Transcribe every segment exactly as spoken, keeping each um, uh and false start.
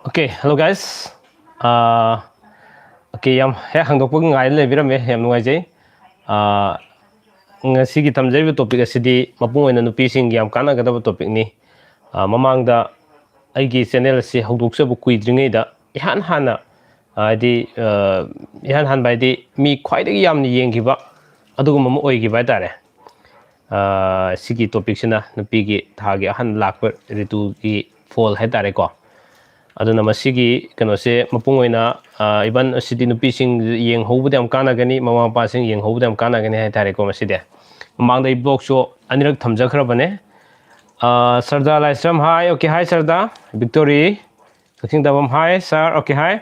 Okay, hello guys. ꯑꯥ, okay, ꯌꯥꯝ ꯍꯦꯛ ꯍꯪꯗꯣꯛꯄ ꯉꯥꯏꯔ ꯂꯩꯕꯤꯔꯝꯃꯦ, ꯌꯥꯝ ꯅꯨꯡꯉꯥꯏꯖꯩ꯫ ꯑꯥ, ꯉꯁꯤꯒꯤ ꯊꯝꯖꯔꯤꯕ topic ꯑꯁꯤꯗꯤ ꯃꯄꯨꯡ ꯑꯣꯏꯅ ꯅꯨꯄꯤꯁꯤꯡꯒꯤ ꯌꯥꯝ ꯀꯥꯟꯅꯒꯗꯕ topicꯅꯤ꯫ ꯑꯥ, ꯃꯃꯥꯡꯗ ꯑꯩꯒꯤ channel ꯑꯁꯤ ꯍꯧꯗꯣꯛꯆꯕ ꯀꯨꯏꯗ꯭ꯔꯤꯉꯩꯗ ꯏꯍꯥꯟ ꯍꯥꯟꯅ, ꯑꯥ, ꯍꯥꯏꯗꯤ, ꯑꯥ, ꯏꯍꯥꯟ ꯍꯥꯟꯕ ꯍꯥꯏꯗꯤ ꯃꯤ ꯈ꯭ꯋꯥꯏꯗꯒꯤ ꯌꯥꯝꯅ ꯌꯦꯡꯈꯤꯕ ꯑꯗꯨꯒꯨꯝꯕ ꯑꯃ ꯑꯣꯏꯈꯤꯕ ꯍꯥꯏꯇꯥꯔꯦ꯫ ꯑꯥ, ꯁꯤꯒꯤ topicꯁꯤꯅ ꯅꯨꯄꯤꯒꯤ ꯊꯥꯒꯤ ꯑꯍꯥꯟꯕ ꯂꯥꯛꯄ ꯔꯤꯇꯨꯒꯤ ꯐꯣꯜ ꯍꯥꯏꯇꯥꯔꯦꯀꯣ꯫ ꯑꯗꯨꯅ ꯃꯁꯤꯒꯤ ꯀꯩꯅꯣꯁꯦ ꯃꯄꯨꯡ ꯑꯣꯏꯅ, ꯑꯥ, even ꯑꯁꯤꯗꯤ ꯅꯨꯄꯤꯁꯤꯡ ꯌꯦꯡꯍꯧꯕꯗ ꯌꯥꯝ ꯀꯥꯟꯅꯒꯅꯤ, ꯃꯃꯥ ꯃꯄꯥꯁꯤꯡ ꯌꯦꯡꯍꯧꯕꯗ ꯌꯥꯝ ꯀꯥꯟꯅꯒꯅꯤ ꯍꯥꯏꯇꯥꯔꯦꯀꯣ꯫ ꯃꯁꯤꯗꯤ ꯃꯃꯥꯡꯗ ꯑꯩ vlogꯁꯨ ꯑꯅꯤꯔꯛ ꯊꯝꯖꯈ꯭ꯔꯕꯅꯦ꯫ ꯑꯥ, ꯁꯔꯗꯥ ꯂꯥꯏꯁ꯭ꯔꯝ, hi, okay, hi Sarda. Victory Kakching ꯇꯥꯕꯝ, hi sir, okay, hi꯫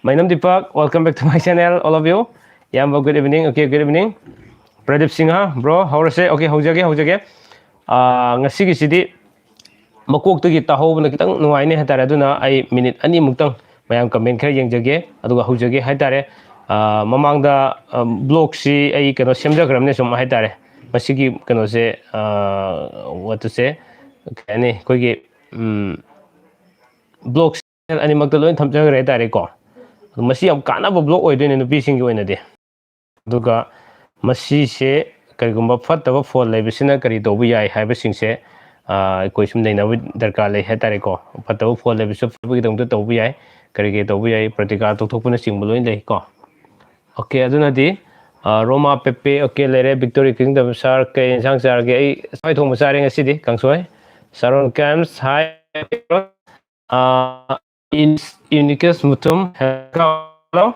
Meinam Deepak, welcome back to my channel, all of you꯫ ꯏꯌꯥꯝꯕ, good evening, okay, good evening꯫ Pradeep Singh, bro, ꯍꯧꯔꯁꯦ, okay, ꯍꯧꯖꯒꯦ, ꯍꯧꯖꯒꯦ꯫ ꯑꯥ, ꯉꯁꯤꯒꯤꯁꯤꯗꯤ ꯃꯀꯣꯛꯇꯒꯤ ꯇꯥꯍꯧꯕꯅ ꯈꯤꯇꯪ ꯅꯨꯡꯉꯥꯏꯅꯤ ꯍꯥꯏꯇꯥꯔꯦ, ꯑꯗꯨꯅ ꯑꯩ minute ꯑꯅꯤꯃꯨꯛꯇꯪ ꯃꯌꯥꯝ comment ꯈꯔ ꯌꯦꯡꯖꯒꯦ, ꯑꯗꯨꯒ ꯍꯧꯖꯒꯦ ꯍꯥꯏꯇꯥꯔꯦ꯫ ꯑꯥ, ꯃꯃꯥꯡꯗ, ꯑꯥ, vlogꯁꯤ ꯑꯩ ꯀꯩꯅꯣ ꯁꯦꯝꯖꯈ꯭ꯔꯕꯅꯦ ꯁꯨꯝ ꯍꯥꯏꯇꯥꯔꯦ꯫ ꯃꯁꯤꯒꯤ ꯀꯩꯅꯣꯁꯦ, ꯑꯥ, what to say, ꯀꯩ ꯍꯥꯏꯅꯤ, ꯑꯩꯈꯣꯏꯒꯤ, ꯎꯝ, vlog channel ꯑꯅꯤꯃꯛꯇ ꯂꯣꯏ ꯊꯝꯖꯈ꯭ꯔꯦ ꯍꯥꯏꯇꯥꯔꯦꯀꯣ꯫ ꯑꯗꯣ ꯃꯁꯤ ꯌꯥꯝ ꯀꯥꯟꯅꯕ vlog ꯑꯣꯏꯗꯣꯏꯅꯦ ꯅꯨꯄꯤꯁꯤꯡꯒꯤ ꯑꯣꯏꯅꯗꯤ꯫ ꯑꯗꯨꯒ ꯃꯁꯤꯁꯦ ꯀꯔꯤꯒꯨꯝꯕ ꯐꯠꯇꯕ ꯐꯣꯜ ꯂꯩꯕꯁꯤꯅ ꯀꯔꯤ ꯇꯧꯕ ꯌꯥꯏ ꯍꯥꯏꯕꯁꯤꯡꯁꯦ, ꯑꯥ, ꯑꯩꯈꯣꯏ ꯁꯨꯝ ꯅꯩꯅꯕ ꯗꯔꯀꯥꯔ ꯂꯩ ꯍꯥꯏꯇꯥꯔꯦꯀꯣ꯫ ꯐꯠꯇꯕ ꯐꯣꯜ ꯂꯩꯕꯁꯨ ꯐꯕꯒꯤꯗꯃꯛꯇ ꯇꯧꯕ ꯌꯥꯏ꯫ ꯀꯔꯤ ꯀꯔꯤ ꯇꯧꯕ ꯌꯥꯏ, ꯄ꯭ꯔꯇꯤꯀꯥꯔ ꯇꯧꯊꯣꯛꯄꯅꯆꯤꯡꯕ ꯂꯣꯏ ꯂꯩ ꯀꯣ꯫ Okay, ꯑꯗꯨꯅꯗꯤ, ꯑꯥ, ꯔꯣꯃꯥ ꯄꯦꯄꯦ, okay, ꯂꯩꯔꯦ꯫ ꯕꯤꯛꯇꯣꯔꯤ ꯀꯤꯡꯗꯝ, sir, ꯀꯩ ꯏꯟꯁꯥꯡ ꯆꯥꯔꯒꯦ? ꯑꯩ ꯍꯋꯥꯏ ꯊꯣꯡꯕ ꯆꯥꯔꯦ ꯉꯁꯤꯗꯤ, ꯀꯥꯡꯁꯣꯏ꯫ ꯁꯥꯔꯣꯟ ꯀꯦꯝꯁ, hi꯫ ꯑꯥ, ꯏꯟ-, ꯏꯎꯅꯤꯀꯁ ꯃꯨꯊꯨꯝ, hello꯫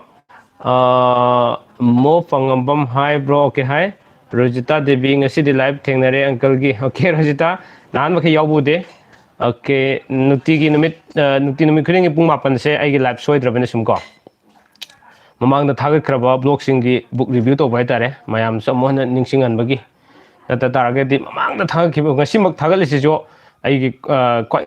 ꯑꯥ, ꯃꯣ ꯄꯪꯉꯝꯕꯝ, hi bro, okay, hi꯫ Rozita Devi, ꯉꯁꯤꯗꯤ live ꯊꯦꯡꯅꯔꯦ uncleꯒꯤ꯫ Okay, ꯔꯣꯖꯤꯇꯥ, ꯅꯍꯥꯟ ꯃꯈꯩ ꯌꯥꯎꯕ ꯎꯗꯦ꯫ Okay, ꯅꯨꯡꯇꯤꯒꯤ ꯅꯨꯃꯤꯠ, ꯑꯥ, ꯅꯨꯡꯇꯤ ꯅꯨꯃꯤꯠ ꯈꯨꯗꯤꯡꯒꯤ ꯄꯨꯡ ꯃꯥꯄꯟꯁꯦ ꯑꯩꯒꯤ live ꯁꯣꯏꯗ꯭ꯔꯕꯅꯦ ꯁꯨꯝ ꯀꯣ꯫ ꯃꯃꯥꯡꯗ ꯊꯥꯒꯠꯈ꯭ꯔꯕ vlogꯁꯤꯡꯒꯤ book review ꯇꯧꯕ ꯍꯥꯏꯇꯥꯔꯦ, ꯃꯌꯥꯝꯁꯨ ꯑꯃꯨꯛ ꯍꯟꯅ ꯅꯤꯡꯁꯤꯡꯍꯟꯕꯒꯤ꯫ ꯅꯠꯇ ꯇꯥꯔꯒꯗꯤ ꯃꯃꯥꯡꯗ ꯊꯥꯒꯠꯈꯤꯕ, ꯉꯁꯤꯃꯛ ꯊꯥꯒꯠꯂꯤꯁꯤꯁꯨ ꯑꯩꯒꯤ, ꯑꯥ, ꯈ꯭ꯋꯥꯏ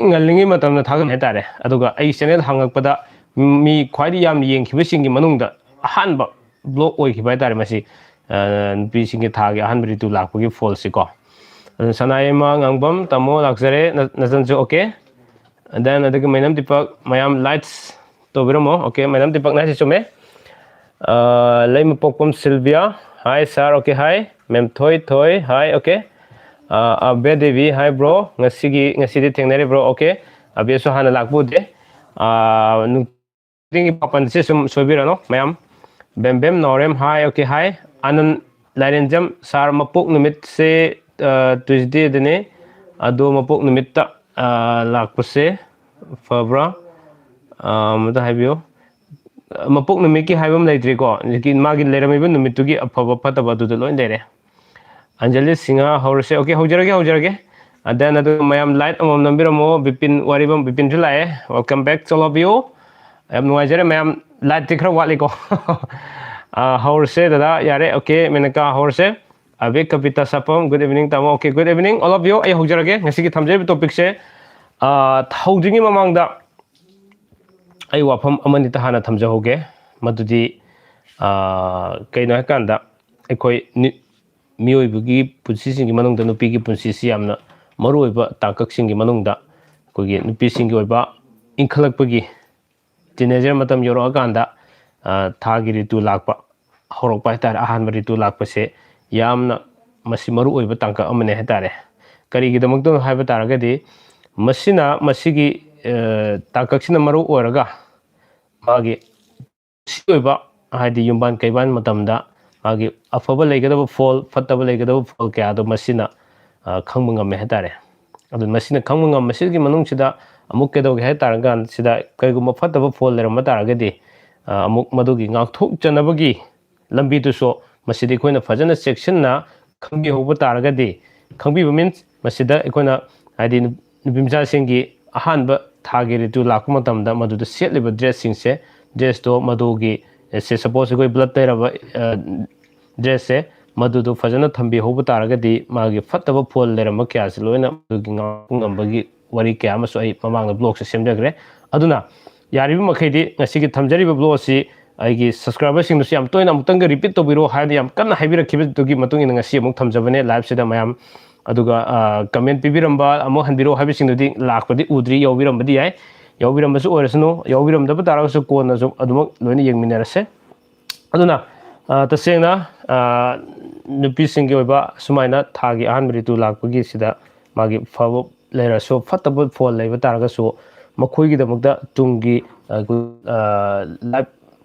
ꯉꯜꯂꯤꯉꯩ ꯃꯇꯝꯗ ꯊꯥꯒꯠꯄ ꯍꯥꯏꯇꯥꯔꯦ꯫ ꯑꯗꯨꯒ ꯑꯩ channel ꯍꯥꯡꯉꯛꯄꯗ ꯃꯤ ꯈ꯭ꯋꯥꯏꯗꯒꯤ ꯌꯥꯝꯅ ꯌꯦꯡꯈꯤꯕꯁꯤꯡꯒꯤ ꯃꯅꯨꯡꯗ ꯑꯍꯥꯟꯕ vlog ꯑꯣꯏꯈꯤꯕ ꯍꯥꯏꯇꯥꯔꯦ ꯃꯁꯤ, ꯑ, ꯅꯨꯄꯤꯁꯤꯡꯒꯤ ꯊꯥꯒꯤ ꯑꯍꯥꯟꯕ ꯔꯤꯇꯨ ꯂꯥꯛꯄꯒꯤ ꯐꯣꯜꯁꯤꯀꯣ꯫ ꯑꯗꯨ ꯁꯅꯥꯏꯃ ꯉꯥꯡꯕꯝ, ꯇꯥꯃꯣ ꯂꯥꯛꯆꯔꯦ, ꯅ-, ꯅꯆꯟꯁꯨ okay꯫ And then ꯑꯗꯨꯒ ꯃꯩꯅꯝ ꯗꯤꯄꯛ, ꯃꯌꯥꯝ likes ꯇꯧꯕꯤꯔꯝꯃꯣ꯫ Okay, ꯃꯩꯅꯝ ꯗꯤꯄꯛꯅ ꯍꯥꯏꯁꯤ ꯆꯨꯝꯃꯦ꯫ ꯑ, Leimapokpam Sylvia, hi sir, okay, hi꯫ Ma'am Thoi Thoi, hi, okay꯫ ꯑ, ꯑꯕꯦ ꯗꯦꯕꯤ, hi bro, ꯉꯁꯤꯒꯤ, ꯉꯁꯤꯗꯤ ꯊꯦꯡꯅꯔꯤꯕ꯭ꯔꯣ? Okay, ꯑꯕꯦꯁꯨ ꯍꯥꯟꯅ ꯂꯥꯛꯄ ꯎꯗꯦ꯫ ꯑ, ꯅꯨꯡꯇꯤꯒꯤ ꯄꯥꯄꯟꯁꯦ ꯁꯨꯝ ꯁꯣꯏꯕꯤꯔꯅꯨ ꯃꯌꯥꯝ꯫ ꯕꯦꯝ ꯕꯦꯝ ꯅꯥꯎꯔꯦꯝ, hi, okay, hi꯫ ꯑꯅꯟ ꯂꯥꯏꯔꯦꯟꯖꯝ, sir, ꯃꯄꯣꯛ ꯅꯨꯃꯤꯠꯁꯦ, ꯑ, Tuesday ꯗꯅꯦ꯫ ꯑꯗꯣ ꯃꯄꯣꯛ ꯅꯨꯃꯤꯠꯇ, ꯑ, ꯂꯥꯛꯄꯁꯦ ꯐꯕ꯭ꯔꯥ? ꯑ, ꯑꯃꯇ ꯍꯥꯏꯕꯤꯌꯨ꯫ ꯃꯄꯣꯛ ꯅꯨꯃꯤꯠꯀꯤ ꯍꯥꯏꯕ ꯑꯃ ꯂꯩꯇ꯭ꯔꯤꯀꯣ꯫ ꯍꯧꯖꯤꯛꯀꯤ ꯃꯥꯒꯤ ꯂꯩꯔꯝꯃꯤꯕ ꯅꯨꯃꯤꯠꯇꯨꯒꯤ ꯑꯐꯕ ꯐꯠꯇꯕ ꯑꯗꯨꯗ ꯂꯣꯏ ꯂꯩꯔꯦ꯫ Anjali Singh ꯍꯧꯔꯁꯦ꯫ Okay, ꯍꯧꯖꯔꯒꯦ, ꯍꯧꯖꯔꯒꯦ꯫ And then ꯑꯗꯨ ꯃꯌꯥꯝ like ꯑꯃꯃꯝ ꯅꯝꯕꯤꯔꯝꯃꯣ꯫ ꯕꯤꯄꯤꯟ ꯋꯥꯔꯤꯕꯝ, ꯕꯤꯄꯤꯟꯁꯨ ꯂꯥꯛꯑꯦ꯫ Welcome back to all of you꯫ ꯌꯥꯝ ꯅꯨꯡꯉꯥꯏꯖꯔꯦ ꯃꯌꯥꯝ꯫ Like ꯇꯤ ꯈꯔ ꯋꯥꯠꯂꯤꯀꯣ꯫ ꯑ, ꯍꯧꯔꯁꯦ ꯗꯗꯥ, ꯌꯥꯔꯦ꯫ Okay, ꯃꯦꯅꯀꯥ ꯍꯧꯔꯁꯦ꯫ ꯑꯕꯤꯛ ꯀꯕꯤꯇꯥ ꯁꯥꯄꯝ, good evening ꯇꯥꯃꯣ꯫ Okay, good evening all of you꯫ ꯑꯩ ꯍꯧꯖꯔꯒꯦ꯫ ꯉꯁꯤꯒꯤ ꯊꯝꯖꯔꯤꯕ topicꯁꯦ, ꯑ, ꯍꯧꯗ꯭ꯔꯤꯉꯩ ꯃꯃꯥꯡꯗ ꯑꯩ ꯋꯥꯐꯝ ꯑꯃꯅꯤꯇ ꯍꯥꯟꯅ ꯊꯝꯖꯍꯧꯒꯦ꯫ ꯃꯗꯨꯗꯤ, ꯑ, ꯀꯩꯅꯣ ꯍꯥꯏꯀꯥꯟꯗ ꯑꯩꯈꯣꯏ ꯅꯤ-, ꯃꯤꯑꯣꯏꯕꯒꯤ ꯄꯨꯟꯁꯤꯁꯤꯡꯒꯤ ꯃꯅꯨꯡꯗ ꯅꯨꯄꯤꯒꯤ ꯄꯨꯟꯁꯤꯁꯤ ꯌꯥꯝꯅ ꯃꯔꯨꯑꯣꯏꯕ ꯇꯥꯡꯀꯛꯁꯤꯡꯒꯤ ꯃꯅꯨꯡꯗ ꯑꯩꯈꯣꯏꯒꯤ ꯅꯨꯄꯤꯁꯤꯡꯒꯤ ꯑꯣꯏꯕ ꯏꯟꯈꯠꯂꯛꯄꯒꯤ teenager ꯃꯇꯝ ꯌꯧꯔꯛꯑꯀꯥꯟꯗ, ꯑ, ꯊꯥꯒꯤ ꯔꯤꯇꯨ ꯂꯥꯛꯄ ꯍꯧꯔꯛꯄ ꯍꯥꯏꯇꯥꯔꯦ, ꯑꯍꯥꯟꯕ ꯔꯤꯇꯨ ꯂꯥꯛꯄꯁꯦ ꯌꯥꯝꯅ ꯃꯁꯤ ꯃꯔꯨꯑꯣꯏꯕ ꯇꯥꯡꯀꯛ ꯑꯃꯅꯦ ꯍꯥꯏꯇꯥꯔꯦ꯫ ꯀꯔꯤꯒꯤꯗꯃꯛꯇꯅꯣ ꯍꯥꯏꯕ ꯇꯥꯔꯒꯗꯤ ꯃꯁꯤꯅ ꯃꯁꯤꯒꯤ, ꯑ, ꯇꯥꯡꯀꯛꯁꯤꯅ ꯃꯔꯨ ꯑꯣꯏꯔꯒ ꯃꯥꯒꯤ ꯁꯤ ꯑꯣꯏꯕ, ꯍꯥꯏꯗꯤ ꯌꯨꯝꯕꯥꯟ ꯀꯩꯕꯥꯟ ꯃꯇꯝꯗ ꯃꯥꯒꯤ ꯑꯐꯕ ꯂꯩꯒꯗꯕ ꯐꯣꯜ, ꯐꯠꯇꯕ ꯂꯩꯒꯗꯕ ꯐꯣꯜ ꯀꯌꯥꯗꯣ ꯃꯁꯤꯅ, ꯑ, ꯈꯪꯕ ꯉꯝꯃꯦ ꯍꯥꯏꯇꯥꯔꯦ꯫ ꯑꯗꯨ ꯃꯁꯤꯅ ꯈꯪꯕ ꯉꯝꯕꯁꯤꯒꯤ ꯃꯅꯨꯡꯁꯤꯗ ꯑꯃꯨꯛ ꯀꯩꯗꯧꯒꯦ ꯍꯥꯏ ꯇꯥꯔꯀꯥꯟꯁꯤꯗ ꯀꯔꯤꯒꯨꯝꯕ ꯐꯠꯇꯕ ꯐꯣꯜ ꯂꯩꯔꯝꯕ ꯇꯥꯔꯒꯗꯤ, ꯑ, ꯑꯃꯨꯛ ꯃꯗꯨꯒꯤ ꯉꯥꯛꯊꯣꯛꯆꯅꯕꯒꯤ ꯂꯝꯕꯤꯗꯨꯁꯨ ꯃꯁꯤꯗꯤ ꯑꯩꯈꯣꯏꯅ ꯐꯖꯅ ꯆꯦꯛꯁꯤꯟꯅ ꯈꯪꯕꯤꯍꯧꯕ ꯇꯥꯔꯒꯗꯤ, ꯈꯪꯕꯤꯕ means ꯃꯁꯤꯗ ꯑꯩꯈꯣꯏꯅ ꯍꯥꯏꯗꯤ ꯅꯨ-, ꯅꯨꯄꯤ ꯃꯆꯥꯁꯤꯡꯒꯤ ꯑꯍꯥꯟꯕ ꯊꯥꯒꯤ ꯔꯤꯇꯨ ꯂꯥꯛꯄ ꯃꯇꯝꯗ ꯃꯗꯨꯗ ꯁꯦꯠꯂꯤꯕ ꯗ꯭ꯔꯦꯁꯁꯤꯡꯁꯦ, ꯗ꯭ꯔꯦꯁꯇꯣ ꯃꯗꯨꯒꯤ, ꯑꯦ, ꯁꯦ, suppose ꯑꯩꯈꯣꯏ blood ꯇꯩꯔꯕ, ꯑ, ꯗ꯭ꯔꯦꯁꯁꯦ ꯃꯗꯨꯗꯣ ꯐꯖꯅ ꯊꯝꯕꯤꯍꯧꯕ ꯇꯥꯔꯒꯗꯤ ꯃꯥꯒꯤ ꯐꯠꯇꯕ ꯐꯣꯜ ꯂꯩꯔꯝꯕ ꯀꯌꯥꯁꯦ ꯂꯣꯏꯅ ꯃꯗꯨꯒꯤ ꯉꯥꯛꯄ ꯉꯝꯕꯒꯤ ꯋꯥꯔꯤ ꯀꯌꯥ ꯑꯃꯁꯨ ꯑꯩ ꯃꯃꯥꯡꯗ ꯕ꯭ꯂꯣꯒꯁꯦ ꯁꯦꯝꯖꯈ꯭ꯔꯦ꯫ ꯑꯗꯨꯅ ꯌꯥꯔꯤꯕ ꯃꯈꯩꯗꯤ ꯉꯁꯤꯒꯤ ꯊꯝꯖꯔꯤꯕ ꯕ꯭ꯂꯣꯒ ꯑꯁꯤ ꯑꯩꯒꯤ subscriberꯁꯤꯡꯗꯁꯨ ꯌꯥꯝ ꯇꯣꯏꯅ ꯑꯃꯨꯛꯇꯪꯒ repeat ꯇꯧꯕꯤꯔꯣ ꯍꯥꯏꯅ ꯌꯥꯝ ꯀꯟꯅ ꯍꯥꯏꯕꯤꯔꯛꯈꯤꯕꯗꯨꯒꯤ ꯃꯇꯨꯡ ꯏꯟꯅ ꯉꯁꯤ ꯑꯃꯨꯛ ꯊꯝꯖꯕꯅꯦ꯫ Liveꯁꯤꯗ ꯃꯌꯥꯝ ꯑꯗꯨꯒ ꯀꯃꯦꯟ ꯄꯤꯕꯤꯔꯝꯕ ꯑꯃꯨꯛ ꯍꯟꯕꯤꯔꯛꯑꯣ ꯍꯥꯏꯕꯁꯤꯡꯗꯨꯗꯤ ꯂꯥꯛꯄꯗꯤ ꯎꯗ꯭ꯔꯤ꯫ ꯌꯥꯎꯕꯤꯔꯝꯕꯗꯤ ꯌꯥꯏ, ꯌꯥꯎꯕꯤꯔꯝꯕꯁꯨ ꯑꯣꯏꯔꯁꯅꯨ, ꯌꯥꯎꯕꯤꯔꯝꯗꯕ ꯇꯥꯔꯒꯁꯨ ꯀꯣꯟꯅꯁꯨ ꯑꯗꯨꯃꯛ ꯂꯣꯏꯅ ꯌꯦꯡꯃꯤꯟꯅꯔꯁꯦ꯫ ꯑꯗꯨꯅ ꯇꯁꯦꯡꯅ ꯅꯨꯄꯤꯁꯤꯡꯒꯤ ꯑꯣꯏꯕ ꯁꯨꯃꯥꯏꯅ ꯊꯥꯒꯤ ꯑꯍꯥꯟꯕ ꯔꯤꯇꯨ ꯂꯥꯛꯄꯒꯤ ꯁꯤꯗ ꯃꯥꯒꯤ ꯐꯕ ꯂꯩꯔꯁꯨ, ꯐꯠꯇꯕ ꯐꯣꯜ ꯂꯩꯕ ꯇꯥꯔꯒꯁꯨ, ꯃꯈꯣꯏꯒꯤꯗꯃꯛꯇ ꯇꯨꯡꯒꯤ ꯂꯥꯏꯐ,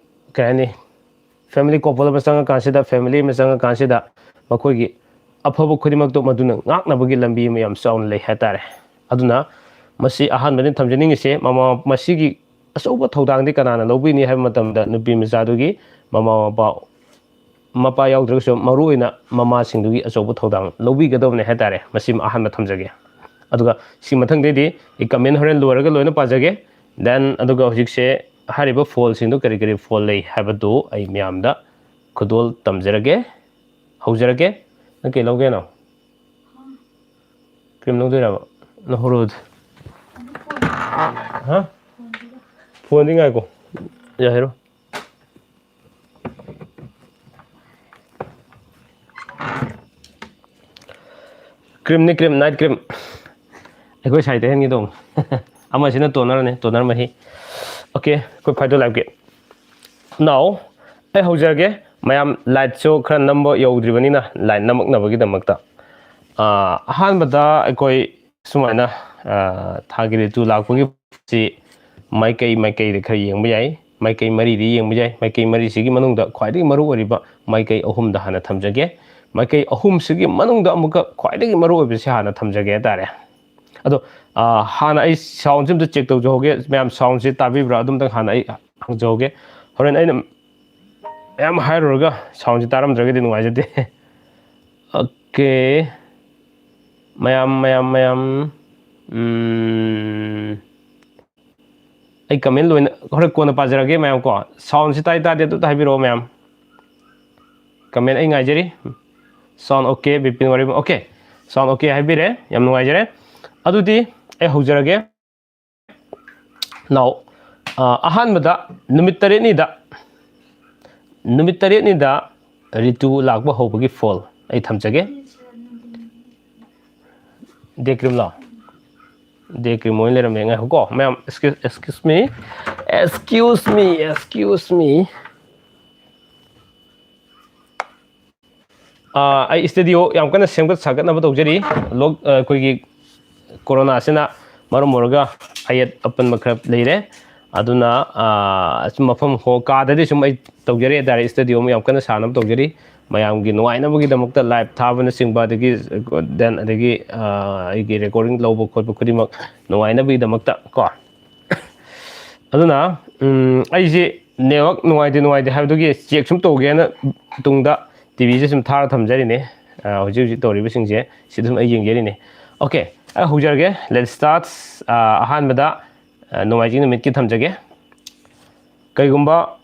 ꯀꯩ ꯍꯥꯏꯅꯤ, ꯐꯦꯃꯤꯂꯤ ꯀꯣꯄꯜ ꯑꯃ ꯆꯪꯉꯀꯥꯟꯁꯤꯗ, ꯐꯦꯃꯤꯂꯤ ꯑꯃ ꯆꯪꯉꯀꯥꯟꯁꯤꯗ ꯃꯈꯣꯏꯒꯤ ꯑꯐꯕ ꯈꯨꯗꯤꯡꯃꯛꯇꯣ ꯃꯗꯨꯅ ꯉꯥꯛꯅꯕꯒꯤ ꯂꯝꯕꯤ ꯑꯃ ꯌꯥꯝ ꯆꯥꯎꯅ ꯂꯩ ꯍꯥꯏꯇꯥꯔꯦ꯫ ꯑꯗꯨꯅ ꯃꯁꯤ ꯑꯍꯥꯟꯕꯗ ꯊꯝꯖꯅꯤꯡꯉꯤꯁꯦ, ꯃꯃꯥ, ꯃꯁꯤꯒꯤ ꯑꯆꯧꯕ ꯊꯧꯗꯥꯡꯗꯤ ꯀꯅꯥꯅ ꯂꯧꯕꯤꯅꯤ ꯍꯥꯏꯕ ꯃꯇꯝꯗ, ꯅꯨꯄꯤ ꯃꯆꯥꯗꯨꯒꯤ ꯃꯃꯥ ꯃꯄꯥ, ꯃꯄꯥ ꯌꯥꯎꯗ꯭ꯔꯒꯁꯨ ꯃꯔꯨꯑꯣꯏꯅ ꯃꯃꯥꯁꯤꯡꯗꯨꯒꯤ ꯑꯆꯧꯕ ꯊꯧꯗꯥꯡ ꯂꯧꯕꯤꯒꯗꯕꯅꯦ ꯍꯥꯏꯇꯥꯔꯦ꯫ ꯃꯁꯤꯃ ꯑꯍꯥꯟꯕ ꯊꯝꯖꯒꯦ꯫ ꯑꯗꯨꯒ ꯁꯤ ꯃꯊꯪꯗꯩꯗꯤ ꯑꯩ ꯀꯃꯦꯟ ꯍꯣꯔꯦꯟ ꯂꯣꯏꯔꯒ ꯂꯣꯏꯅ ꯄꯥꯖꯒꯦ꯫ Then ꯑꯗꯨꯒ ꯍꯧꯖꯤꯛꯁꯦ ꯍꯥꯏꯔꯤꯕ ꯐꯣꯜꯁꯤꯡꯗꯣ ꯀꯔꯤ ꯀꯔꯤ ꯐꯣꯜ ꯂꯩ ꯍꯥꯏꯕꯗꯨ ꯑꯩ ꯃꯌꯥꯝꯗ ꯈꯨꯗꯣꯜ ꯇꯝꯖꯔꯒꯦ꯫ ꯍꯧꯖꯔꯒꯦ꯫ ꯅꯪ ꯀꯩ ꯂꯧꯒꯦꯅꯣ? ꯀ꯭ꯔꯤꯝ ꯂꯧꯗꯣꯏꯔꯕ? ꯂꯧꯍꯧꯔꯣ ꯑꯗꯨꯗꯤ꯫ ꯍꯥ? ꯐꯣꯟꯗꯤ ꯉꯥꯏꯀꯣ꯫ ꯌꯥ, ꯍꯥꯏꯔꯣ꯫ ꯀ꯭ꯔꯤꯝꯅꯤ ꯀ꯭ꯔꯤꯝ, ꯅꯥꯏꯠ ꯀ꯭ꯔꯤꯝ꯫ ꯑꯩꯈꯣꯏ ꯁꯥꯏ ꯇꯩꯍꯟꯒꯦ ꯇꯧꯕꯅꯤ꯫ ꯑꯃꯁꯤꯅ ꯇꯣꯅꯔꯅꯤ, ꯇꯣꯅꯔ ꯃꯍꯤ꯫ ꯑꯣꯀꯦ, ꯑꯩꯈꯣꯏ ꯐꯥꯏꯗꯣ ꯂꯥꯏꯐꯀꯤ꯫ Now, ꯑꯩ ꯍꯧꯖꯔꯒꯦ꯫ ꯃꯌꯥꯝ ꯂꯥꯏꯠꯁꯨ ꯈꯔ ꯅꯝꯕ ꯌꯧꯗ꯭ꯔꯤꯕꯅꯤꯅ, ꯂꯥꯏꯠ ꯅꯝꯃꯛꯅꯕꯒꯤꯗꯃꯛꯇ꯫ ꯑꯥ, ꯑꯍꯥꯟꯕꯗ ꯑꯩꯈꯣꯏ ꯁꯨꯃꯥꯏꯅ, ꯑꯥ, ꯊꯥꯒꯤ ꯔꯤꯇꯨ ꯂꯥꯛꯄꯒꯤ ꯁꯤ ꯃꯥꯏꯀꯩ, ꯃꯥꯏꯀꯩꯗ ꯈꯔ ꯌꯦꯡꯕ ꯌꯥꯏ꯫ ꯃꯥꯏꯀꯩ ꯃꯔꯤꯗꯤ ꯌꯦꯡꯕ ꯌꯥꯏ꯫ ꯃꯥꯏꯀꯩ ꯃꯔꯤꯁꯤꯒꯤ ꯃꯅꯨꯡꯗ ꯈ꯭ꯋꯥꯏꯗꯒꯤ ꯃꯔꯨ ꯑꯣꯏꯔꯤꯕ ꯃꯥꯏꯀꯩ ꯑꯍꯨꯝꯗ ꯍꯥꯟꯅ ꯊꯝꯖꯒꯦ꯫ ꯃꯥꯏꯀꯩ ꯑꯍꯨꯝꯁꯤꯒꯤ ꯃꯅꯨꯡꯗ ꯑꯃꯨꯛꯀ ꯈ꯭ꯋꯥꯏꯗꯒꯤ ꯃꯔꯨ ꯑꯣꯏꯕꯁꯤ ꯍꯥꯟꯅ ꯊꯝꯖꯒꯦ ꯍꯥꯏꯇꯥꯔꯦ꯫ ꯑꯗꯣ, ꯑꯥ, ꯍꯥꯟꯅ ꯑꯩ ꯁꯥꯎꯟꯁꯦ ꯑꯝꯇ ꯆꯦꯛ ꯇꯧꯖꯍꯧꯒꯦ꯫ ꯃꯌꯥꯝ ꯁꯥꯎꯟꯁꯦ ꯇꯥꯕꯤꯕ꯭ꯔꯥ? ꯑꯗꯨꯝꯇꯪ ꯍꯥꯟꯅ ꯑꯩ ꯍꯪꯖꯍꯧꯒꯦ꯫ ꯍꯣꯔꯦꯟ ꯑꯩꯅ ꯃꯌꯥꯝ ꯍꯥꯏꯔꯨꯔꯒ ꯁꯥꯎꯟꯁꯦ ꯇꯥꯔꯝꯗ꯭ꯔꯒꯗꯤ ꯅꯨꯡꯉꯥꯏꯖꯗꯦ꯫ ꯑꯣꯀꯦ꯫ ꯃꯌꯥꯝ, ꯃꯌꯥꯝ, ꯃꯌꯥꯝ꯫ ꯎꯝ, ꯑꯩ ꯀꯃꯦꯟ ꯂꯣꯏꯅ ꯍꯣꯔꯦꯟ ꯀꯣꯟꯅ ꯄꯥꯖꯔꯒꯦ ꯃꯌꯥꯝ ꯀꯣ꯫ ꯁꯥꯎꯟꯁꯤ ꯇꯥꯏ ꯇꯥꯗꯦ ꯑꯗꯨ ꯍꯥꯏꯕꯤꯔꯛꯑꯣ ꯃꯌꯥꯝ꯫ ꯀꯃꯦꯟ ꯑꯩ ꯉꯥꯏꯖꯔꯤ꯫ Sound okay, Bipin ꯋꯥꯔꯤꯕꯝ꯫ Okay, sound okay ꯍꯥꯏꯕꯤꯔꯦ, ꯌꯥꯝ ꯅꯨꯡꯉꯥꯏꯖꯔꯦ꯫ ꯑꯗꯨꯗꯤ ꯑꯩ ꯍꯧꯖꯔꯒꯦ꯫ Now, ꯑ, ꯑꯍꯥꯟꯕꯗ ꯅꯨꯃꯤꯠ ꯇꯔꯦꯠꯅꯤꯗ, ꯅꯨꯃꯤꯠ ꯇꯔꯦꯠꯅꯤꯗ ꯔꯤꯇꯨ ꯂꯥꯛꯄ ꯍꯧꯕꯒꯤ ꯐꯣꯜ ꯑꯩ ꯊꯝꯖꯒꯦ꯫ Day cream ꯂꯣ? Day cream ꯑꯣꯏꯅ ꯂꯩꯔꯝꯃꯦ꯫ ꯉꯥꯏꯈꯣꯀꯣ ꯃꯌꯥꯝ, excuse, excuse me, excuse me, excuse me. ꯑꯥ, ꯑꯩ studio ꯌꯥꯝ ꯀꯟꯅ ꯁꯦꯝꯒꯠ ꯁꯥꯒꯠꯅꯕ ꯇꯧꯖꯔꯤ꯫ ꯂꯣꯛ-, ꯑ, ꯑꯩꯈꯣꯏꯒꯤ ꯀꯣꯔꯣꯅꯥꯁꯤꯅ ꯃꯔꯝ ꯑꯣꯏꯔꯒ ꯑꯌꯦꯠ ꯑꯄꯟꯕ ꯈꯔ ꯂꯩꯔꯦ꯫ ꯑꯗꯨꯅ, ꯑꯥ, ꯁꯨꯝ ꯃꯐꯝ ꯍꯣ-, ꯀꯥꯗꯗꯤ ꯁꯨꯝ ꯑꯩ ꯇꯧꯖꯔꯤ ꯍꯥꯏꯇꯥꯔꯦ꯫ Studio ꯑꯃ ꯌꯥꯝ ꯀꯟꯅ ꯁꯥꯅꯕ ꯇꯧꯖꯔꯤ꯫ ꯃꯌꯥꯝꯒꯤ ꯅꯨꯡꯉꯥꯏꯅꯕꯒꯤꯗꯃꯛꯇ live ꯊꯥꯕꯅꯆꯤꯡꯕ, ꯑꯗꯒꯤ, then, ꯑꯗꯒꯤ, ꯑꯥ, ꯑꯩꯒꯤ recording ꯂꯧꯕ ꯈꯣꯠꯄ ꯈꯨꯗꯤꯡꯃꯛ ꯅꯨꯡꯉꯥꯏꯅꯕꯒꯤꯗꯃꯛꯇ ꯀꯣ꯫ ꯑꯗꯨꯅ, ꯎꯝ, ꯑꯩꯁꯦ network ꯅꯨꯡꯉꯥꯏꯇꯦ, ꯅꯨꯡꯉꯥꯏꯇꯦ ꯍꯥꯏꯕꯗꯨꯒꯤ check ꯁꯨꯝ ꯇꯧꯒꯦꯅ ꯇꯨꯡꯗ TVꯁꯦ ꯁꯨꯝ ꯊꯥꯔ ꯊꯝꯖꯔꯤꯅꯦ꯫ ꯑ, ꯍꯧꯖꯤꯛ ꯍꯧꯖꯤꯛ ꯇꯧꯔꯤꯕꯁꯤꯡꯁꯦ ꯁꯤꯗ ꯁꯨꯝ ꯑꯩ ꯌꯦꯡꯖꯔꯤꯅꯦ꯫ Okay, ꯑꯩ ꯍꯧꯖꯔꯒꯦ꯫ Let's start꯫ ꯑ, ꯑꯍꯥꯟꯕꯗ, ꯑ, ꯅꯣꯡꯃꯥꯏꯖꯤꯡ ꯅꯨꯃꯤꯠꯀꯤ ꯊꯝꯖꯒꯦ꯫ ꯀꯩꯒꯨꯝꯕ,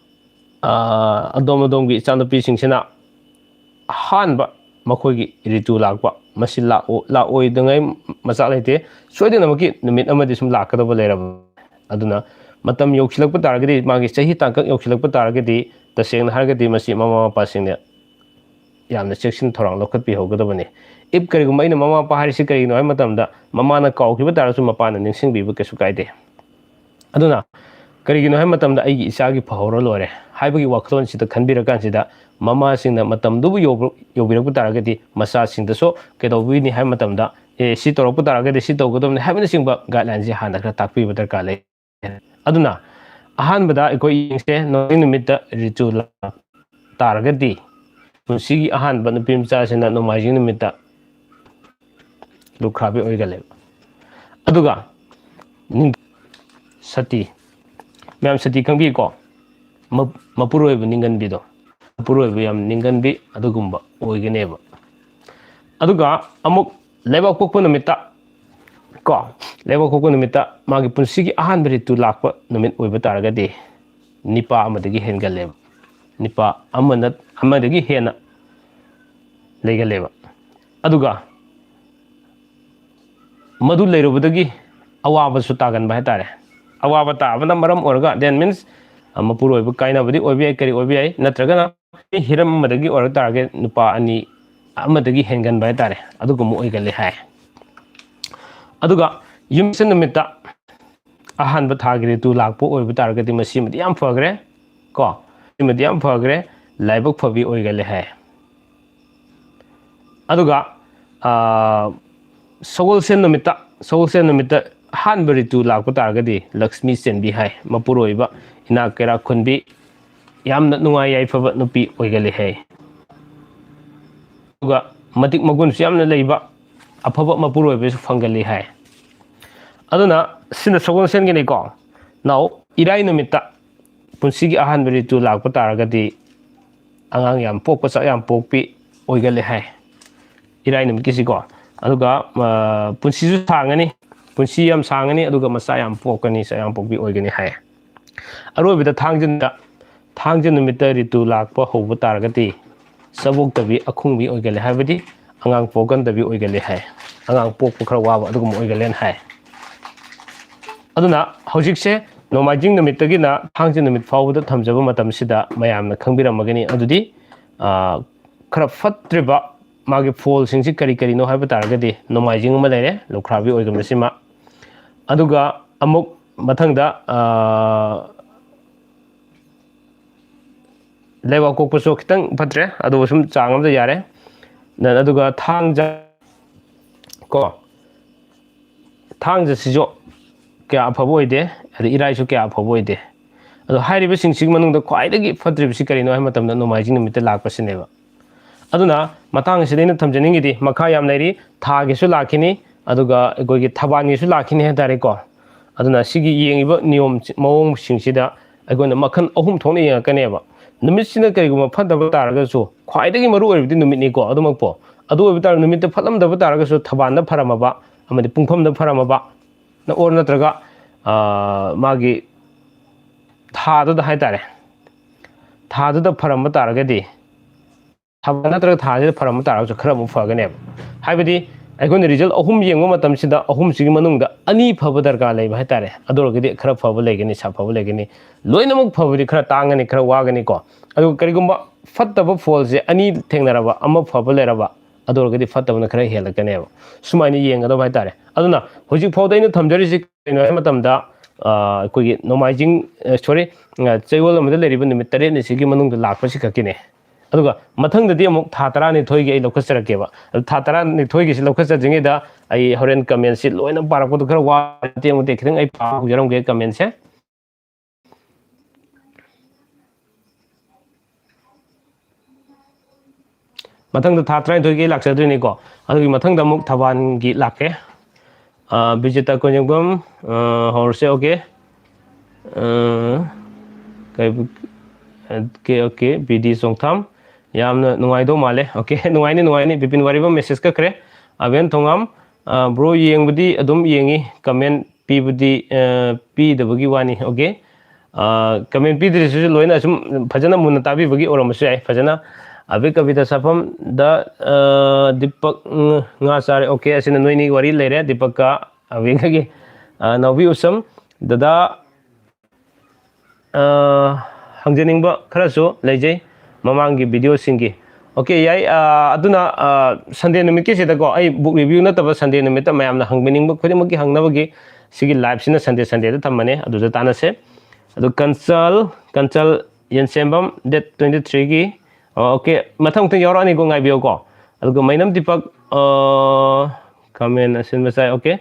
ꯑ, ꯑꯗꯣꯝ ꯑꯗꯣꯝꯒꯤ ꯏꯆꯥꯅꯨꯄꯤꯁꯤꯡꯁꯤꯅ ꯑꯍꯥꯟꯕ ꯃꯈꯣꯏꯒꯤ ꯔꯤꯇꯨ ꯂꯥꯛꯄ, ꯃꯁꯤ ꯂꯥꯛꯑꯣ-, ꯂꯥꯛꯑꯣꯏꯗꯉꯩ ꯃꯆꯥꯛ ꯂꯩꯇꯦ꯫ ꯁꯣꯏꯗꯅꯃꯛꯀꯤ ꯅꯨꯃꯤꯠ ꯑꯃꯗꯤ ꯁꯨꯝ ꯂꯥꯛꯀꯗꯕ ꯂꯩꯔꯕꯅꯤ꯫ ꯑꯗꯨꯅ ꯃꯇꯝ ꯌꯧꯁꯤꯜꯂꯛꯄ ꯇꯥꯔꯒꯗꯤ, ꯃꯥꯒꯤ ꯆꯍꯤ ꯇꯥꯡꯀꯛ ꯌꯧꯁꯤꯜꯂꯛꯄ ꯇꯥꯔꯒꯗꯤ, ꯇꯁꯦꯡꯅ ꯍꯥꯏꯔꯒꯗꯤ ꯃꯁꯤ ꯃꯃꯥ ꯃꯄꯥꯁꯤꯡꯅ ꯌꯥꯝꯅ ꯆꯦꯛꯁꯤꯟ ꯊꯧꯔꯥꯡ ꯂꯧꯈꯠꯄꯤꯍꯧꯒꯗꯕꯅꯤ꯫ If ꯀꯔꯤꯒꯨꯝꯕ ꯑꯩꯅ ꯃꯃꯥ ꯃꯄꯥ ꯍꯥꯏꯔꯤꯁꯤ ꯀꯔꯤꯒꯤꯅꯣ ꯍꯥꯏꯕ ꯃꯇꯝꯗ, ꯃꯃꯥꯅ ꯀꯥꯎꯈꯤꯕ ꯇꯥꯔꯁꯨ ꯃꯄꯥꯅ ꯅꯤꯡꯁꯤꯡꯕꯤꯕ ꯀꯩꯁꯨ ꯀꯥꯏꯗꯦ꯫ ꯑꯗꯨꯅ ꯀꯔꯤꯒꯤꯅꯣ ꯍꯥꯏꯕ ꯃꯇꯝꯗ ꯑꯩꯒꯤ ꯏꯆꯥꯒꯤ ꯐꯍꯧꯔ ꯂꯣꯏꯔꯦ ꯍꯥꯏꯕꯒꯤ ꯋꯥꯈꯜꯂꯣꯟꯁꯤꯗ ꯈꯟꯕꯤꯔꯀꯥꯟꯁꯤꯗ ꯃꯃꯥꯁꯤꯡꯅ ꯃꯇꯝꯗꯨꯕꯨ ꯌꯧꯕ-, ꯌꯧꯕꯤꯔꯛꯄ ꯇꯥꯔꯒꯗꯤ ꯃꯆꯥꯁꯤꯡꯗꯁꯨ ꯀꯩꯗꯧꯕꯤꯅꯤ ꯍꯥꯏꯕ ꯃꯇꯝꯗ, "ꯑꯦ, ꯁꯤ ꯇꯧꯔꯛꯄ ꯇꯥꯔꯒꯗꯤ ꯁꯤ ꯇꯧꯒꯗꯕꯅꯤ" ꯍꯥꯏꯕꯅꯆꯤꯡꯕ guidelineꯁꯤ ꯍꯥꯟꯅ ꯈꯔ ꯇꯥꯛꯄꯤꯕ ꯗꯔꯀꯥꯔ ꯂꯩ꯫ ꯑꯗꯨꯅ ꯑꯍꯥꯟꯕꯗ ꯑꯩꯈꯣꯏ ꯌꯦꯡꯁꯦ, ꯅꯣꯡꯃꯥꯏꯖꯤꯡ ꯅꯨꯃꯤꯠꯇ ꯔꯤꯇꯨ ꯂꯥꯛ ꯇꯥꯔꯒꯗꯤ ꯄꯨꯟꯁꯤꯒꯤ ꯑꯍꯥꯟꯕ ꯅꯨꯄꯤ ꯃꯆꯥꯁꯤꯅ ꯅꯣꯡꯃꯥꯏꯖꯤꯡ ꯅꯨꯃꯤꯠꯇ ꯂꯨꯈ꯭ꯔꯥꯕꯤ ꯑꯣꯏꯒꯜꯂꯦꯕ꯫ ꯑꯗꯨꯒ ꯅꯤꯡ-, ꯁꯇꯤ, ꯃꯌꯥꯝ ꯁꯇꯤ ꯈꯪꯕꯤꯀꯣ? ꯃ-, ꯃꯄꯨꯔꯣꯏꯕ ꯅꯤꯡꯒꯟꯕꯤꯗꯣ, ꯃꯄꯨꯔꯣꯏꯕ ꯌꯥꯝ ꯅꯤꯡꯒꯟꯕꯤ ꯑꯗꯨꯒꯨꯝꯕ ꯑꯣꯏꯒꯅꯦꯕ꯫ ꯑꯗꯨꯒ ꯑꯃꯨꯛ ꯂꯩꯕꯥꯛ ꯄꯣꯛꯄ ꯅꯨꯃꯤꯠꯇ ꯀꯣ, ꯂꯩꯕꯥꯛ ꯄꯣꯛꯄ ꯅꯨꯃꯤꯠꯇ ꯃꯥꯒꯤ ꯄꯨꯟꯁꯤꯒꯤ ꯑꯍꯥꯟꯕ ꯔꯤꯇꯨ ꯂꯥꯛꯄ ꯅꯨꯃꯤꯠ ꯑꯣꯏꯕ ꯇꯥꯔꯒꯗꯤ ꯅꯤꯄꯥ ꯑꯃꯗꯒꯤ ꯍꯦꯟꯒꯜꯂꯦꯕ꯫ ꯅꯤꯄꯥ ꯑꯃꯅ-, ꯑꯃꯗꯒꯤ ꯍꯦꯟꯅ ꯂꯩꯒꯜꯂꯦꯕ꯫ ꯑꯗꯨꯒ ꯃꯗꯨ ꯂꯩꯔꯨꯕꯗꯒꯤ ꯑꯋꯥꯕꯁꯨ ꯇꯥꯒꯟꯕ ꯍꯥꯏꯇꯥꯔꯦ꯫ ꯑꯋꯥꯕ ꯇꯥꯕꯅ ꯃꯔꯝ ꯑꯣꯏꯔꯒ, that means, ꯑ, ꯃꯄꯨꯔꯣꯏꯕ ꯀꯥꯏꯅꯕꯗꯤ ꯑꯣꯏꯕ ꯌꯥꯏ, ꯀꯔꯤ ꯑꯣꯏꯕ ꯌꯥꯏ, ꯅꯠꯇ꯭ꯔꯒꯅ ꯍꯤꯔꯝ ꯑꯃꯗꯒꯤ ꯑꯣꯏꯔ ꯇꯥꯔꯒꯗꯤ ꯅꯨꯄꯥ ꯑꯅꯤ ꯑꯃꯗꯒꯤ ꯍꯦꯟꯒꯟꯕ ꯍꯥꯏꯇꯥꯔꯦ, ꯑꯗꯨꯒꯨꯝꯕ ꯑꯣꯏꯒꯜꯂꯦ ꯍꯥꯏ꯫ ꯑꯗꯨꯒ ꯌꯨꯝꯁꯀꯩꯁ ꯅꯨꯃꯤꯠꯇ ꯑꯍꯥꯟꯕ ꯊꯥꯒꯤ ꯔꯤꯇꯨ ꯂꯥꯛꯄ ꯑꯣꯏꯕ ꯇꯥꯔꯒꯗꯤ ꯃꯁꯤꯃꯗꯤ ꯌꯥꯝ ꯐꯈ꯭ꯔꯦ ꯀꯣ꯫ ꯁꯤꯃꯗꯤ ꯌꯥꯝ ꯐꯈ꯭ꯔꯦ, ꯂꯥꯏꯕꯛ ꯐꯕꯤ ꯑꯣꯏꯒꯜꯂꯦ ꯍꯥꯏ꯫ ꯑꯗꯨꯒ ꯁꯒꯣꯜꯁꯦꯟ ꯅꯨꯃꯤꯠꯇ ꯁꯒꯣꯜꯁꯦꯟ ꯅꯨꯃꯤꯠꯇ ꯑꯍꯥꯟꯕ ꯔꯤꯇꯨ ꯂꯥꯛꯄ ꯇꯥꯔꯒꯗꯤ ꯂꯛꯁꯃꯤ ꯆꯦꯟꯕꯤ ꯍꯥꯏ꯫ ꯃꯄꯨꯔꯣꯏꯕ ꯏꯅꯥꯛ ꯀꯩꯔꯥꯛ ꯈꯨꯟꯕꯤ, ꯌꯥꯝꯅ ꯅꯨꯡꯉꯥꯏ ꯌꯥꯏꯐꯕ ꯅꯨꯄꯤ ꯑꯣꯏꯒꯜꯂꯤ ꯍꯥꯏ꯫ ꯑꯗꯨꯒ ꯃꯇꯤꯛ ꯃꯒꯨꯟꯁꯨ ꯌꯥꯝꯅ ꯂꯩꯕ, ꯑꯐꯕ ꯃꯄꯨꯔꯣꯏꯕꯁꯨ ꯐꯪꯒꯜꯂꯤ ꯍꯥꯏ꯫ ꯑꯗꯨꯅ ꯁꯤꯅ ꯁꯒꯣꯜꯁꯦꯟꯒꯤꯅꯤꯀꯣ꯫ ꯅꯥꯎ, ꯏꯔꯥꯏ ꯅꯨꯃꯤꯠꯇ ꯄꯨꯟꯁꯤꯒꯤ ꯑꯍꯥꯟꯕ ꯔꯤꯇꯨ ꯂꯥꯛꯄ ꯇꯥꯔꯒꯗꯤ ꯑꯉꯥꯡ ꯌꯥꯝ ꯄꯣꯛꯄ, ꯆꯥꯛ ꯌꯥꯝ ꯄꯣꯛꯄꯤ ꯑꯣꯏꯒꯜꯂꯦ ꯍꯥꯏ ꯏꯔꯥꯏ ꯅꯨꯃꯤꯠꯀꯤꯁꯤꯀꯣ꯫ ꯑꯗꯨꯒ ꯄꯨꯟꯁꯤꯁꯨ ꯁꯥꯡꯉꯅꯤ, ꯄꯨꯟꯁꯤ ꯌꯥꯝ ꯁꯥꯡꯉꯅꯤ, ꯑꯗꯨꯒ ꯃꯆꯥ ꯌꯥꯝ ꯄꯣꯛꯀꯅꯤ, ꯆꯥꯛ ꯌꯥꯝ ꯄꯣꯛꯄꯤ ꯑꯣꯏꯒꯅꯤ ꯍꯥꯏ꯫ ꯑꯔꯣꯏꯕꯗ ꯊꯥꯡꯖ ꯅꯨꯃꯤꯠꯇ ꯊꯥꯡꯖ ꯅꯨꯃꯤꯠꯇ ꯔꯤꯇꯨ ꯂꯥꯛꯄ ꯍꯧꯕ ꯇꯥꯔꯒꯗꯤ ꯆꯥꯕꯣꯛꯇꯕꯤ ꯑꯈꯨꯡꯕꯤ ꯑꯣꯏꯒꯜꯂꯦ, ꯍꯥꯏꯕꯗꯤ ꯑꯉꯥꯡ ꯄꯣꯛꯀꯟꯗꯕꯤ ꯑꯣꯏꯒꯜꯂꯦ ꯍꯥꯏ꯫ ꯑꯉꯥꯡ ꯄꯣꯛꯄ ꯈꯔ ꯋꯥꯕ ꯑꯗꯨꯒꯨꯝꯕ ꯑꯣꯏꯒꯜꯂꯦꯅ ꯍꯥꯏ꯫ ꯑꯗꯨꯅ ꯍꯧꯖꯤꯛꯁꯦ ꯅꯣꯡꯃꯥꯏꯖꯤꯡ ꯅꯨꯃꯤꯠꯇꯒꯤꯅ ꯊꯥꯡꯖ ꯅꯨꯃꯤꯠ ꯐꯥꯎꯕꯗ ꯊꯝꯖꯕ ꯃꯇꯝꯁꯤꯗ ꯃꯌꯥꯝꯅ ꯈꯪꯕꯤꯔꯝꯃꯒꯅꯤ꯫ ꯑꯗꯨꯗꯤ ꯈꯔ ꯐꯠꯇ꯭ꯔꯤꯕ ꯃꯥꯒꯤ ꯐꯣꯜꯁꯤꯡꯁꯤ ꯀꯔꯤ ꯀꯔꯤꯅꯣ ꯍꯥꯏꯕ ꯇꯥꯔꯒꯗꯤ ꯅꯣꯡꯃꯥꯏꯖꯤꯡ ꯑꯃ ꯂꯩꯔꯦ, ꯂꯨꯈ꯭ꯔꯥꯕꯤ ꯑꯣꯏꯒꯟꯕꯁꯤꯃ꯫ ꯑꯗꯨꯒ ꯑꯃꯨꯛ ꯃꯊꯪꯗ ꯂꯩꯕꯥꯛ ꯄꯣꯛꯄꯁꯨ ꯈꯤꯇꯪ ꯐꯠꯇ꯭ꯔꯦ, ꯑꯗꯨꯕꯨ ꯁꯨꯝ ꯆꯥꯡ ꯑꯃꯗ ꯌꯥꯔꯦ꯫ ꯑꯗꯨꯒ ꯊꯥꯡꯖ ꯀꯣ, ꯊꯥꯡꯖꯁꯤꯁꯨ ꯀꯌꯥ ꯑꯐꯕ ꯑꯣꯏꯗꯦ, ꯑꯗꯩ ꯏꯔꯥꯏꯁꯨ ꯀꯌꯥ ꯑꯐꯕ ꯑꯣꯏꯗꯦ꯫ ꯑꯗꯣ ꯍꯥꯏꯔꯤꯕꯁꯤꯡꯁꯤꯒꯤ ꯃꯅꯨꯡꯗ ꯈ꯭ꯋꯥꯏꯗꯒꯤ ꯐꯠꯇ꯭ꯔꯤꯕꯁꯤ ꯀꯔꯤꯅꯣ ꯍꯥꯏꯕ ꯃꯇꯝꯗ ꯅꯣꯡꯃꯥꯏꯖꯤꯡ ꯅꯨꯃꯤꯠꯇ ꯂꯥꯛꯄꯁꯤꯅꯦꯕ꯫ ꯑꯗꯨꯅ ꯃꯇꯥꯡ ꯑꯁꯤꯗ ꯑꯩꯅ ꯊꯝꯖꯅꯤꯡꯉꯤꯗꯤ ꯃꯈꯥ ꯌꯥꯝ ꯂꯩꯔꯤ꯫ ꯊꯥꯒꯤꯁꯨ ꯂꯥꯛꯈꯤꯅꯤ, ꯑꯗꯨꯒ ꯑꯩꯈꯣꯏꯒꯤ ꯊꯕꯥꯜꯒꯤꯁꯨ ꯂꯥꯛꯈꯤꯅꯤ ꯍꯥꯏ ꯇꯥꯔꯦꯀꯣ꯫ ꯑꯗꯨꯅ ꯁꯤꯒꯤ ꯌꯦꯡꯉꯤꯕ ꯅꯤꯌꯣꯝ ꯃꯑꯣꯡꯁꯤꯡꯁꯤꯗ ꯑꯩꯈꯣꯏꯅ ꯃꯈꯜ ꯑꯍꯨꯝ ꯊꯣꯛꯅ ꯌꯦꯡꯉꯛꯀꯅꯦꯕ꯫ ꯅꯨꯃꯤꯠꯁꯤꯅ ꯀꯔꯤꯒꯨꯝꯕ ꯐꯠꯇꯕ ꯇꯥꯔꯒꯁꯨ, ꯈ꯭ꯋꯥꯏꯗꯒꯤ ꯃꯔꯨ ꯑꯣꯏꯔꯤꯕꯗꯤ ꯅꯨꯃꯤꯠꯅꯤꯀꯣ꯫ ꯑꯗꯨꯃꯛꯄꯨ, ꯑꯗꯨ ꯑꯣꯏꯕ ꯇꯥꯔꯒꯗꯤ ꯅꯨꯃꯤꯠꯇ ꯐꯠꯂꯝꯗꯕ ꯇꯥꯔꯒꯁꯨ ꯊꯕꯥꯜꯅ ꯐꯔꯝꯃꯕ ꯑꯃꯗꯤ ꯄꯨꯡꯐꯝꯗ ꯐꯔꯝꯃꯕ, ꯑꯣꯔ ꯅꯠꯇ꯭ꯔꯒ ꯃꯥꯒꯤ ꯊꯥꯗꯨꯗ ꯍꯥꯏ ꯇꯥꯔꯦ, ꯊꯥꯗꯨꯗ ꯐꯔꯝꯕ ꯇꯥꯔꯒꯗꯤ, ꯊꯥꯕꯜ ꯅꯠꯇ꯭ꯔꯒ ꯊꯥꯁꯤꯗ ꯐꯔꯝꯕ ꯇꯥꯔꯒꯁꯨ ꯈꯔ ꯑꯃꯨꯛ ꯐꯒꯅꯦꯕ꯫ ꯍꯥꯏꯕꯗꯤ ꯑꯩꯈꯣꯏꯅ ꯔꯤꯖꯜ ꯑꯍꯨꯝ ꯌꯦꯡꯕ ꯃꯇꯝꯁꯤꯗ ꯑꯍꯨꯝꯁꯤꯒꯤ ꯃꯅꯨꯡꯗ ꯑꯅꯤ ꯐꯕ ꯗꯔꯀꯥꯔ ꯂꯩꯕ ꯍꯥꯏ ꯇꯥꯔꯦ꯫ ꯑꯗꯨ ꯑꯣꯏꯔꯒꯗꯤ ꯈꯔ ꯐꯕ ꯂꯩꯒꯅꯤ, ꯁꯥꯐꯕ ꯂꯩꯒꯅꯤ, ꯂꯣꯏꯅꯃꯛ ꯐꯕꯗꯤ ꯈꯔ ꯇꯥꯡꯒꯅꯤ, ꯈꯔ ꯋꯥꯒꯅꯤꯀꯣ꯫ ꯑꯗꯨꯒ ꯀꯔꯤꯒꯨꯝꯕ ꯐꯠꯇꯕ ꯐꯣꯜꯁꯦ ꯑꯅꯤ ꯊꯦꯡꯅꯔꯕ, ꯑꯃ ꯐꯕ ꯂꯩꯔꯕ, ꯑꯗꯨ ꯑꯣꯏꯔꯒꯗꯤ ꯐꯠꯇꯕꯅ ꯈꯔ ꯍꯦꯜꯂꯛꯀꯅꯦꯕ꯫ ꯁꯨꯃꯥꯏꯅ ꯌꯦꯡꯒꯗꯕ ꯍꯥꯏꯇꯥꯔꯦ꯫ ꯑꯗꯨꯅ ꯍꯧꯖꯤꯛ ꯐꯥꯎꯗ ꯑꯩꯅ ꯊꯝꯖꯔꯤꯁꯤ ꯀꯩꯅꯣ ꯍꯥꯏ ꯃꯇꯝꯗ, ꯑ, ꯑꯩꯈꯣꯏꯒꯤ ꯅꯣꯡꯃꯥꯏꯖꯤꯡ, ꯑ, ꯁꯣꯔꯤ, ꯑ, ꯆꯌꯣꯜ ꯑꯃꯗ ꯂꯩꯔꯤꯕ ꯅꯨꯃꯤꯠ ꯇꯔꯦꯠꯅꯤ ꯁꯤꯒꯤ ꯃꯅꯨꯡꯗ ꯂꯥꯛꯄꯁꯤ ꯈꯛꯀꯤꯅꯦ꯫ ꯑꯗꯨꯒ ꯃꯊꯪꯗꯗꯤ ꯑꯃꯨꯛ ꯊꯥ ꯇꯔꯥꯅꯤꯊꯣꯏꯒꯤ ꯑꯩ ꯂꯧꯈꯠꯆꯔꯛꯀꯦꯕ꯫ ꯑꯗꯨ ꯊꯥ ꯇꯔꯥꯅꯤꯊꯣꯏꯒꯤꯁꯤ ꯂꯧꯈꯠꯆꯗ꯭ꯔꯤꯉꯩꯗ ꯑꯩ ꯍꯣꯔꯦꯟ ꯀꯃꯦꯟꯁꯤ ꯂꯣꯏꯅ ꯄꯥꯔꯛꯄꯗꯣ ꯈꯔ ꯋꯥ-, ꯃꯇꯦꯛ ꯃꯇꯦꯛ ꯈꯤꯇꯪ ꯑꯩ ꯄꯥꯕ ꯍꯧꯖꯔꯝꯒꯦ ꯀꯃꯦꯟꯁꯦ꯫ ꯃꯊꯪꯗ ꯊꯥ ꯇꯔꯥꯅꯤꯊꯣꯏꯒꯤ ꯂꯥꯛꯆꯗꯣꯏꯅꯤꯀꯣ꯫ ꯑꯗꯨꯒꯤ ꯃꯊꯪꯗ ꯑꯃꯨꯛ ꯊꯧꯕꯥꯜꯒꯤ ꯂꯥꯛꯀꯦ꯫ ꯑ, ꯕꯤꯖꯦꯇꯥ ꯀꯣꯟꯖꯦꯡꯕꯝ, ꯑ, ꯍꯧꯔꯁꯦ, okay꯫ ꯑ, ꯀꯩ-, okay, okay, ꯕꯤ ꯗꯤ ꯆꯣꯡꯊꯥꯝ꯫ ꯌꯥꯝꯅ ꯅꯨꯡꯉꯥꯏꯗꯧ ꯃꯥꯜꯂꯦ꯫ Okay, ꯅꯨꯡꯉꯥꯏꯅꯤ, ꯅꯨꯡꯉꯥꯏꯅꯤ꯫ ꯕꯤꯄꯤꯟ ꯋꯥꯔꯤꯕꯝ message ꯀꯛꯈ꯭ꯔꯦ꯫ ꯑꯕꯦꯟ ꯊꯣꯉꯥꯝ, ꯑ, bro, ꯌꯦꯡꯕꯗꯤ ꯑꯗꯨꯝ ꯌꯦꯡꯉꯤ꯫ Comment ꯄꯤꯕꯗꯤ, ꯑ, ꯄꯤꯗꯕꯒꯤ ꯋꯥꯅꯤ꯫ Okay꯫ ꯑ, comment ꯄꯤꯗ꯭ꯔꯤꯁꯤꯁꯨ ꯂꯣꯏꯅ ꯁꯨꯝ ꯐꯖꯅ ꯃꯨꯟꯅ ꯇꯥꯕꯤꯕꯒꯤ ꯑꯣꯏꯔꯝꯕꯁꯨ ꯌꯥꯏ꯫ ꯐꯖꯅ ꯑꯕꯦ ꯀꯕꯤꯇꯥ ꯁꯥꯐꯝꯗ, ꯑ, ꯗꯤꯄꯛ, ꯎꯝ, ꯉꯥ ꯆꯥꯔꯦ꯫ Okay, ꯑꯁꯤꯅ ꯅꯣꯏꯅꯤ ꯋꯥꯔꯤ ꯂꯩꯔꯦ, ꯗꯤꯄꯛꯀ ꯑꯕꯦꯒꯒꯤ꯫ ꯑ, ꯅꯥꯎꯕꯤ ꯎꯁꯝ, ꯗꯗꯥ, ꯑ, ꯍꯪꯖꯅꯤꯡꯕ ꯈꯔꯁꯨ ꯂꯩꯖꯩ ꯃꯃꯥꯡꯒꯤ videoꯁꯤꯡꯒꯤ꯫ Okay, ꯌꯥꯏ꯫ ꯑ, ꯑꯗꯨꯅ, ꯑ, Sunday ꯅꯨꯃꯤꯠꯀꯤꯁꯤꯗꯀꯣ, ꯑꯩ book review ꯅꯠꯇꯕ Sunday ꯅꯨꯃꯤꯠꯇ ꯃꯌꯥꯝꯅ ꯍꯪꯕꯤꯅꯤꯡꯕ ꯈꯨꯗꯤꯡꯃꯛꯀꯤ ꯍꯪꯅꯕꯒꯤ ꯁꯤꯒꯤ liveꯁꯤꯅ Sunday, Sundayꯗ ꯊꯝꯕꯅꯦ, ꯑꯗꯨꯗ ꯇꯥꯟꯅꯁꯦ꯫ ꯑꯗꯨ ꯀꯟꯆꯜ, ꯀꯟꯆꯜ ꯌꯦꯟꯁꯦꯝꯕꯝ, date twenty threeꯒꯤ꯫ ꯑꯣ, okay, ꯃꯊꯪ ꯃꯊꯪ ꯌꯥꯎꯔꯛꯑꯅꯤꯀꯣ, ꯉꯥꯏꯕꯤꯌꯨꯀꯣ꯫ ꯑꯗꯨꯒ ꯃꯩꯅꯝ ꯗꯤꯄꯛ, ꯑ, comment ꯑꯁꯤꯟꯕ ꯆꯥꯏ꯫ Okay꯫